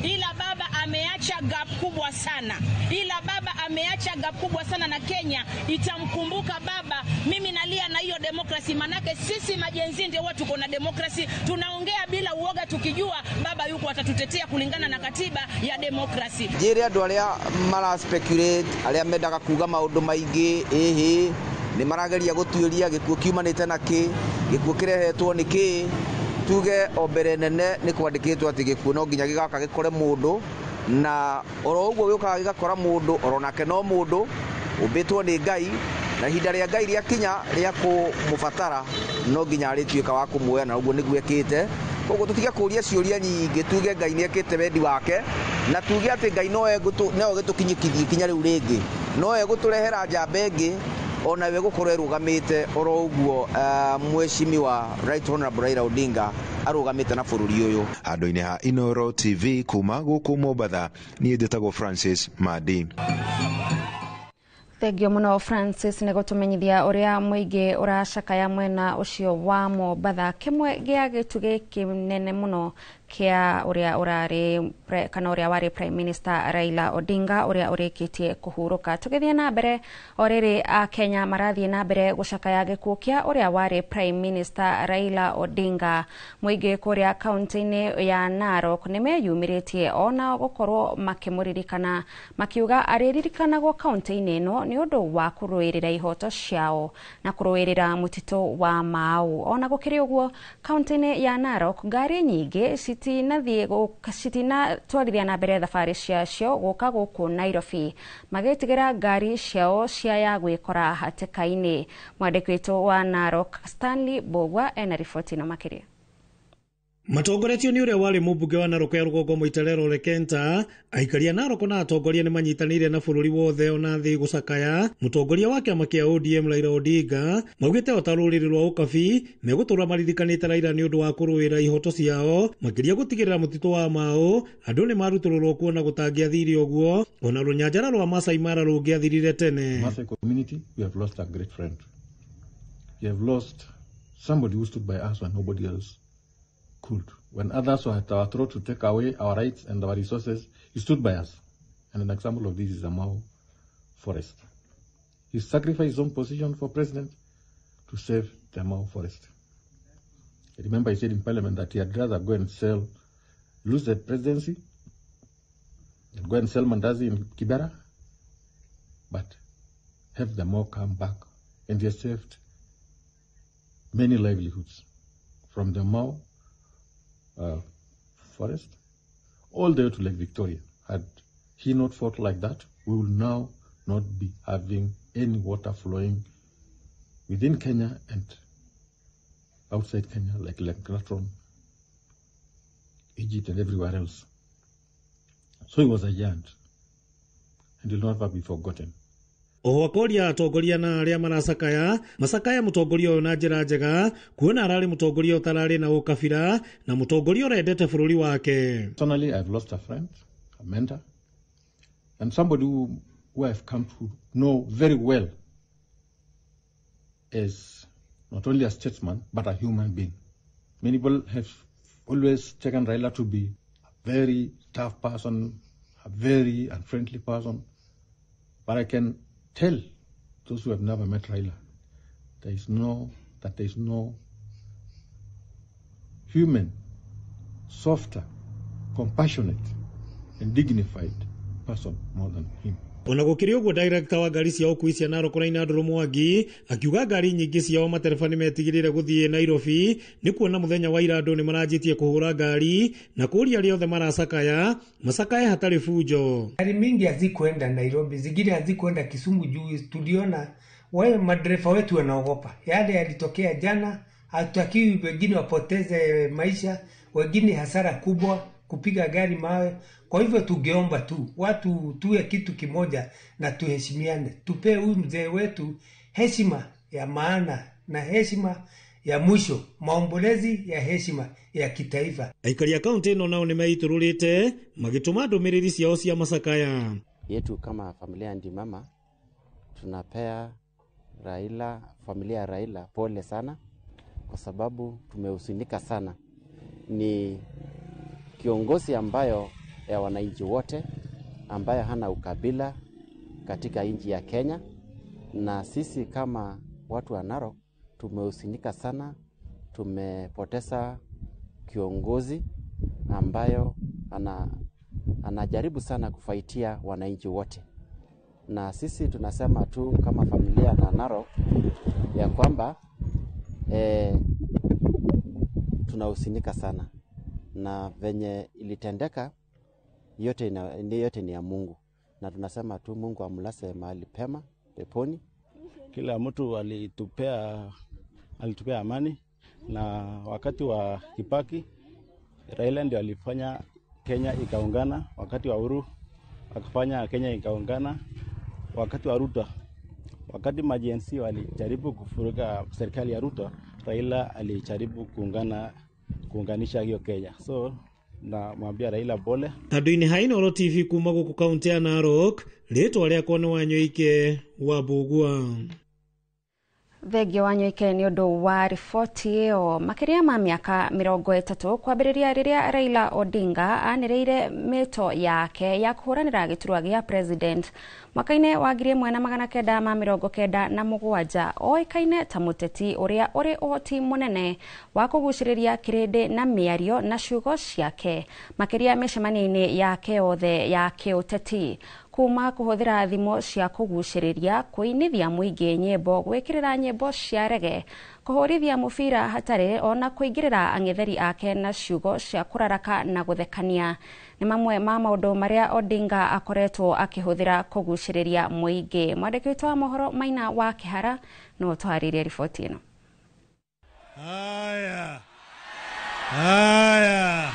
Ila baba ameacha gap kubwa sana. Ila baba ameacha gap kubwa sana na Kenya itamkumbuka baba. Mimi nalia na hiyo demokrasi, manake sisi majenzi ndio watu tuko na demokrasi, tunaongea bila uoga tukijua baba yuko atatutetea kulingana na katiba ya demokrasi. Njire andu aria mara speculate aria mendaga kuga maundu maingi ehe ni marageria gutuiria gikuo kiumanite na ki gikuo kirehetwo ni ki tuge o mbere nene ni kwandikitwo ati gikuo no nginya gigaka gikore mundu na oro uguo giukaga gigakora mundu oro nake no mundu umbitwo ni Ngai na ihinda ria Ngai riakinya ria kumubatara no nginya arituika wa kumuoya na uguo niguo ekite. Koguo tutige kuria ciuria nyingi, tuge Ngai ni ekite wendi wake na tuge ati Ngai no egũtũkinyithia kinya riu ringi, no egũtũrehera njamba ĩngĩ ona we gukorwo erugamite oro uguo mheshimiwa Right Honorable Raila Odinga arugamite na bururi uyu. Handu-inĩ ha Inooro TV kuma gũkũ Mombatha, niĩ njĩtagwo Francis Madi. Thengio muno Francis nĩ gũtũmenyithia ũrĩa mũingĩ ũracakaya mwena ũcio wa Mombatha. Kĩmwe gĩa gĩtugĩ kĩnene mũno kĩa ũrĩa ũrarĩ kana ũrĩa warĩ Prime Minister Raila Odinga ũrĩa ũrĩkĩtie kũhurũka. Tũgĩthiĩ na mbere o rĩrĩ Akenya marathiĩ na mbere gũcakaya gĩkuũ kĩa ũrĩa warĩ Prime Minister Raila Odinga. Mũingĩ kũrĩa kaunti-inĩ ya Narok nĩmeyumĩrĩtie onao gũkorwo makĩmũririkana, makiuga arĩririkanagwo kaunti-inĩ ĩno nĩ ũndũ wa kũrũĩrĩra ihoto ciao na kũrũĩrĩra mũtitũ wa Mau. Ona gũkĩrĩ ũguo kaunti-inĩ ya Narok ngari nyingĩ citinatwarithia na mbere thabarĩ ciacio gũka gũkũ Nairobi, magĩtigĩra ngari ciao ciaya gwĩkora hatĩka-inĩ. Mwandĩki witũ wa Narok Stanley Mbũgua ena riboti ĩno makĩria. Matongoretio nĩ ũrĩa warĩ mũmbunge wa Narok ya rũgongo Moitalel Ole Kenta, aikari a Narok na atongoria nĩ manyitanĩire na bũrũri wothe ona thĩ gũcakaya mũtongoria wa kĩama kĩa ODM Raila Odinga. Maugĩte o ta rũrĩrĩ rwa Ũkabi megũtũra maririkanĩte Raila nĩ ũndũ wa kũrũĩra ihoto ciao, makĩria gũtigĩrĩra mũtitũ wa Mau andũ nĩ marutũrũrwo kuona gũtangĩathire ũguo ona rũnyanjara rwa Masai Mara rũngĩathirire tene. Masai community, we have lost a great friend. We have lost somebody who stood by us when nobody else could. When others were at our throat to take away our rights and our resources, he stood by us. And an example of this is the Mau forest. He sacrificed his own position for president to save the Mau forest. I remember he said in parliament that he had rather go and sell, lose the presidency, and go and sell mandazi in Kibera, but have the Mau come back. And he has saved many livelihoods from the Mau forest all the way to Lake Victoria. Had he not fought like that, we will now not be having any water flowing within Kenya and outside Kenya, like Lake Natron, Egypt, and everywhere else. So he was a giant and will never be forgotten. Oho akoria atongoria na arĩa maracakaya macakaya mũtongoria ũyũ na njĩra njega kuona ararĩ mũtongoria ũtararĩ na ũkabira na mũtongoria ũrendete bũrũri wake. Personally, I've lost a friend, a mentor, and somebody who I've come to know very well as not only a statesman, but a human being. Many people have always taken Raila to be a very tough person, a very unfriendly person. But I can tell those who have never met Raila, that there is no human, softer, compassionate, and dignified person more than him. Ona gũkĩrĩ ũguo, director wa ngari cia ũkui cia Narok Raina Ndũrũ Mwangi akiuga ngari nyingĩ ciao matereba nĩ metigĩrĩre gũthiĩ Nairobi nĩ kuona mũthenya wa ira andũ nĩ maranjĩtie kũhũra ngari na kũria arĩa othe maracakaya macakaye hatarĩ bunjo. Gari mingi hazikuenda Nairobi, zingine hazikuenda Kisumu juu tuliona wale madereva wetu wanaogopa. Yale yalitokea jana, hatutakiwi wengine wapoteze maisha, wengine hasara kubwa kupiga gari mawe. Kwa hivyo tungeomba tu watu tuwe kitu kimoja na tuheshimiane, tupee huyu mzee wetu heshima ya maana na heshima ya mwisho, maombolezi ya heshima ya kitaifa. Aikari a kaunti ĩno nao nĩmeitũrũrĩte magĩtũma ndũmĩrĩri ciao cia macakaya. Yetu kama familia ya Ndimama tunapea Raila, familia ya Raila pole sana, kwa sababu tumehuzunika sana. Ni kiongozi ambayo ya wananchi wote, ambayo hana ukabila katika nchi ya Kenya, na sisi kama watu wa Narok tumehuzunika sana. Tumepoteza kiongozi ambayo anajaribu sana kufaitia wananchi wote, na sisi tunasema tu kama familia na Narok ya kwamba tunahuzunika sana, na venye ilitendeka yote ni ya Mungu, na tunasema tu Mungu amlase mahali pema peponi. Kila mtu alitupea amani, na wakati wa Kibaki Raila ndio alifanya Kenya ikaungana, wakati wa Uhuru akafanya Kenya ikaungana, wakati wa Ruto, wakati majensi walijaribu kufuruka serikali ya Ruto, Raila alijaribu kuunganisha hiyo Kenya. So na mwambia Raila pole. Handũ-inĩ ha Inooro TV kuma gũkũ kaunti ya Narok, rĩtwa rĩakwa nĩ Wanyoike wa Mbũgua. Thengio Wanyoike nĩ ũndũ wa riboti ĩyo. Makĩria ma mĩaka 30 kwambĩrĩria rĩrĩa Raila Odinga anĩrĩire mĩto yake ya kũhũranĩra gĩturwa gĩa president mwaka-inĩ wa 1997, oĩkaine ta mũteti ũrĩa ũrĩ ũhoti mũnene wa kũgucĩrĩria kĩrĩndĩ na mĩario na ciugo ciake, makĩria mĩcemanio-inĩ yake yothe ya kĩũteti, kuma kũhũthĩra thimo cia kũgucĩrĩria, kũinithia mũingĩ nyĩmbo, gwĩkĩrĩra nyĩmbo cia rege, kũhũrithia mũbira hatarĩ, ona kũingĩrĩra ang'etheri ake na ciugo cia kũraraka na gũthekania nĩ mamwe ma maũndũ marĩa Odinga akoretwo akĩhũthĩra kũgucĩrĩria mũingĩ. Mwandĩki witũ wa mohoro Maina wa Kĩhara no twarĩrie riboti ĩno. Haya haya,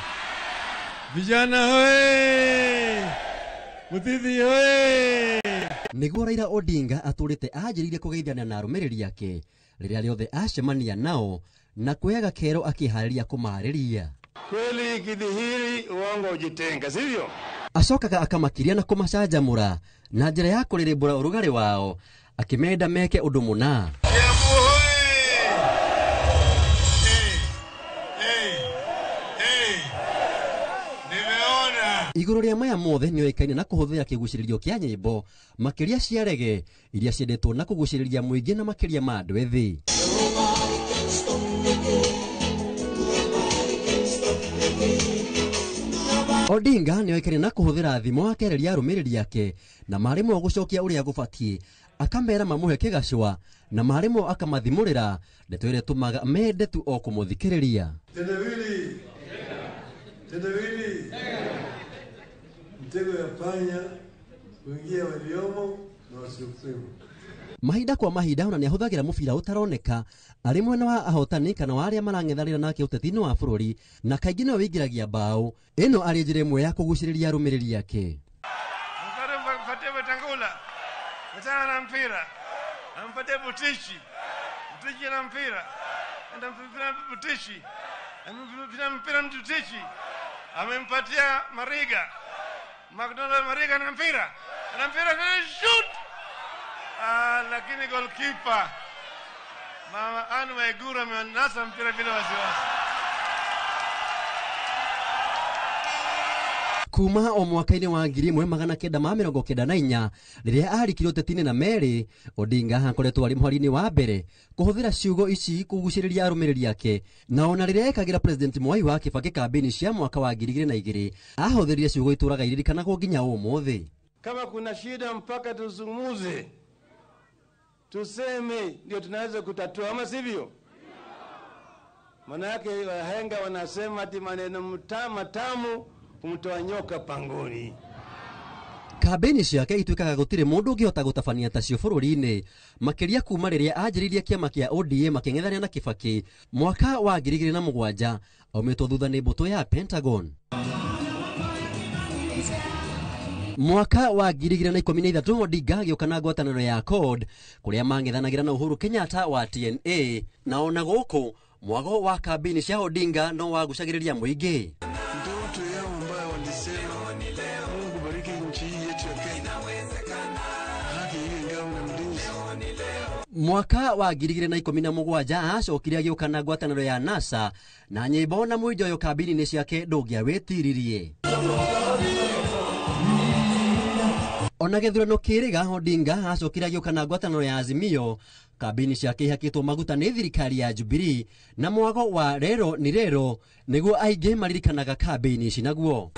vijana hoye, Mutithi hoye. Nĩguo Raila Odinga atũrĩte anjĩrĩire kũgeithania na arũmĩrĩri ake rĩrĩa rĩothe acemania nao na kuoyaga kero akĩharĩria kũmarĩria. Kweli ikidhihiri uongo ujitenga, sivyo? Acokaga akamakiria na kũmacanjamũra na njĩra ya kũrĩrĩmbũra ũrugarĩ wao, akĩmenda meke ũndũ mũna. Igũrũ rĩa maya mothe nĩoĩkaine na kũhũthĩra kĩgucĩrĩrio kĩa nyĩmbo makĩria cia rege iria ciendetwo na kũgucĩrĩria mũingĩ na makĩria ma andũ ethĩ. Odinga nĩoĩkaine na kũhũthĩra thimo akereria arũmĩrĩri ake na marĩmwo gũcokia ũrĩa gũbatiĩ, akamera mamũhe kĩgacũa na marĩmwo akamathimũrĩra ndeto ĩrĩa ĩtũmaga mende tu o kũmũthikĩrĩria. Tendawili, tendawili, mtego ya panya kuingia waliomo na wasiokuwemo. Mahinda kwa mahinda ona nĩahũthagĩra mũbira ũtaroneka arĩ mwena wa ahotani kana wa arĩa marang'ethanĩra nake ũteti-inĩ wa bũrũri, na kaingĩ nĩwe wĩingĩragia mbaũ ĩno arĩ njĩra ĩmwe ya kũgucĩrĩria arũmĩrĩri ake. Mfate Wetangula, Achana na mpira, ampatie Butishi. Butishi na mpira, enda mpira Butishi, mpira mpira Butishi, amempatia Mariga, McDonald Mariga na mpira, na mpira shoot, lakini goalkeeper Mama Anne Waiguru amenasa mpira bila wasiwasi. Kuma o mwaka-inĩ wa 1994 rĩrĩa arikirwo ũteti-inĩ na Mary, Odinga akoretwo arĩ mũhari-inĩ wa mbere kũhũthĩra ciugo ici kũgucĩrĩria arũmĩrĩri ake, na ona rĩrĩa ekagĩra President Mwai wa Kibaki kambĩini cia mwaka wa 2002 ahũthĩrire ciugo itũraga iririkanagwo nginya ũmũthĩ. Kama kuna shida mpaka tuzungumuze, tuseme, ndio tunaweza kutatua, ama sivyo? Manake wahenga wanasema ati maneno matamu kumtoa nyoka pangoni. Kambĩini ciake ituĩkaga gũtirĩ mũndũ ũngĩhota gũtabania tacio bũrũri-inĩ, makĩria kuma rĩrĩa anjĩrĩirie kĩama kĩa ODM akĩng'ethanĩra na Kibaki mwaka wa 2007 aumĩtwo thutha nĩ mbũtũ ya Pentagon. Mwaka wa 2013 Odinga agĩũka na ngwatanĩro ya CORD kũrĩa mang'ethanagĩra na Uhuru Kenyatta wa TNA, na ona gũkũ mwago wa kambĩini cia Odinga no wagucagĩrĩria mũingĩ. Mwaka wa 2017 acokire agĩũka na ngwatanĩro ya NASA na nyĩmbo na mũinjoyo kambĩini ciake ndũngĩawĩtiririe. Ona gĩthurano kĩrĩga Odinga acokire agĩũka na ngwatanĩro ya Azimio, kambĩini ciake ihakĩtwo maguta nĩ thirikari ya Jubilee na mwago wa rero ni rero nĩguo aingĩ maririkanaga kambĩini ici naguo.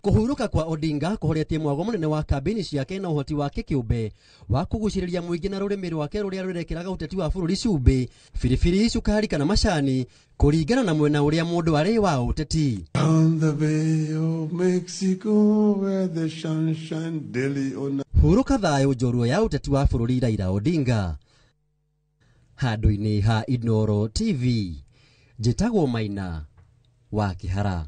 Kũhurũka kwa Odinga kũhoretie mwago mũnene wa kambĩini ciake na ũhoti wake kĩũmbe wa kũgucĩrĩria mũingĩ na rũrĩmĩ rwake rũrĩa rwĩrekeraga ũteti wa bũrũri cumbĩ, biribiri, cukari kana macani kũringana na mwena ũrĩa mũndũ arĩ wa ũteti. Hurũka thayũ njorua ya ũteti wa bũrũri Raila Odinga. Handũ-inĩ ha Inooro TV, njĩtagwo Maina wa Kĩhara.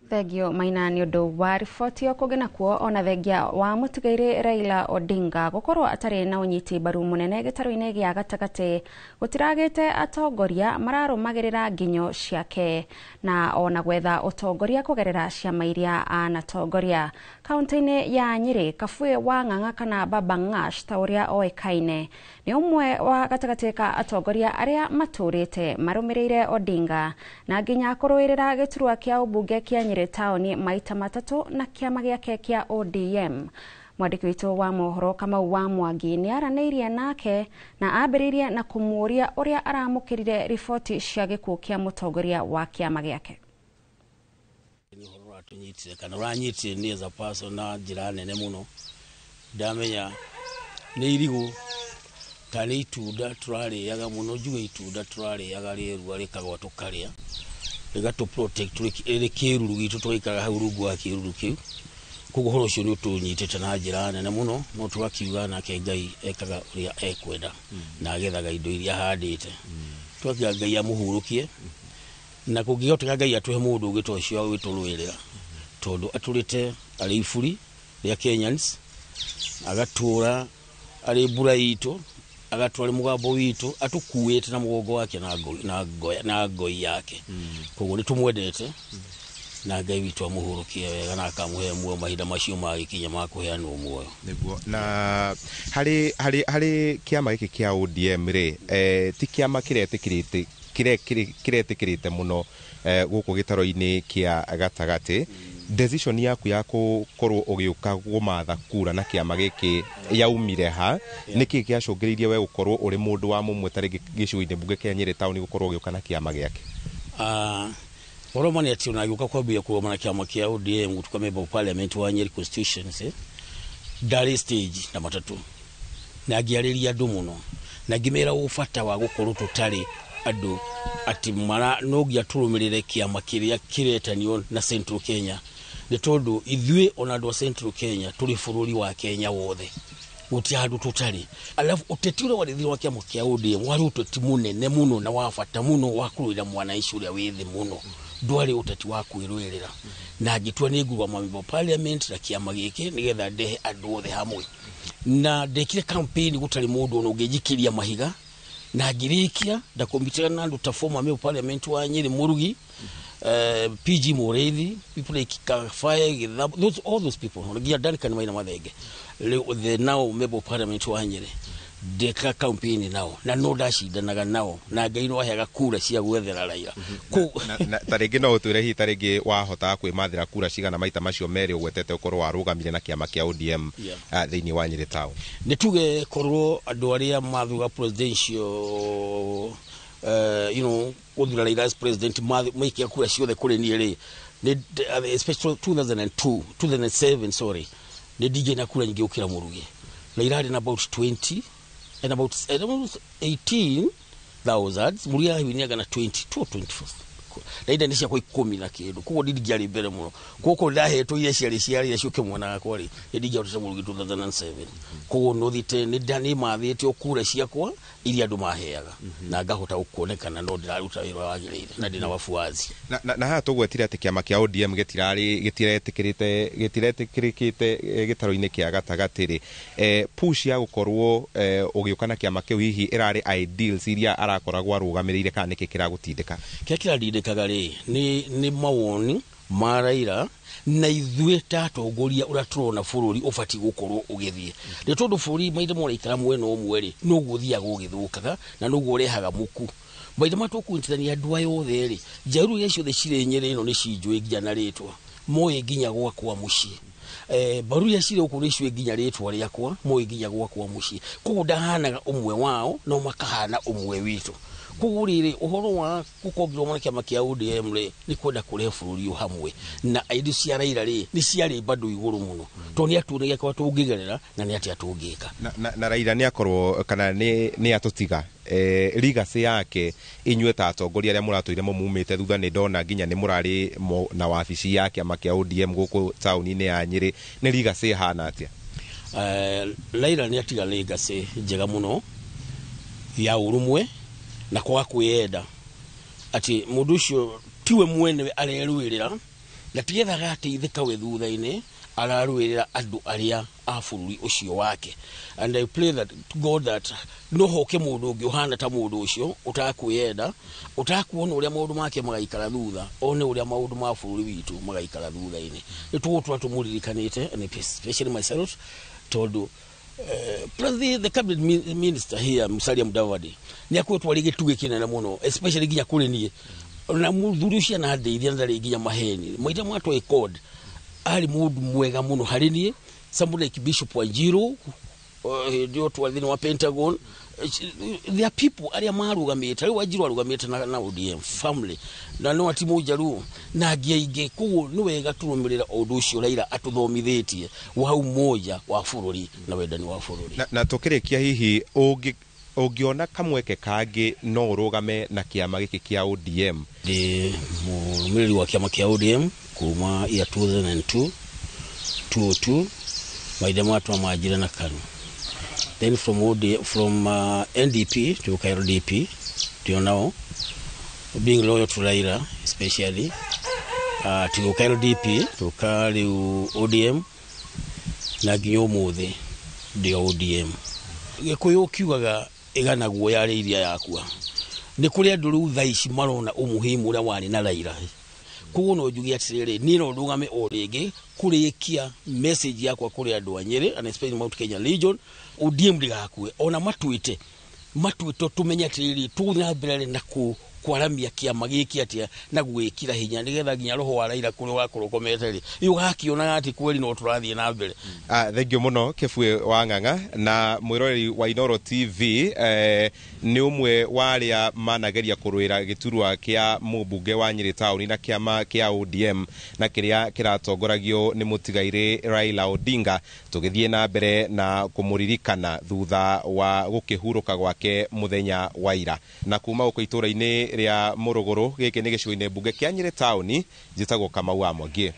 Thengio Maina nĩ ũndũ wa riboti ĩyo. Kũngĩ nakuo ona thengia wa mũtigairĩ Raila Odinga gũkorwo atarĩ na ũnyiti mbaru mũnene gĩtarũ-inĩ gĩa gatagatĩ gũtiragĩte atongoria mararũmagĩrĩra nginyo ciake na ona gwetha ũtongoria kũgerera ciama iria anatongoria. Kaunti-inĩ ya Nyĩrĩ, Kabue wa Ng'ang'a kana Baba Ng'ash ta ũrĩa oĩkaine nĩ ũmwe wa gatagatĩ ka atongoria arĩa matũrĩte marũmĩrĩire Odinga na nginya kũrũĩrĩra gĩturwa kĩa ũmbunge kĩa Nyĩrĩ taũni maita matatũ na kĩama gĩake kĩa ODM. Mwandĩki witũ wa mohoro Kamau wa Mwangi nĩ aranĩirie nake na ambĩrĩirie na kũmũũria ũrĩa aramũkĩrire riboti cia gĩkuũ kĩa mũtongoria wa kĩama gĩake. Nĩ ũhoro ũratũnyitire kana ũranyitire niĩ as a person na njĩra nene mũno. Ndamenya nĩ irigũ ta nĩ itunda tũrarĩaga mũno, njuge itunda tũrarĩaga rĩerua rĩkagwa tũkarĩa rĩgatũ protect rĩrĩ kĩruru gitũ tũgaikaraga hau rungu wa kĩruru kĩu. Koguo ũhoro ũcio nĩ ũtũnyitĩte na njĩra nene mũno, no tũgakiuga nake Ngai ekaga ũrĩa ekwenda na agethaga indo iria ahandĩte. Tũgakiuga Ngai amũhurũkie na kũngĩhoteka Ngai atũhe mũndũ ũngĩ ta ũcio wa gwĩtũrũĩrĩra, tondũ atũrĩte arĩ iburi rĩa Kenyans, agatũra arĩ mbura itũ, agatũra arĩ mũgambo witũ, atũkuĩte na mũgongo wake na ngoi yake. Koguo nĩ tũmwendete na Ngai witũ amũhurũkie wega na akamũhe muoyo mahinda macio magĩkinya ma kũheanwo muoyo. Nĩguo. Na harĩ kĩama gĩkĩ kĩa ODM rĩ, ti kĩama kĩretĩkĩrĩte mũno gũkũ gĩtaro-inĩ kĩa gatagatĩ. Decision yaku ya gũkorwo ũgĩũka gũmatha kura na kĩama gĩkĩ yaumire ha? Nĩkĩ gĩacũngĩrĩirie we gũkorwo ũrĩ mũndũ wa mũmwe ta rĩngĩ gĩcigo-inĩ mbunge kĩa Nyĩrĩ taũni gũkorwo ũgĩũka na kĩama gĩake? Ũhoro ma nĩ atĩ ona ngĩũka kwambia kũrũgama na kĩama kĩa ODM gũtuĩka member of parliament wa Nyeri constituency, ndarĩ stage na matatũ na ngĩarĩria andũ mũno na ngĩmera ũbata wa gũkorwo tũtarĩ andũ atĩ mara no nginya tũrũmĩrĩre kĩama kĩrĩa kĩretanio na Central Kenya Nĩ tondũ ithuĩ ona andũ a Central Kenya tũrĩ bũrũri wa Kenya wothe, gũtirĩ handũ tũtarĩ. Alafu ũteti ũrĩa warĩ thĩinĩ wa kĩama kĩa ODM warĩ ũteti mũnene mũno na wa bata mũno wa kũrũĩra mwananchi ũrĩa wĩ thĩ mũno, ndwarĩ ũteti wa kwĩrũĩrĩra. Na ngĩtua nĩ ngũrũgama member of parliament na kĩama gĩkĩ nĩgetha ndehe andũ othe hamwe. Na ndekire campaign gũtarĩ mũndũ ona ũngĩnjikĩria mahiga, na ngĩrĩkia ndakombitĩra na andũ ta former member of parliament wa Nyĩrĩ Mũrugi, PG Mũrĩithi, people like Kabaye Githambo, those, all those people, nginya Duncan Maina Mathenge, the now member of parliament wa Nyĩrĩ. Ndeka campaign nao na no ndacindanaga nao na Ngai no aheaga kura cia gwethera Raila. Ta rĩngĩ no ũtwĩre hihi ta rĩngĩ wahotaga kwĩmathĩra kura cigana maita macio merĩ ũgwetete ũkorwo warũgamire na kĩama kĩa ODM thĩinĩ wa Nyĩrĩ town? Nĩ tuge korwo andũ arĩa mathuga presidential, gũthura Raila as president, maikia kura ciothe kũrĩ niĩ rĩ, especially 2002, 2007, sorry, nĩ ndingĩ na kura nyingĩ gũkĩra Mũrugi. Raila arĩ na about 20 and about 18,000, Mũrugi ahiwiniaga na 22 or 24. Raila nĩ ciakwa 10 na kĩndũ, koguo ndingĩarĩ mbere mũno. Koguo ndahetwo iria ciarĩ cia Raila ciũke mwena wakwa rĩ, nĩ ndingĩahotete Mũrugi 2007. Koguo no thiĩte nĩ mathĩte o kura ciakwa iria andũ maheaga na ngahota gũkuonekana no ndĩraruta wĩra wagĩrĩire na ndĩna wafuasi. Na haha tũgwetire atĩ kĩama kĩa ODM gĩtiretĩkĩrĩte gĩtiretĩkĩrĩkĩte gĩtaro-inĩ kĩa gatagatĩ rĩ, push ya gũkorwo ũgĩũka na kĩama kĩu hihi ĩrarĩ ideals iria arakoragwo arũgamĩrĩire kana nĩkĩ kĩragũtindĩka? Kĩrĩa kĩrandindĩkaga rĩ nĩ mawoni ma Raila na ithuĩ ta atongoria ũrĩa tũrona bũrũri ũbatiĩ gũkorwo ũgĩthiĩ. Nĩ tondũ bũrũri maithe moraikara mwena ũmwe rĩ, noguo ũthiaga ũgĩthũkaga na noguo ũrehaga muku. Maithe ma tũkũnyitithania andũ aya othe rĩ, njaruo iria ciothe cirĩ Nyĩrĩ ĩno nĩ cinjũĩ nginya na rĩtwa, moĩ nginya gwakwa mũciĩ. Mbaru iria cirĩ gũkũ nĩ ciũĩ nginya rĩtwa rĩakwa, moĩ nginya gwakwa mũciĩ. Koguo ndahanaga ũmwe wao no makahana ũmwe witũ. Koguo rĩrĩ ũhoro wa gũkongirwo na kĩama kĩa ODM rĩ, nĩ kwenda kũrehe bũrũri ũyũ hamwe. Na idea cia Raila rĩ, nĩ ciarĩ bado igũrũ mũno, tondũ nĩ atuonagia kwa tũngĩgerera na nĩ atĩa tũngĩka. Na Raila nĩ akorwo kana nĩ atũtiga legacy yake inyuĩ ta atongoria arĩa mũratũire mũmumĩte thutha, nĩ ndona nginya nĩ mũrarĩ na wabici ya kĩama kĩa ODM gũkũ taũni-inĩ ya Nyĩrĩ, nĩ legacy ĩhana atĩa? Raila nĩ atiga legacy njega mũno ya ũrũmwe na kwaga kwĩyenda, atĩ mũndũ ũcio tiwe mwenewe arerũĩrĩra na tigetha agateithĩka we thutha-inĩ, ararũĩrĩra andũ arĩa a bũrũri ũcio wake. And I pray that to God that no hoke mũndũ ũngĩ ũhana ta mũndũ ũcio ũtakwĩyenda, ũtakuona ũrĩa maũndũ make magaikara thutha, one ũrĩa maũndũ ma bũrũri witũ magaikara thutha-inĩ. Nĩ tũgũtũra tũmũririkanĩte, and especially myself, tondũ plus the cabinet minister here Musalia Mudavadi nĩ akoretwo arĩ gĩtugĩ kĩnene mũno, especially nginya kũrĩ niĩ. Na mũthuri ũcio anandeithia na ndarĩ nginya maheni maita matwa code, arĩ mũndũ mwega mũno harĩ niĩ. Somebody like Bishop Wanjiru, hĩndĩ ĩyo twarĩ thĩinĩ wa Pentagon, there are people arĩa marũgamĩte. Rĩu Wanjiru arũgamĩte na ODM family na no ati Mũjaruo na angĩ aingĩ. Koguo nĩ wega tũrũmĩrĩra ũndũ ũcio Raila atũthomithĩtie wa umoja wa bũrũri na wendani wa bũrũri. Na tũkĩrĩkia hihi ũngĩona kamweke kangĩ no ũrũgame na kĩama gĩkĩ kĩa ODM? Ndĩ mũrũmĩrĩri wa kĩama kĩa ODM kuma year 2002, 202, maithe matwa manjire na KANU. Then from ODM, from NDP to LDP till now, being loyal to Raila especially, to LDP to rĩu ODM na nginya ũmũthĩ ndĩ ODM. Gĩkũyũ kiugaga ĩgana guoya yarĩ iria yakua. Nĩ kũrĩ andũ rĩu thaa ici marona umuhimu ũrĩa warĩ na Raila. Koguo no njuge atĩrĩrĩ, niĩ no ndũgame o rĩngĩ kũrĩkia message yakwa kũrĩ andũ a Nyĩrĩ and especially Mount Kenya region, ODM ndĩgakue ona matuĩte tũmenye atĩrĩrĩ, tũgũthiĩ na mbere na kwaramia kĩama gĩkĩ atĩa na gwĩkĩra hinya nĩgetha nginya roho wa Raila kũrĩa ũgakorwo ũkomete rĩ, ũgakĩonaga atĩ kweli no tũrathiĩ na mbere. Thank you mũno Kĩbuĩ wa Ng'ang'a na mwĩroreri wa Inooro TV, nĩ ũmwe wa arĩa manageria kũrũĩra gĩturwa kĩa mũmbunge wa Nyĩrĩ taũni na kĩama kĩa ODM na kĩrĩa kĩratongoragio nĩ mũtigairĩ Raila Odinga, tũgĩthiĩ na mbere na kũmũririkana thutha wa gũkĩhurũka gwake mũthenya wa ira. Na kuma gũkũ itũra-inĩ rĩa Mũrũgũrũ, gĩkĩ nĩ gĩcigo-inĩ mbunge kĩa Nyĩrĩ taũni, njĩtagwo Kamau wa Mwangi.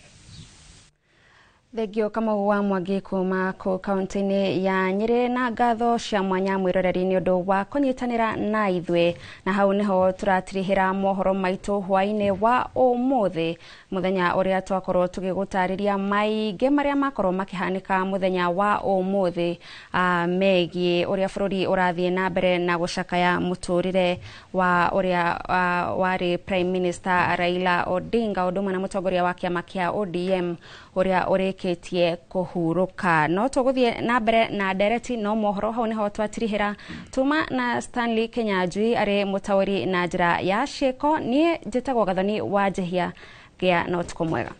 Thengio Kamau wa Mwangi kuma kũ kaunti-inĩ ya Nyĩrĩ, na ngatho cia mwanya mwĩroreri nĩ ũndũ wa kũnyitanĩra na ithuĩ. Na hau nĩho tũratirihĩra mohoro maitũ hwaĩ-inĩ wa ũmũthĩ, mũthenya ũrĩa twakorwo tũgĩgũtarĩria maingĩ marĩa makorwo makĩhanĩka mũthenya wa ũmũthĩ, megiĩ ũrĩa bũrũri ũrathiĩ na mbere na gũcakaya mũtũrĩre wa ũrĩa warĩ Prime Minister Raila Odinga, ũndũ ũmwe na mũtongoria wa kĩama kĩa ODM ũrĩa ũrĩkĩtie kũhurũka. No tũgũthiĩ na mbere na ndereti, no mohoro hau nĩho twatirihĩra. Tuma na Stanley Kenyanjui arĩ mũtaũri na njĩra ya ciĩko. Niĩ njĩtagwo Gathoni wa Njehia. Gĩa na ũtukũ mwega.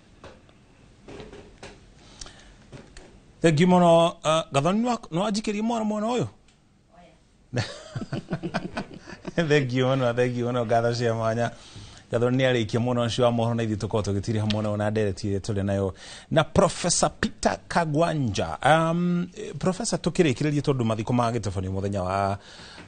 Thengiũ mũno, Gathoni. Nĩ wanjikĩrie mwana mwena ũyũ. Thengiũ mũno, thengiũ mũno, ngatho cia mwanya. Gathoni nĩ arĩkia mwena ũcio wa mohoro, na ithuĩ tũkorwo tũgĩtiriha mwena ũyũ na ndereti ĩrĩa tũrĩ nayo na Professor Peter Kagwanja. Professor, tũkĩrĩkĩrĩria, tondũ mathiko magĩtabanio mũthenya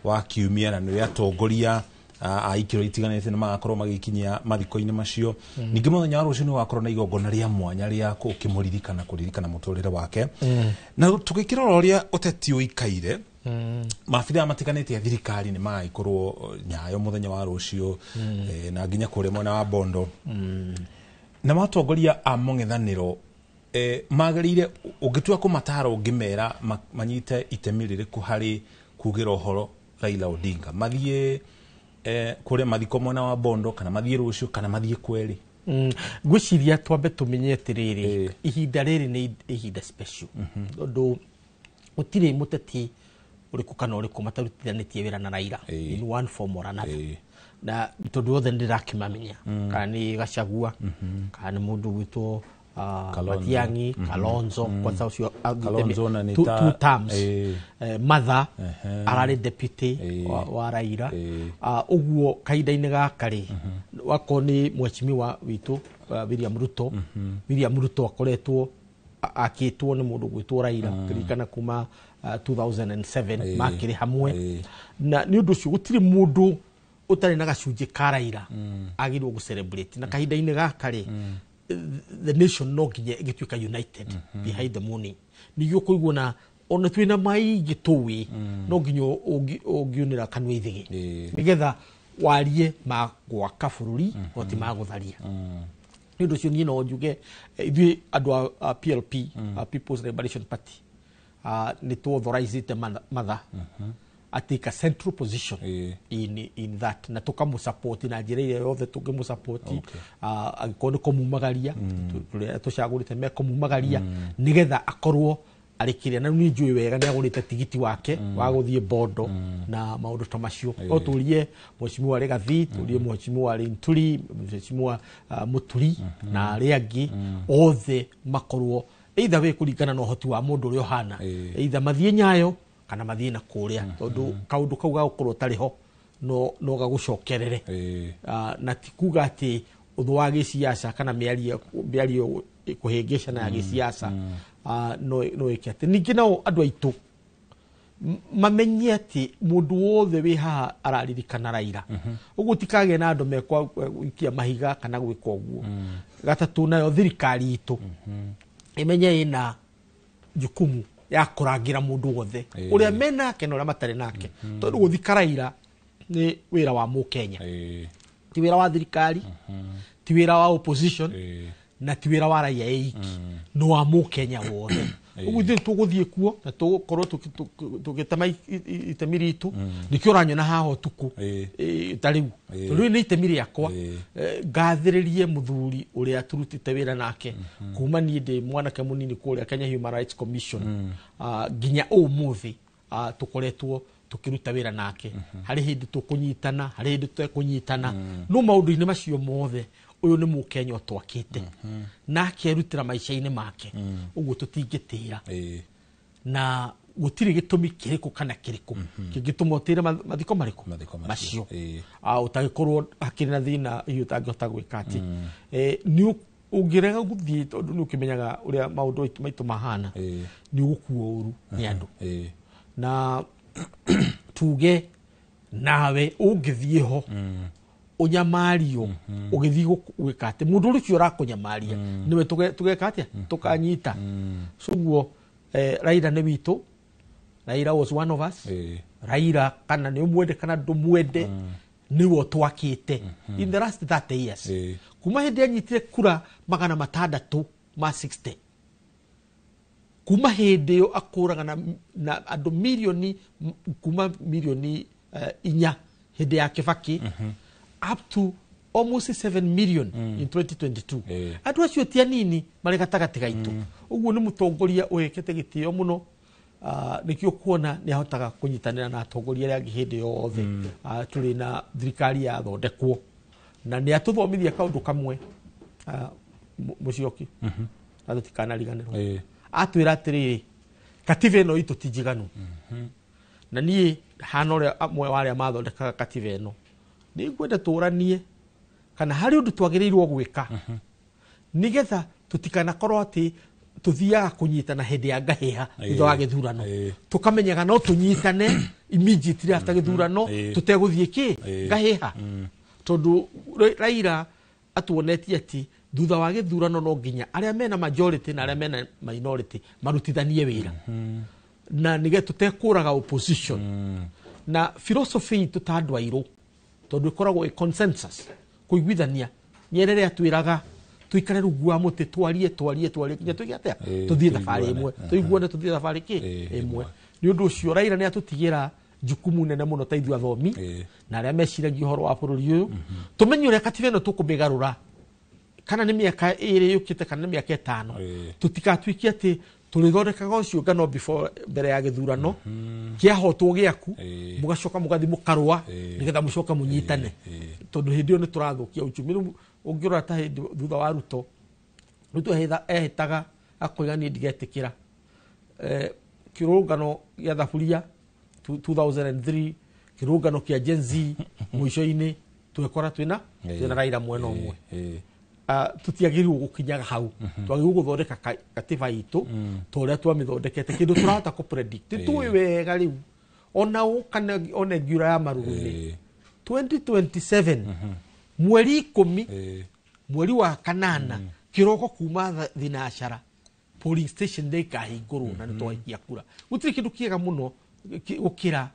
wa kiumia, na nĩ atongoria a ikĩro itiganĩte nĩ magakorwo magĩkinyia mathiko-inĩ macio. Ningĩ mũthenya wa rũciũ nĩ wakorwo na igongona rĩa mwanya rĩa kũkĩmũririkana, kũririkana mũtũrĩre wake. Na tũgĩkĩrora ũrĩa ũteti ũikaire, maabithaa matiganĩte a thirikari nĩ magagĩkorwo Nyayo mũthenya wa rũciũ, na nginya kũrĩa mwena wa Bondo, na matongoria a mũng'ethanĩro magĩrĩire, ũngĩtua kũmatara, ũngĩmera manyite itemi rĩrĩkũ harĩ kugĩra ũhoro Raila Odinga? Mathiĩ kũrĩa mathiko mwena wa Bondo, kana mathiĩ rũciũ, kana mathiĩ kwerĩ? Ngwĩciria twambe tũmenye atĩrĩrĩ, ihinda rĩrĩ nĩ ihinda special, tondũ gũtirĩ mũteti ũrĩkũ kana ũrĩkũ matarutithanĩtie wĩra na Raila in one form or another, na tondũ othe nĩ ndĩrakĩmamenya, kana nĩ Gachagua, kana nĩ mũndũ gwĩtwo Kalonzo. Matiang'i, Kalonzo, kwanza ũcio athiĩte Kalonzo na nĩ two terms. Martha ararĩ deputy wa Raila. Ũguo kahinda-inĩ gaka rĩ, wakorwo nĩ mheshimiwa witũ William Ruto, William Ruto akoretwo akĩtwo nĩ mũndũ gwĩtwo Raila, kĩririkana kuma 2007 makĩrĩ hamwe. Na nĩ ũndũ ũcio gũtirĩ mũndũ ũtarĩ na gacunjĩ ka Raila agĩrĩirwo gũ celebrate. Na kahinda-inĩ gaka rĩ, the nation no nginya ĩgĩtuĩka united behind the money, nĩguo kũiguo na ona twĩna maingĩ tũĩ, no nginya ũngiunĩra kanua ithĩgĩ nĩgetha warie ma gwaka bũrũri, no ti ma gũtharia. Nĩ ũndũ ũcio niĩ no njuge, ithuĩ andũ a PLP, a People's Liberation Party, nĩ tũ-authorizĩte Martha atake a central position in that, na tũkamũsupport na njĩra ĩrĩa yothe tũngĩmũsupport. Angĩkorwo nĩ kũmumagaria, tũrĩa tũcagũrĩte mekũmumagaria nĩgetha akorwo arĩ kĩrĩa. Na rĩu nĩ njũĩ wega nĩ agũrĩte tigiti wake wa gũthiĩ Bondo na maũndũ ta macio. No tũrie mheshimiwa Rigathi, tũrie mheshimiwa Linturi, mheshimiwa Mũturi na arĩa angĩ othe makorwo either way kũringana na ũhoti wa mũndũ ũrĩa ũhana, either mathiĩ Nyayo kana mathiĩ na kũrĩa, tondũ kaũndũ kau gagũkorwo ũtarĩ ho no gagũcokerere. Na ti kuga atĩ ũthũ wa gĩciaca kana mĩario kũhĩngĩcana ya gĩciaca, no ĩke atĩ ningĩ nao andũ aitũ mamenye atĩ mũndũ wothe wĩ haha araririkana Raila. Ũguo tikagĩe na andũ mekwa gũikia mahiga kana gwĩka ũguo. Gatatũ, nayo thirikari itũ ĩmenye ĩna jukumu ya kũrangĩra mũndũ wothe ũrĩa menake na ũrĩa matarĩ nake, tondũ gũthika Raila nĩ wĩra wa mũkenya, ti wĩra wa thirikari, ti wĩra wa opposition, na ti wĩra wa raia ĩiki, nĩ wa mũkenya wothe. Ũguo ithuĩ tũgũthiĩ kuo na tũgũkorwo tũgĩtema itemi ritũ. Nĩkĩo ũranyona haha ũtukũ ta rĩu, tondũ rĩu nĩ itemi rĩakwa, ngathĩrĩrie mũthuri ũrĩa tũrutĩte wĩra nake kuma niĩ ndĩ mwanake mũnini kũrĩa Kenya Human Rights Commission, nginya ũmũthĩ, tũkoretwo tũkĩruta wĩra nake. Harĩ hĩndĩ tũkũnyitana, harĩ hĩndĩ tũtekũnyitana, no maũndũ-inĩ macio mothe ũyũ nĩ mũkenya ũtwakĩte na akerutĩra maica-inĩ make. Ũguo tũtingĩtĩra, na gũtirĩ gĩtũmi kĩrĩkũ kana kĩrĩkũ kĩngĩtũma ũtĩre mathiko marĩkũ macio. Ũtagĩkorwo hakĩrĩ na thĩna hihi ũtangĩhota gwĩka atĩ nĩ ũngĩrega gũthiĩ, tondũ nĩ ũkĩmenyaga ũrĩa maũndũ maitũ mahana, nĩ ũgũkuo ũru nĩ andũ. Na tuge nawe ũngĩthiĩ ho. Ũnyamario ũgĩthiĩ gwĩka atĩ mũndũ ũcio ũrakũnyamaria nĩwe tũgeka atĩa, tũkanyita. So ũguo Raila nĩ witũ. Raila was one of us. Raila, kana nĩ ũmwende kana ndũmwende, nĩwe twakĩte in the last 30 years, kuma hĩndĩ anyitire kura 660. Kuma hĩndĩ ĩyo akũraga na andũ milioni kuma milioni 4 hĩndĩ ya Kibaki up to almost 7 million in 2022. Andũ acio ti anini marĩ gatagatĩ gaitũ. Ũguo nĩ mũtongoria ũhĩkĩte gĩtĩo mũno. Nĩkĩo kuona nĩ ahotaga kũnyitanĩra na atongoria arĩa angĩ hĩndĩ yothe. Tũrĩ na thirikari yathondekwo na nĩ atũthomithia kaũndũ kamwe, Mũcioki, na tũtikanariganĩrwo. Atwĩra atĩrĩrĩ, katiba ĩno itũ ti njiganu, na niĩ hana ũrĩa amwe wa arĩa mathondekaga katiba ĩno, nĩ ngwenda tũranie kana harĩ ũndũ twagĩrĩirwo gwĩka nĩgetha tũtikanakorwo atĩ tũthiaga kũnyitana hĩndĩ ya ngahĩha thutha wa gĩthurano, tũkamenyaga no tũnyitane immediately after gĩthurano, tũtegũthiĩ kĩ ngahĩha, tondũ Raila atuonetie atĩ thutha wa gĩthurano no nginya arĩa mena majority na arĩa mena minority marutithanie wĩra na nĩgetha tũtekũraga opposition. Na philosophy itũ ta andũ airũ, tondũ ĩkoragwo ĩ consensus, kũiguithania. Nyerere atwĩraga tuikare rungu wa mũtĩ, twarie, twarie, twarie nginya tuige atĩa, tũthiĩ thabarĩ ĩmwe, tũiguane, tũthiĩ thabarĩ kĩ ĩmwe. Nĩ ũndũ ũcio Raila nĩ atũtigĩra jukumu nene mũno ta ithuĩ athomi na arĩa meciragia ũhoro wa bũrũri ũyũ, tũmenye ũrĩa katiba ĩno tũkũmĩgarũra, kana nĩ mĩaka 2 yũkĩte kana nĩ mĩaka 5, tũtigatuĩke atĩ tũrĩthondekaga ũcio ngano before, mbere ya gĩthurano kĩahotwo gĩaku, mũgacoka mũgathiĩ mũkarũa nĩgetha mũcoke mũnyitane, tondũ hĩndĩ ĩyo nĩ tũrathũkia uchumi. Rĩu ũngĩrora ta hĩndĩ thutha wa Ruto, Ruto ehĩtaga akoiga niĩ ndigetĩkĩra kĩrũrũngano gĩa thaburia 2003, kĩrũrũngano kĩa Gen Z, mũico-inĩ twekora twĩna Raila mwena ũmwe. Tũtiagĩrĩirwo gũkinyaga hau. Twagĩrĩirwo gũthondeka katiba itũ ta ũrĩa twamĩthondekete, kĩndũ tũrahota kũ predict. Tũĩ wega rĩu ona kana ona ngiura ya marũrũ-inĩ 2027 mweri 10 mweri wa 8 kĩroko kuma thinacara polling station nĩ ikahingũrwo na nĩ twaikia kura. Gũtirĩ kĩndũ kĩega mũno gũkĩra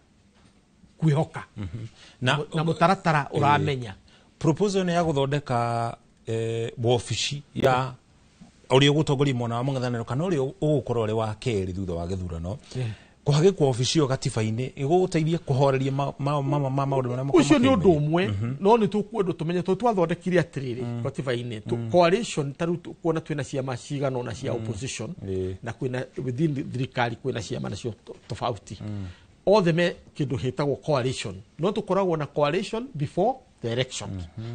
kwĩhoka na mũtaratara ũramenya. Proposal nĩ ya gũthondeka wabici ya ũrĩa ũgũtongoria mwena wa mũng'ethanĩro kana ũrĩa ũgũkorwo ũrĩ wa kerĩ thutha wa gĩthurano, kũhagĩkwo wabici ĩyo gatiba-inĩ ĩgũgũteithia kũhoreria maũndũ marĩa makorwo Ũcio nĩ ũndũ makĩyumĩria. ũmwe, no nĩ tũkwendwo tũmenye tondũ twathondekire atĩrĩrĩ gatiba-inĩ coalition, ta rĩu kuona twĩna ciama cigana ũna cia opposition na kwĩna within thirikari kwĩna ciama nacio tofauti, othe me kĩndũ gĩtagwo coalition, no tũkoragwo na coalition before the election.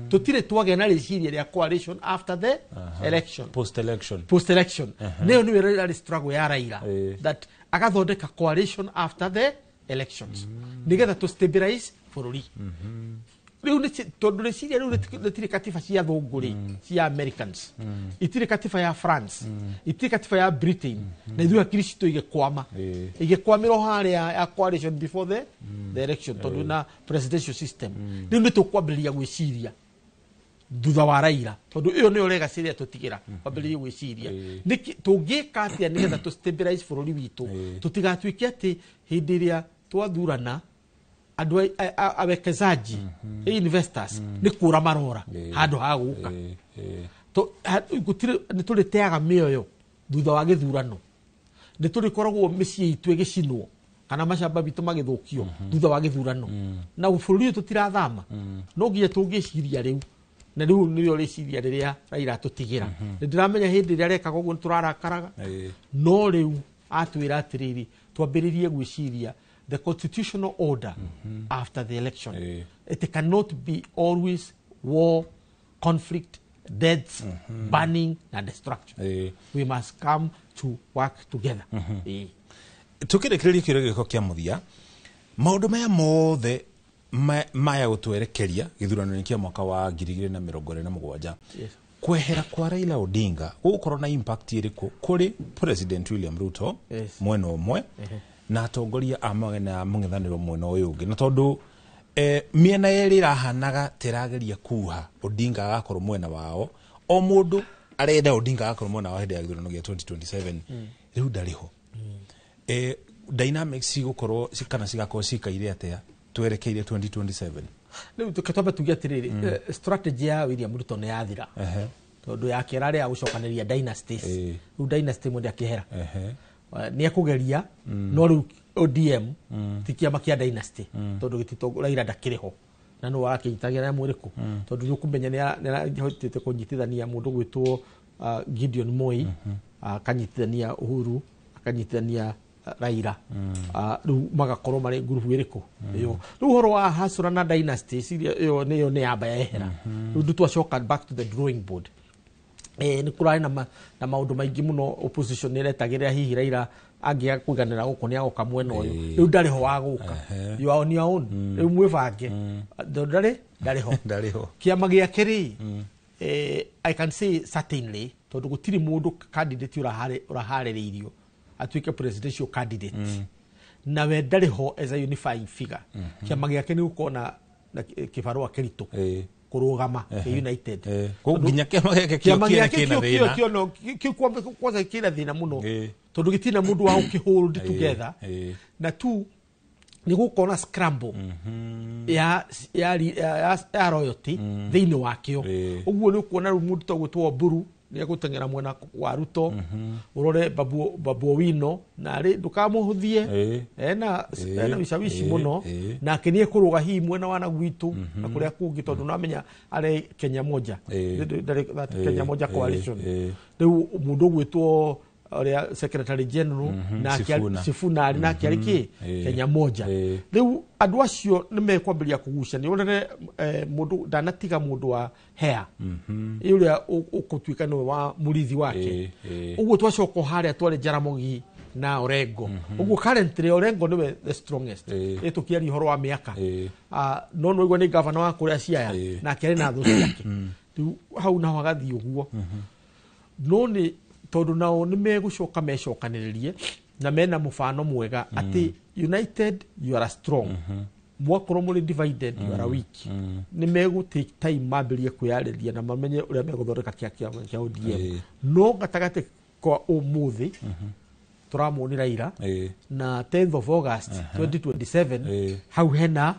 Tũtirĩ twagĩa na rĩciria rĩa coalition after the election. Post election. Post election. Nĩyo nĩyo ĩrarĩ struggle ya Raila, that agathondeka coalition after the elections nĩgetha tũ stabilize bũrũri. Rĩu tondũ rĩciria rĩu rĩtirĩ katiba cia thũngũ rĩ, cia Americans itirĩ, katiba ya France itirĩ, katiba ya Britain, na ithuĩ hakiri citũ igĩkwama, igĩkwamĩrwo harĩa ya coalition before the election, tondũ na presidential system. Rĩu nĩ tũkwambĩrĩria gwĩciria thutha wa Raila, tondũ ĩyo nĩyo legacy ĩrĩa tũtigĩra, kwambĩrĩria gwĩciria nĩkĩ tũngĩka atĩa nĩgetha tũ stabilize bũrũri witũ, tũtigatuĩke atĩ hĩndĩ ĩrĩa twathurana andũ awekezaji, investors, nĩ kũra marora handũ ha gũka. Gũtirĩ nĩ tũrĩteaga mĩoyo thutha wa gĩthurano, nĩ tũrĩkoragwo mĩciĩ itũ ĩgĩcinwo kana macamba mitũ magĩthũkio thutha wa gĩthurano, na bũrũri ũyũ tũtirathama. No nginya tũngĩciria rĩu, na rĩu nĩrĩo rĩciria rĩrĩa Raila atũtigĩra. Nĩ ndĩramenya hĩndĩ ĩrĩa arekaga ũguo nĩ tũrarakaraga, no rĩu atwĩra atĩrĩrĩ, twambĩrĩrie gwĩciria the constitutional order after the election. It cannot be always war, conflict, deaths, burning and destruction. We must come to work together. Tukĩrĩkĩrĩria kĩũria gĩko kĩa mũthia, maũndũ maya mothe maya gũtwerekeria gĩthurano-inĩ kĩa mwaka wa 2027, kwehera kwa Raila Odinga gũgũkorwo na impact ĩrĩkũ kũrĩ President William Ruto mwena ũmwe na atongoria a mwena mũng'ethanĩro mwena ũyũ ũngĩ, na tondũ Mĩena yerĩ ĩrahanaga ta ĩrageria kuha Odinga agakorwo mwena wao, o mũndũ arenda Odinga agakorwo mwena wao hĩndĩ ya gĩthurano gĩa 2027. Rĩu ndarĩ ho. Dynamics cigũkorwo kana cigakorwo cikaire atĩa twerekeire 2027? Rĩu twambe tuge atĩrĩrĩ, strategy ya William Ruto nĩ yathira, tondũ yake ĩrarĩ ya gũcokanĩria dynasties. Rĩu dynasty ĩmwe ndĩakĩhera. Nĩ ekũgeria, no rĩu ODM ti kĩama kĩa dynasty, tondũ gĩtito Raila ndakĩrĩ ho na nĩ warakĩnyitagĩra na mwĩrĩkũ, tondũ nĩ ũkũmenya nĩ arahotete kũnyitithania mũndũ gwĩtwo Gideon Moi, akanyitithania Uhuru, akanyitithania Raila. Rĩu magakorwo marĩ ngurubu ĩrĩkũ ĩyo? Rĩu ũhoro wa hasura na dynasties iria ĩyo nĩyo nĩ yamba yehera. Rĩu ndũ twacoka back to the drawing board. Nĩ kũrarĩ na maũndũ maingĩ mũno. Opposition nĩ ĩretagĩrĩra hihi Raila angĩaga kũiganĩra gũkũ nĩ agoka mwena ũyũ. Rĩu ndarĩ ho wa gũka. You are on your own. Rĩu mwĩbange tondũ ndarĩ ho. Ndarĩ ho. Kĩama gĩake rĩ, I can say certainly, tondũ gũtirĩ mũndũ candidate ũraharĩrĩirio atuĩke presidential candidate na we ndarĩ ho as a unifying figure. Kĩama gĩake nĩ gũkorwo na kĩbarũa kĩritũ kũrũgama kĩ united. Koguo nginya kĩama gĩake kĩo Kĩama kĩene gĩake kĩna kĩo thĩna. Kĩo no kĩu kwanza kĩna thĩna mũno, tondũ gĩtirĩ na mũndũ wa gũkĩhold together. Na tu nĩ gũkorwo na scramble ya royalty thĩinĩ wakĩo. Ũguo nĩ ũkuona rĩu mũndũ ta gwĩtwo Mburu nĩ egũteng'era mwena wa Ruto. Ũrore Babu Owino narĩ ndũkamũhũthie, ena ushawishi mũno. Nake nĩ ekũrũga hihi mwena wa na gwitũ na kũrĩa kũngĩ, tondũ namenya arĩ Kenya Moja. That Kenya Moja coalition. Rĩu mũndũ ũgwĩtwo ũrĩa secretary general nake Sifuna. Sifuna arĩ nake arĩ kĩ? Kenya Moja. Rĩu andũ acio nĩ mekwambĩrĩria kũgucania. Ũrore mũndũ ndanatiga mũndũ wa hea ũrĩa ũgũtuĩka nĩwe wa mũrithi wake. Ũguo twacoka o harĩa twarĩ Jaramogi na Orengo. Ũguo currently Orengo nĩwe the strongest. Ĩ tũkĩaria ũhoro wa mĩaka. No nĩwaigua nĩ gavana wa kũrĩa Siaya, nake arĩ na thũ ciake. Rĩu hau naho hagathiĩ ũguo, no nĩ tondũ nao nĩ megũcoka mecokanĩrĩrie na mena mũbano mwega atĩ united you are strong, mwakorwo mũrĩ divided you are weak. Nĩ megũ take time mambĩrĩrie kwĩyarĩria na mamenye ũrĩa megũthondeka kĩa kĩa ODM. No gatagatĩ kwa ũmũthĩ tũramuoni Raila na 10th of August 2027, hau hena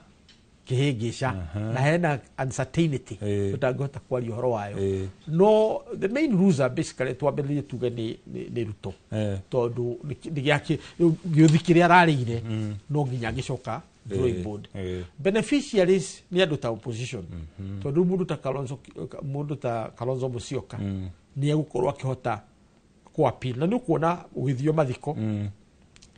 kĩhĩngĩca na hena uncertainty tũtangĩhota kwaria ũhoro wayo. No the main loser basically, twambĩrĩrie tuge nĩ Ruto, tondũ nĩ gĩake gĩũthi kĩrĩa ararĩire no nginya angĩcoka drawing board. Beneficiaries nĩ andũ ta opposition, tondũ mũndũ ta Kalonzo Musyoka nĩ egũkorwo akĩhota kũ appeal na nĩ ũkuona ũgĩthio mathiko,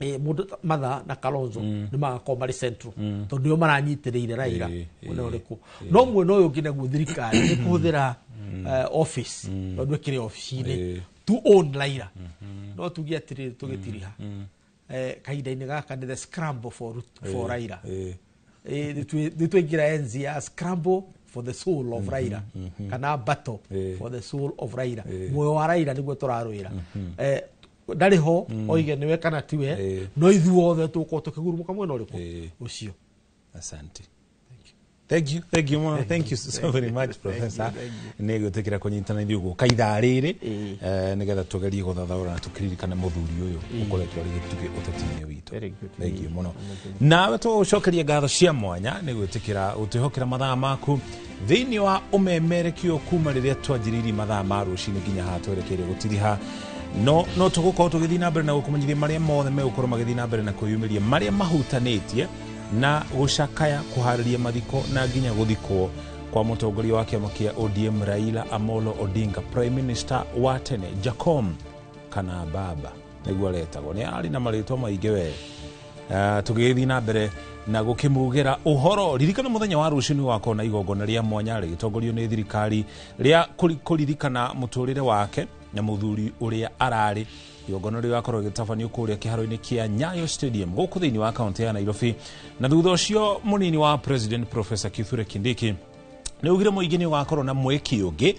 mũndũ ta Martha na Kalonzo nĩ magakorwo marĩ central, tondũ nĩo maranyitĩrĩire Raila mwena ũrĩkũ. No mwena ũyũ ũngĩ naguo thirikari nĩ kũhũthĩra office, tondũ ĩkĩrĩ ofici-inĩ to own Raila. No tuge atĩrĩrĩ, tũgĩtiriha kahinda-inĩ gaka nĩ the scramble for Raila. Nĩ twaingĩra enzi ya scramble for the soul of Raila, kana battle for the soul of Raila. Muoyo wa Raila nĩguo tũrarũĩra. Ndarĩ ho oige nĩwe kana tiwe, no ithuothe tũgũkorwo tũkĩgurumũka mwena ũrĩkũ ũcio. Asante. Thank you, thank you, mũno. Thank you so very much, Professor. Nĩ gwĩtĩkĩra kũnyitana ithuĩ gũka ithaa rĩrĩ, nĩgetha tũgerie gũthathaũra na tũkĩririkane mũthuri ũyũ ũkoretwo arĩ gĩtugĩ ũteti-inĩ witũ. Thank you mũno. Nawe tũgũcokeria ngatho cia mwanya nĩ gwĩtĩkĩra gũtwĩhokera mathaa maku thĩinĩ wa ũmemerekio kuma rĩrĩa twanjĩrĩirie mathaa ma rũcinĩ nginya haha twerekeire gũtiriha. No tũgũkorwo tũgĩthiĩ na mbere na gũkũmenyithia marĩa mothe megũkorwo magĩthiĩ na mbere na kwĩyumĩria marĩa mahutanĩtie na gũcakaya, kũharĩria mathiko na nginya gũthikwo kwa mũtongoria wa kĩama kĩa ODM Raila Amolo Odinga, Prime Minister wa tene, Jacom kana Baba nĩguo aretagwo, nĩ arĩ na marĩtwa maingĩ we. Tũgĩgĩthiĩ na mbere na gũkĩmugĩra ũhoro, ririkana mũthenya wa rũciũ nĩ wakorwo na igongona rĩa mwanya rĩgĩtongorio nĩ thirikari rĩa kũririkana mũtũrĩre wake na mũthuri ũrĩa ararĩ. Igongona rĩu gakorwo rĩgĩtabanio kũrĩa kĩharo-inĩ kĩa Nyayo Stadium gũkũ thĩinĩ wa kaunti ya Nairobi. Na thutha ũcio mũnini wa President Professor Kithure Kindiki nĩ augire mũingĩ nĩ ũgakorwo na mweke ũngĩ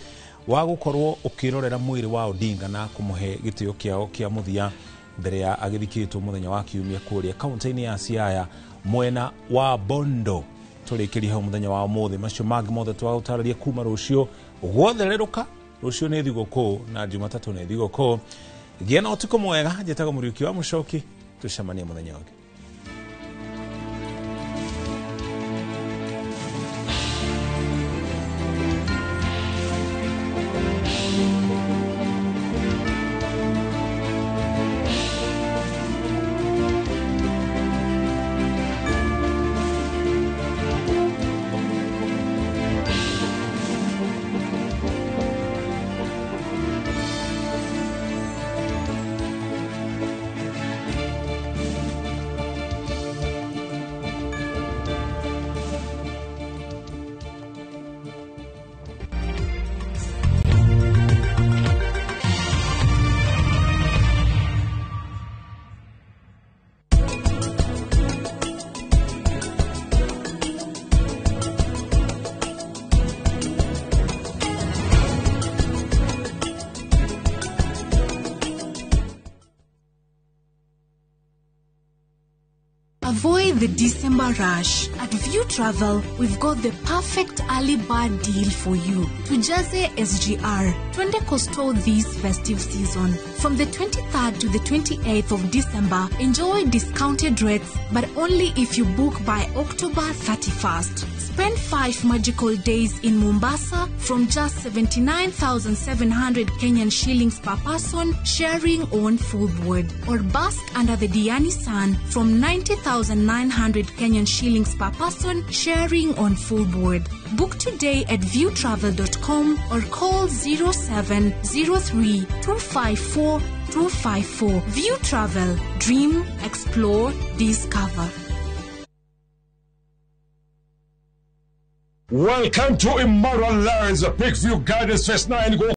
wa gũkorwo ũkĩrorera mwĩrĩ wa Odinga na kũmũhe gĩtĩo kĩao kĩa mũthia mbere ya agĩthikĩtwo mũthenya wa kiumia kũrĩa kaunti-inĩ ya Siaya mwena wa Bondo. Tũrĩkĩrie hau mũthenya wa ũmũthĩ, macio mangĩ mothe twagũtarĩria kuma rũciũ gwothererũka. Rũciũ nĩ thigũkũ na Jumatatũ nĩ thigũkũ. Gĩa na ũtukũ mwega. Njĩtagwo Mũriũki wa Mũcoki, tũcemanie mũthenya ũngĩ. Avoid the December rush. At View Travel, we've got the perfect early bird deal for you. Tujaze SGR, twende Coastal this festive season. From the 23rd to the 28th of December, enjoy discounted rates, but only if you book by October 31st. Spend 5 magical days in Mombasa from just 79,700 Kenyan shillings per person, sharing on full board. Or bask under the Diani sun from 90,900 Kenyan shillings per person, sharing on full board. Book today at viewtravel.com or call 0703 254 254. View Travel. Dream, explore, discover. Welcome to Immoral Lands, Peakview Gardens Phase 9.